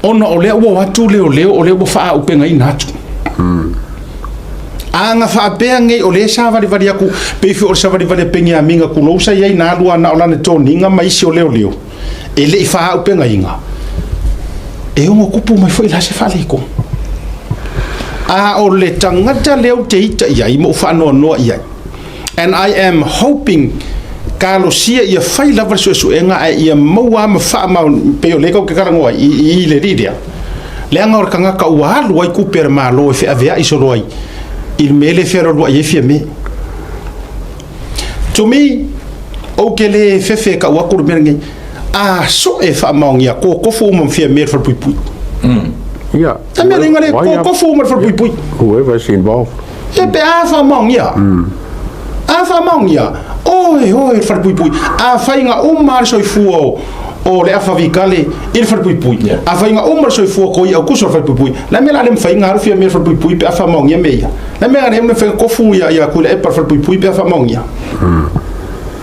ona o lea ua o atu leoleo o lea ua faaaupegaina atu. A na faapea nei o lea savalivali atu pei foi o le savalivali a Peniamina tulou sa i ai na alu a na o lana toniga ma isi o leoleo e le i faaaupegaina e ono tupu mai foi la se faaletonu. A o le tagata lea ou te ita i ai ma ou faanoanoa i ai And I am hoping talosia ia fai lava le suesuega ae ia maua ma faamaoni pei o lea tatou te talanoa ai i, i le alii lea. Leaga o le tagata ua alu ai tupe a le Malo e feaveai solo ai i le mea lea e fealualuai ai Fiame. To me, ou te le fefe e tau atu le mea lenei. A soe faamaonia, kokofu uma ma Fiame i le falepuipui. Yeah. Ta mea lenga le kokofu uma le falepuipui. Whoever is involved. E pe a faamaonia. A faamaonia, oe oe le falepuipui. A faiga uma le soifua o, o le afa vikale i le falepuipui. A faiga uma le soifua ko ia kuso le falepuipui. La mea la le mafai alu fia mea le falepuipui pe a faamaonia mea ia. La mea la le mafai kofu ia ia kule e pa le falepuipui pe a faamaonia.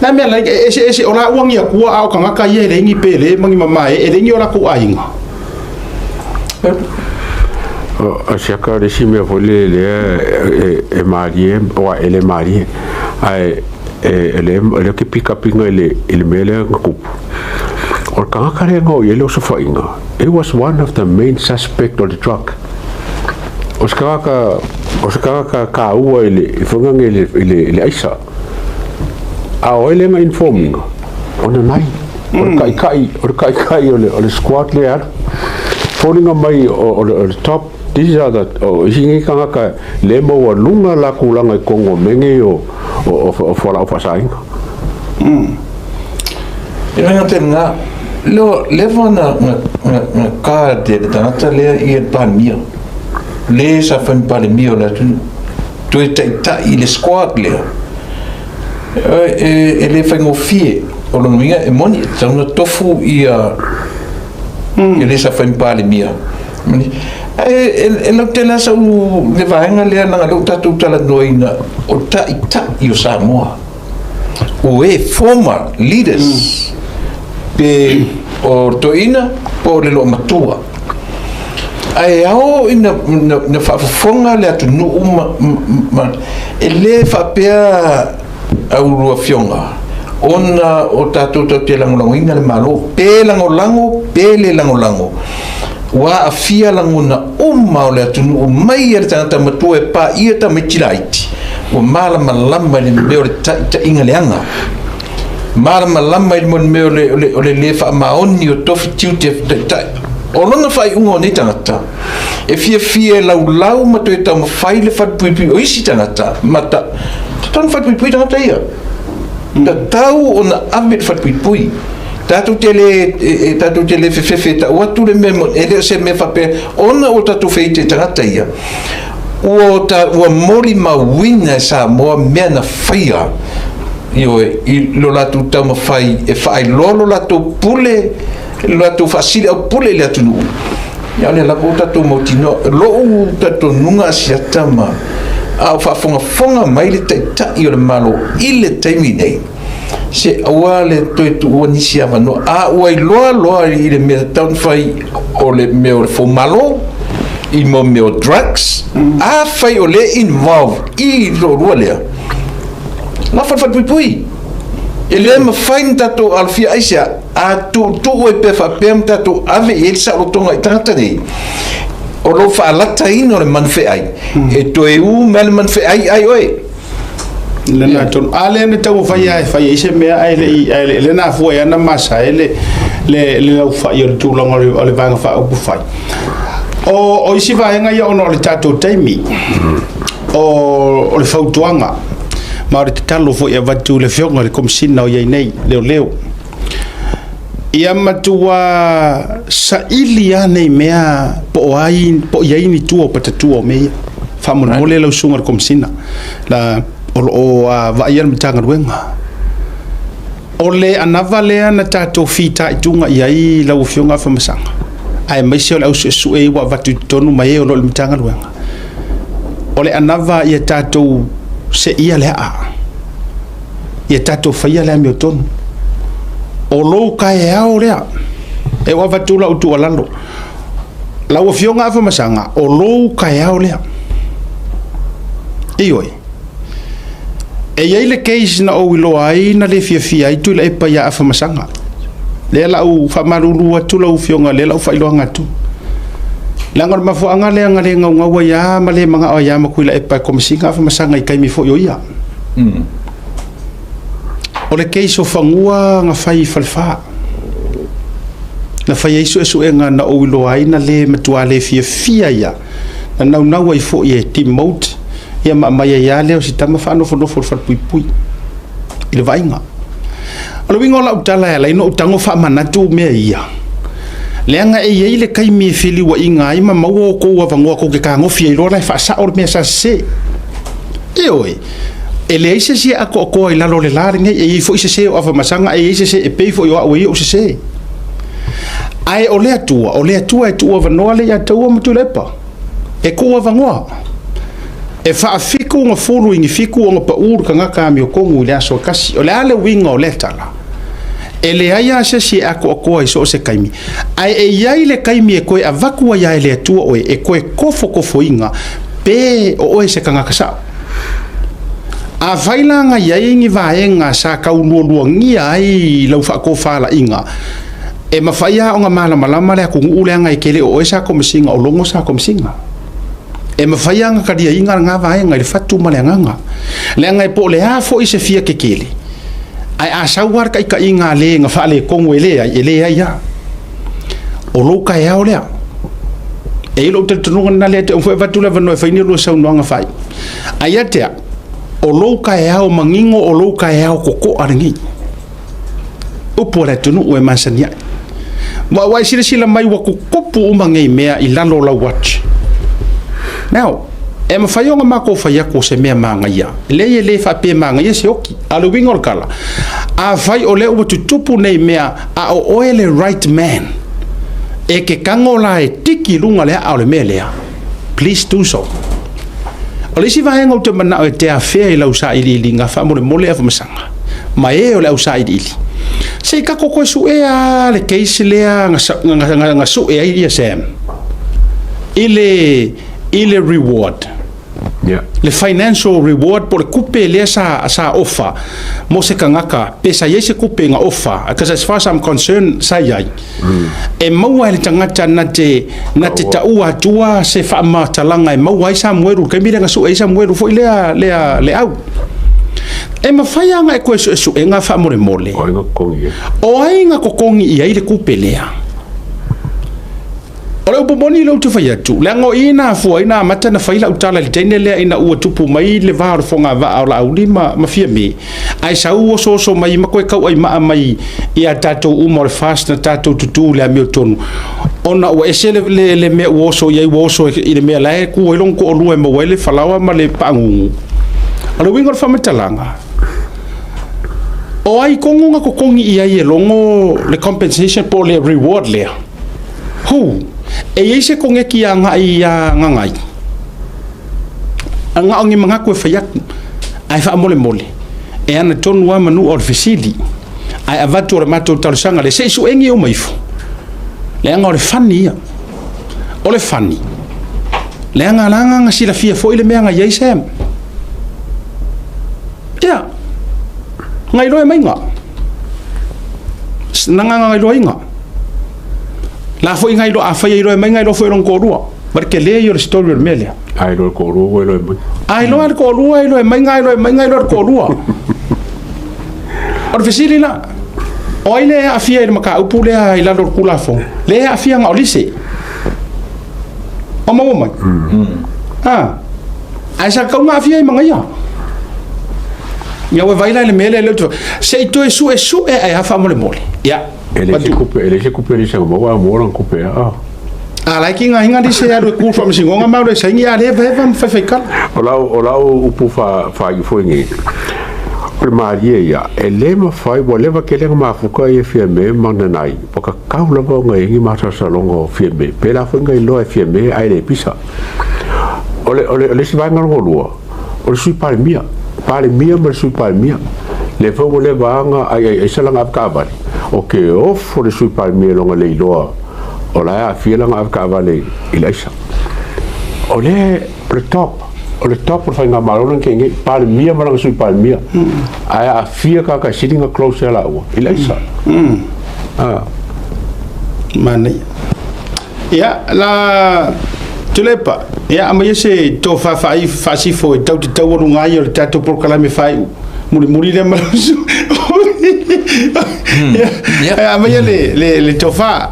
Le a mea la e eseese o laua ni akua a o tagata ia e leai ni pele ma ni mamae, e leai ni o latou aiga. O siaka le isi mea foi lele lea e malie, aua e le malie, ae e le o ke pikapiga i le mea lea na tupu. O le tagata lea na oo i ai le osofaiga, he was one of the main suspect o le drug. O se tagata, o se tagata taua i le foi lea i le aisa. A o ai lea na inform ina? O Nanai. O le taitai, o le taitai o le, o le squad lea e alu. Foliga mai o, o, le, o le top, these are the, o isi nei tagata le maualuga la tulaga i totonu o mea nei o, o, o, o fualaau faasaina. E le gata i lena, leo, leva na, na, na, na card e le tagata lea ia le Palemia, le sa fai ma Palemia o le atunuu. toe taitai i le squad lea, e le faigofie. O lona uiga e moni, e tatau ona tofu ia le sa fai ma Palemia. Ae e lautele lava sau le vaega lea leaga o lea ua tatou talanoaina o taitai o Samoa. O e former leaders pe o le toeaina po o le loomatua. Ae ao ina faafofoga le atunuu ma e le faapea a ulu afioga ona o tatou tatou te lagolagoina le Malo, pe lagolago pe le lagolago, ua aafia lagona uma o le atunuu mai le tagata matua e paia tamaiti laiti, ua malamalama i le mea o le taitaiga leaga. Malamalama i le mea o le le faamaoni o tofi tiute taitai. O lona faaiuga o nei tagata, e fiafia e laulau ma toe taumafai le falepuipui o isi tagata, ma ta, tatau ona falepuipui tagata ia. Tatau ona ave le falepuipui. Tatou te le, e, tatou te le fefefe e tau atu le mea, e le o se mea faapea, ona ua tatou feite i tagata ia, ua, ta, ua molimauina e Samoa mea na faia Ioe, i lo latou taumafai e faailoa lo latou pule, lo latou faasiliaupule i le atunuu, ia o lea lava ua tatou mautinoa. Lou talitonuga Asiata ma a o faafogafoga mai le Taitai o le Malo i le taimi nei, se aua le toe tuua nisi avanoa. A ua iloa loa i le mea tatau ona fai o le mea o le foumalo, i mo mea o drugs, afai o lea e involve i le toalua lea, Lafo le falepuipui. E le mafai ona tatou alofia aisea a tuutuu ai pea faapea ma tatou ave i ai le saolotoga i tagata nei. O lou faalataina o le manu feai, e toe ū mai le manu feai ai oe. Lena tonu. A lea na taumafai lava e fai ai se mea ae le i, ae le, lea na afua ai na masa ai le, le, le laufai o le tulaga o le, o le vaega faaupufai. O, o isi vaega ia ona o le tatou taimi. O le fautuaga ma o le tatalo foi e avatu i le Afioga i le Komesina o i ai nei, Leoleo, ia matua saili lava nei mea po o ai, po o i ai ni tua o patatua o mea ia. Faamolemole lau Susuga i le Komesina, la, o lo o vaaia le Matagaluega. O le anava lea na tatou fitaituga i ai lau Afioga Afamasaga, aemaise o le au suesue ua avatu i totonu ma e o lo o i le Matagaluega, o le anava ia tatou seia le aa, ia tatou faia le amiotonu. O lou taeao lea, e ua avatu lau tuualalo, lau Afioga Afamasaga, o lou taeao lea. Ioe. E i ai le case na ou iloa ai na le fiafia ai Tuilaepa ia Afamasaga. Lea la ou faamalulu atu lau Afioga, lea la ou faailoaga atu. Leaga o le mafuaaga lea na le gaugau ai lava ma le manao ai lava ma Tuilaepa e Komesina Afamasaga i taimi foi o ia. O le case o fanua na fai i Falefa. Na fai ai suesuega na ou iloa ai na le matua le fiafia ia. Na naunau ai foi e demote ia ma aumai ai lava lea o si tama faanofonofo i le falepuipui i le vaaiga. O le uiga o lau tala e ala ai ona ou tago faamanatu mea ia, leaga e i ai le taimi e feliuaiga ai ma maua outou avanoa tou te tagofi ai loa la e faasao le mea sa sese. Ioe, e leai se isi e atoatoa i lalo o le la lenei, e i ai foi sese o Afamasaga, e i ai sese e pei foi o au e i ai ou sese. Ae o le Atua, o le Atua e tuu avanoa lea ia taua ma Tuilaepa. E tuu avanoa. E faafitu gafulu i ni fitu ona paʻū le tagata amiotogu i le aso e tasi. O le a le uiga o lea tala? E leai lava se isi e atoatoa i so o se taimi, ae e i ai le taimi e toe avatu ai lava e le Atua oe e toe tofotofoina pe o oe se tagata sao. Afai la na i ai ni vaega sa tau lualuagia ai lau faatofalaiga, e mafai lava ona malamalama le atunuu leaga e tele o oe sa komesina o Logo sa komesina. E mafai lava ona taliaina lena vaega i le fatu ma le agaga, leaga e po o le a foi se fia tetele, ae a sau lava le taitaiga a le na faaletonu e leai, e leai lava. O lou taeao lea. E i ai lou talitonuga lena lea te foi avatu le avanoa e fai ni lua saunoaga faaiu. Ae ia te au, o lou taeao manino, o lou taeao totoa lenei. Upu a le atunuu e masani ai. Ua e silasila mai ua tutupu uma nei mea i lalo o lau watch. Now, e mafai ona matou fai atu o se mea manaia. Leai e le faapea manaia se oti. A o le uiga o le tala, afai o lea ua tutupu nei mea a o oe le right man, e te tago la e tiki i luga le aa o le mea lea, please do so. O le isi vaega ou te manao e te afea i lau sailiiliga faamolemole Afamasaga ma e o le au sailiili, se i tatou toe suea le case lea na sue ai ia Sam i le reward. Le financial reward po o le kupe lea sa ofa mo se tagata pe sa i ai se kupe na ofa, because as far as I'm concerned sa i ai. E maua e le tagata na te na te taua atua se faamatalaga e maua ai Samuelu i le taimi lea na sue ai Samuelu foi lea lea le au. E mafai lava ona e toe suesuega faamolemole. O ai na totogi i ai? O ai na totogi i ai le kupe lea? O le upu moni lea ou te fai atu, leaga o i na afua ai na amata na fai lau tala i le teine lea ina ua tupu mai le va o le fogavaa o Laauli ma, ma Fiame, ae sau osooso mai ma toe tauaimaa mai ia tatou uma o le FAST na tatou tutū i le amiotonu, ona ua ese le, le, le mea ua oso i ai, ua oso i le mea la e ku ai lona toalua e maua ai le falaoa ma le paagugu. O le uiga o le faamatalaga, o ai tonu na totogi i ai e Logo le compensation po o le reward lea? Hu, e i ai se koneki agai iā Gagai? Na o ni manatu e fai atu, ae faamolemole, e ana tonu lava manua o le fesili, ae avatu o le matou talosaga lea, se i suegi uma ifo, leaga o le fani ia. O le fani, leaga la na silafia foi le mea na i ai Sam. Ia, na iloa e maiga. Na na iloaina. La foi ngai iloa, afai e iloa mai ngai iloa foi e lona toalua. Ma le tele ia o le story o le mea lea. A iloa e le toalua ua iloa mai. A iloa e le toalua, iloa mai ngai iloa mai ngai iloa e le toalua. O le fesili la, o ai lea e aafia i le mataupu lea i lalo o le Tulafono? Lea e aafia na o Lise. O maua mai? Ah. Ae sa tatau ona aafia ai ma ia. Ia ua vaai la i le mea lea lea ou te Se i toe suesue ae a faamolemole. Ia. E le se kupe, e le se kupe le sanga maua mo lana kupe a. A la ki nga hinga li se alu e ku faamasinoga ma alu e saini a le hevaheva ma faifaikala. O lau, o lau upu fa, faaiu foi nei, o le malie ia, e le mafai, ua leva tele ona mafuta ia Fiame ma Nanai, ua tatau lava ona i ai ni masalosaloga o Fiame, pela foi na iloa e Fiame ae le pisa. O le, o le, o le isi vaega lona lua, o le Sui Palemia, Palemia ma le Sui Palemia, lea foi ua leva ona aiaiaisa lana avetaavale, o ke ofo le Sui Palemia i lona le iloa o la e aafia lana avetaavale i le aisa. O le, o le top, o le top o le faigamalo lena ke nei, Palemia ma lana Sui Palemia, ae aafia tagata e sili ona close ia laua i le aisa. Ah. Manaia. Ia, la Tuilaepa, ia aumaia se tofa faasifo e tau te taualuga ai o le tatou polokalame faaiu mulimuli lea ma lau Ia, aumaia le tofa.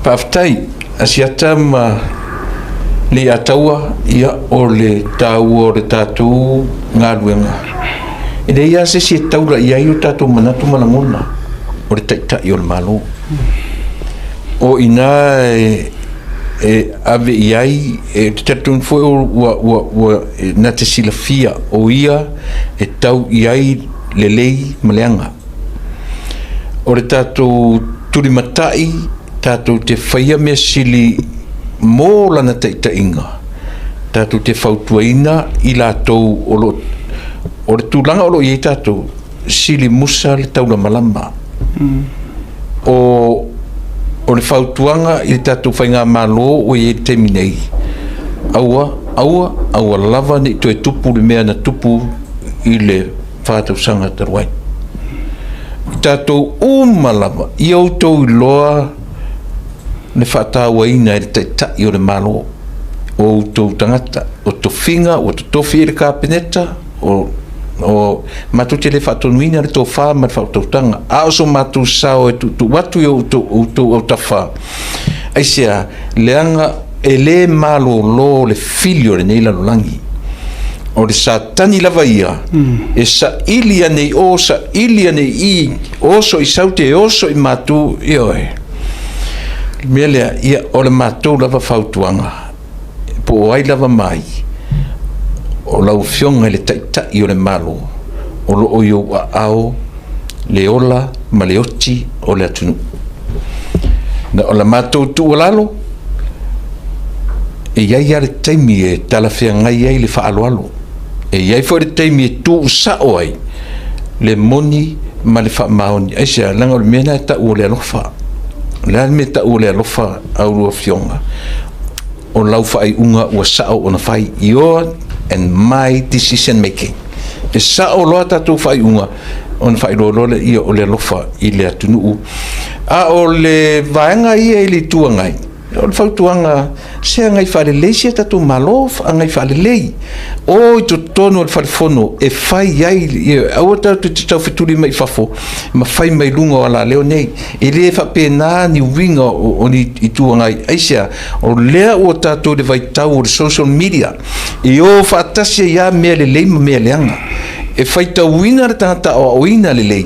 Faafetai Asiata ma Leiataua, ia o le taua o le tatou galuega, e leai lava se isi e taula i ai o tatou manatu ma lagona, o le Taitai o le Malo. O i ina e ave i ai, e te talitonu foi ua, ua, ua, na te silafia o ia e tau i ai lelei ma leaga. O le tatou tulimatai, tatou te faia mea sili mō lana taitaiga. Tatou te fautuaina i latou o lo o le tulaga o lo o i ai tatou, sili musa le taulamalama. O o le fautuaga i le tatou faigamalo ua i ai i le taimi nei, aua, aua, aua lava ne i toe tupu le mea na tupu i le 4 tausaga talu ai. I tatou uma lava, ia outou iloa le faatauaina e le Taitai o le Malo o outou tagata, o tofiga ua totofi i le Kapeneta, o matou te le faatonuina le tofa ma le faautautaga, a o so matou sao e tuutuu atu i outou autafa. Aisea? Leaga e le malolo le fili o lenei lalolagi. O le Satani lava ia e saili ane i o, saili ane i i, oso i saute, oso i matu, ioe. Le mea lea, ia, o le matou lava fautuaga, po o ai lava mai, o lau Afioga i le Taitai o le Malo, o lo o i ou aao le ola ma le oti o le atunuu. Na o la matou tuualalo, e i ai lava le taimi e talafeagai ai le faaaloalo, e i ai foi le taimi e tuusao ai le moni ma le faamaoni. Aisea? Leaga o le mea lena e tau o le alofa. O le a le mea e tau o le alofa a oulua afioga? O lau faaiuga ua sao ona fai, your and my decision making. E sao loa tatou faaiuga ona faailoa loa lea o le alofa i le atunuu. A o le vaega ia i le Itu Agai, o le fautuaga, se agai faalelei si a tatou Malo, agai faalelei. O i totonu o le fale fono e fai ai, aua tatou te taufetuli mai i fafo ma fai mai luga o alaleo nei. E le faapena ni uiga o ni Itu Agai. Aisea? O lea ua tatou i le vaitau o le social media, e o faatasi ai lava mea lelei ma mea leaga. E faitauina le tagata aoaoina lelei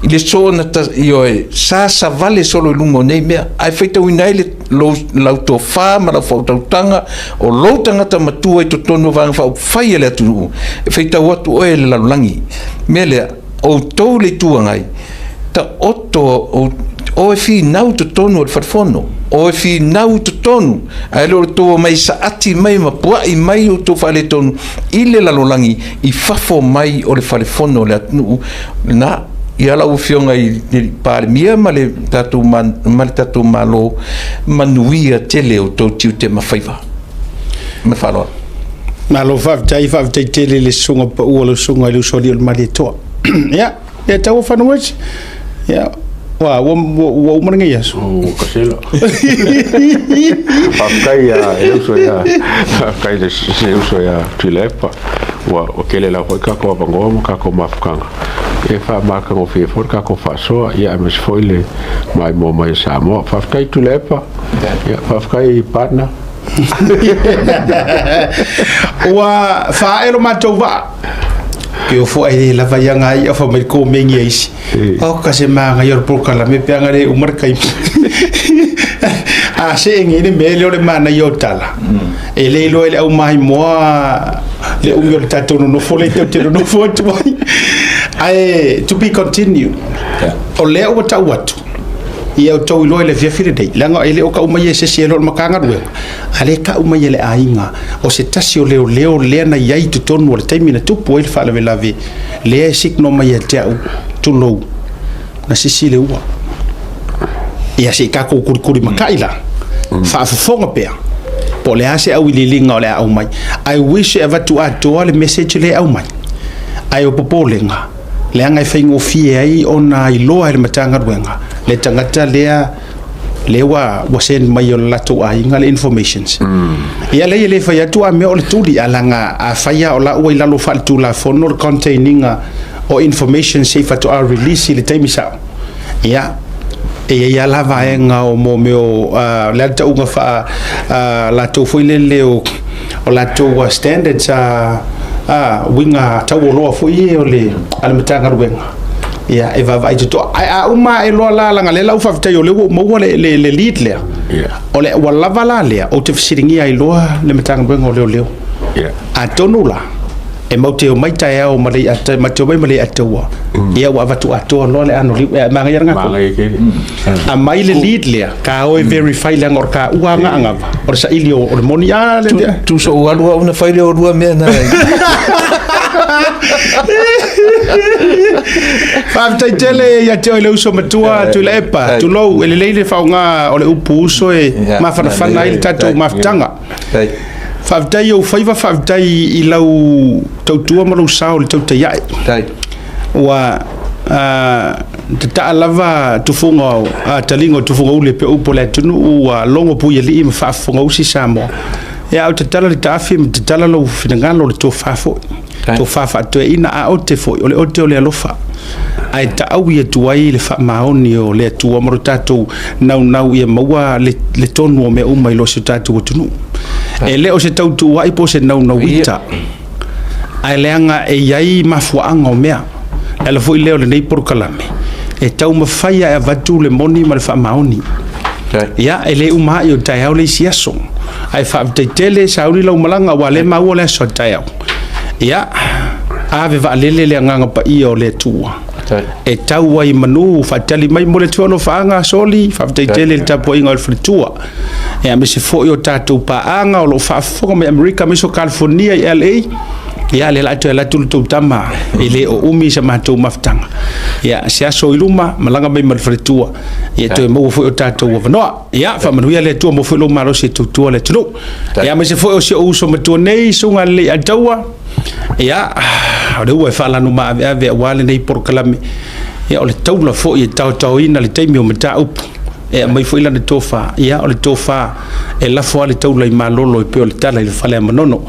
i le soona ioe sasavale solo i luga o nei mea, ae faitauina ai le lou, lau tofa ma lau faautautaga o lou tagata matua i totonu o Vaega Faaupufai a le atunuu, e faitau atu oe e le lalolagi. Mea lea, outou le Itu Agai, taoto o e finau i totonu o le falefono, o e finau i totonu, ae le o le tou omai saati mai ma puai mai outou faaletonu i le lalolagi i fafo mai o le falefono o le atunuu. Na, ia lau Afioga i le Palemia ma le tatou, ma le tatou Malo, manuia tele outou tiute ma faiva. Ma le faaaloalo. Malo faafetai, faafetai tele i le susuga paua, lau susuga i le Usoalii o le Malietoa. Ia, ia tau final words. Ia, ua uma lenei aso. Ua kasela. Faafetai ia e uso ia, faafetai le se uso ia Tuilaepa. Ua tele lava foi tatou avanoa ma tatou mafutaga e faamatagofie foi le tatou faasoa, ia aemaise foi le maimoa mai o Samoa. Faafetai Tuilaepa, ia faafetai partner. Ua faaelo matou vaa. Ke o fua e lava ia ngai ia fa mai ko mengi isi. O ka se manga ia polokalame pe anga le uma le taimi. A se ngi le mea lea o le manaia o tala. E le iloa e le au maimoa le umi o le tatou nonofo le tau te nonofo atu ai. Ae to be continue. O lea ua tau atu. Ia outou iloa i le afiafi lenei, leaga e le o kau mai e se isi e le o le Matagaluega, a lea e kau mai e le aiga, o se tasi o leoleo lea na i ai i totonu o le taimi na tupu ai le faalavelave, lea e signal mai ia te au, tulou, na sisi le ua. Ia se i tatou kulikulimatai la, faafofoga pea, po o le a se auiliiliga o le a aumai. I wish e avatu atoa le message lea e aumai, ae o popolega, leaga e faigofie ai ona iloa e le Matagaluega le tagata lea lea ua send mai o le latou aiga le informations. Ia lea e le fai atu a mea o le tuli, a laga a fai lava o la ua i lalo faaletulafono le contain ina o information se i faatoa release i le taimi sao. Ia, e i ai lava la vaega o mo mea o le a le tauga faa latou foi lele o latou standards a uiga taualoa foi ia o le a le Matagaluega. Ia, e vaavaai totoa. Ae a uma ae loa la, leaga o lea la ua faafetai o lea ua ou maua le lead lea. O le ua lava la lea, ou te fesiligia ai loa le Matagaluega o Leoleo. Atonu la, E matou te omai taeao ma Leiata, matou te omai ma Leiataua, ia ua avatu atoa loa le anoliu. E manaia lena kopi. Manaia tele. Aumai le lead lea, ka o e verify leaga o le taua lena anava, o le saili o le moni. A le Tu, tu sou alu au na fai lea o lua mea na. Faafetai tele ia te oe le uso matua Tuilaepa. Tulou, e lelei le faaaoga o le upu uso e mafanafana ai le tatou mafutaga. Faafetai i ou faiva, faafetai i lau tautua ma lou sao i le tautai ae. Ua tataa lava tufuga, taliga o tufuga uli e pei o upu a le atunuu, ua logo puialii ma faafofogausi Samoa. Ia, a o tatala le taafi ma tatala lou finagalo, le tofa foi, tofa faatoeaina, a ote foi, o le ote o le alofa, ae taaui atu ai le faamaoni o le Atua ma lo tatou naunau ia maua le, le tonu o mea uma i lo si o tatou atunuu. E le o se tautuuai po o se naunauita, ae leaga e i ai mafuaaga o mea. Le ala foi lea o lenei polokalame, e taumafai e avatu le moni ma le faamaoni. Ia, e le uma ai o taeao le isi aso. Ae faafetai tele, sauni lau malaga, aua lea maua le aso a taeao. Ia, ave vaalele le agaga paia o le Atua. E tau ai manu faatali mai mo le atu alofaaga soli, faafetai tele i le tapuaiga o le faletua. E aemaise foi o tatou paaga o lo o faafofoga mai Amerika, aemaise o California i LA. Ia, lea la toe alu atu le tou tama, e le o umi sa matou mafutaga. Ia, se aso i luma, malaga mai ma le faletua, ia toe maua foi o tatou avanoa. Ia, faamanuia le Atua mo foi lou malosi e tautua le atunuu. Ia, aemaise foi o si ou uso matua nei, Susuga Lelei Ataua. Ia, o le ua e faalanu maaveave aua lenei polokalame. Ia, o le taula foi e taotaoina le taimi o mataupu. E aumai foi lana tofa. Ia, o le tofa e lafo lava le taula i malolo e pei o le tala i le fale a Manono.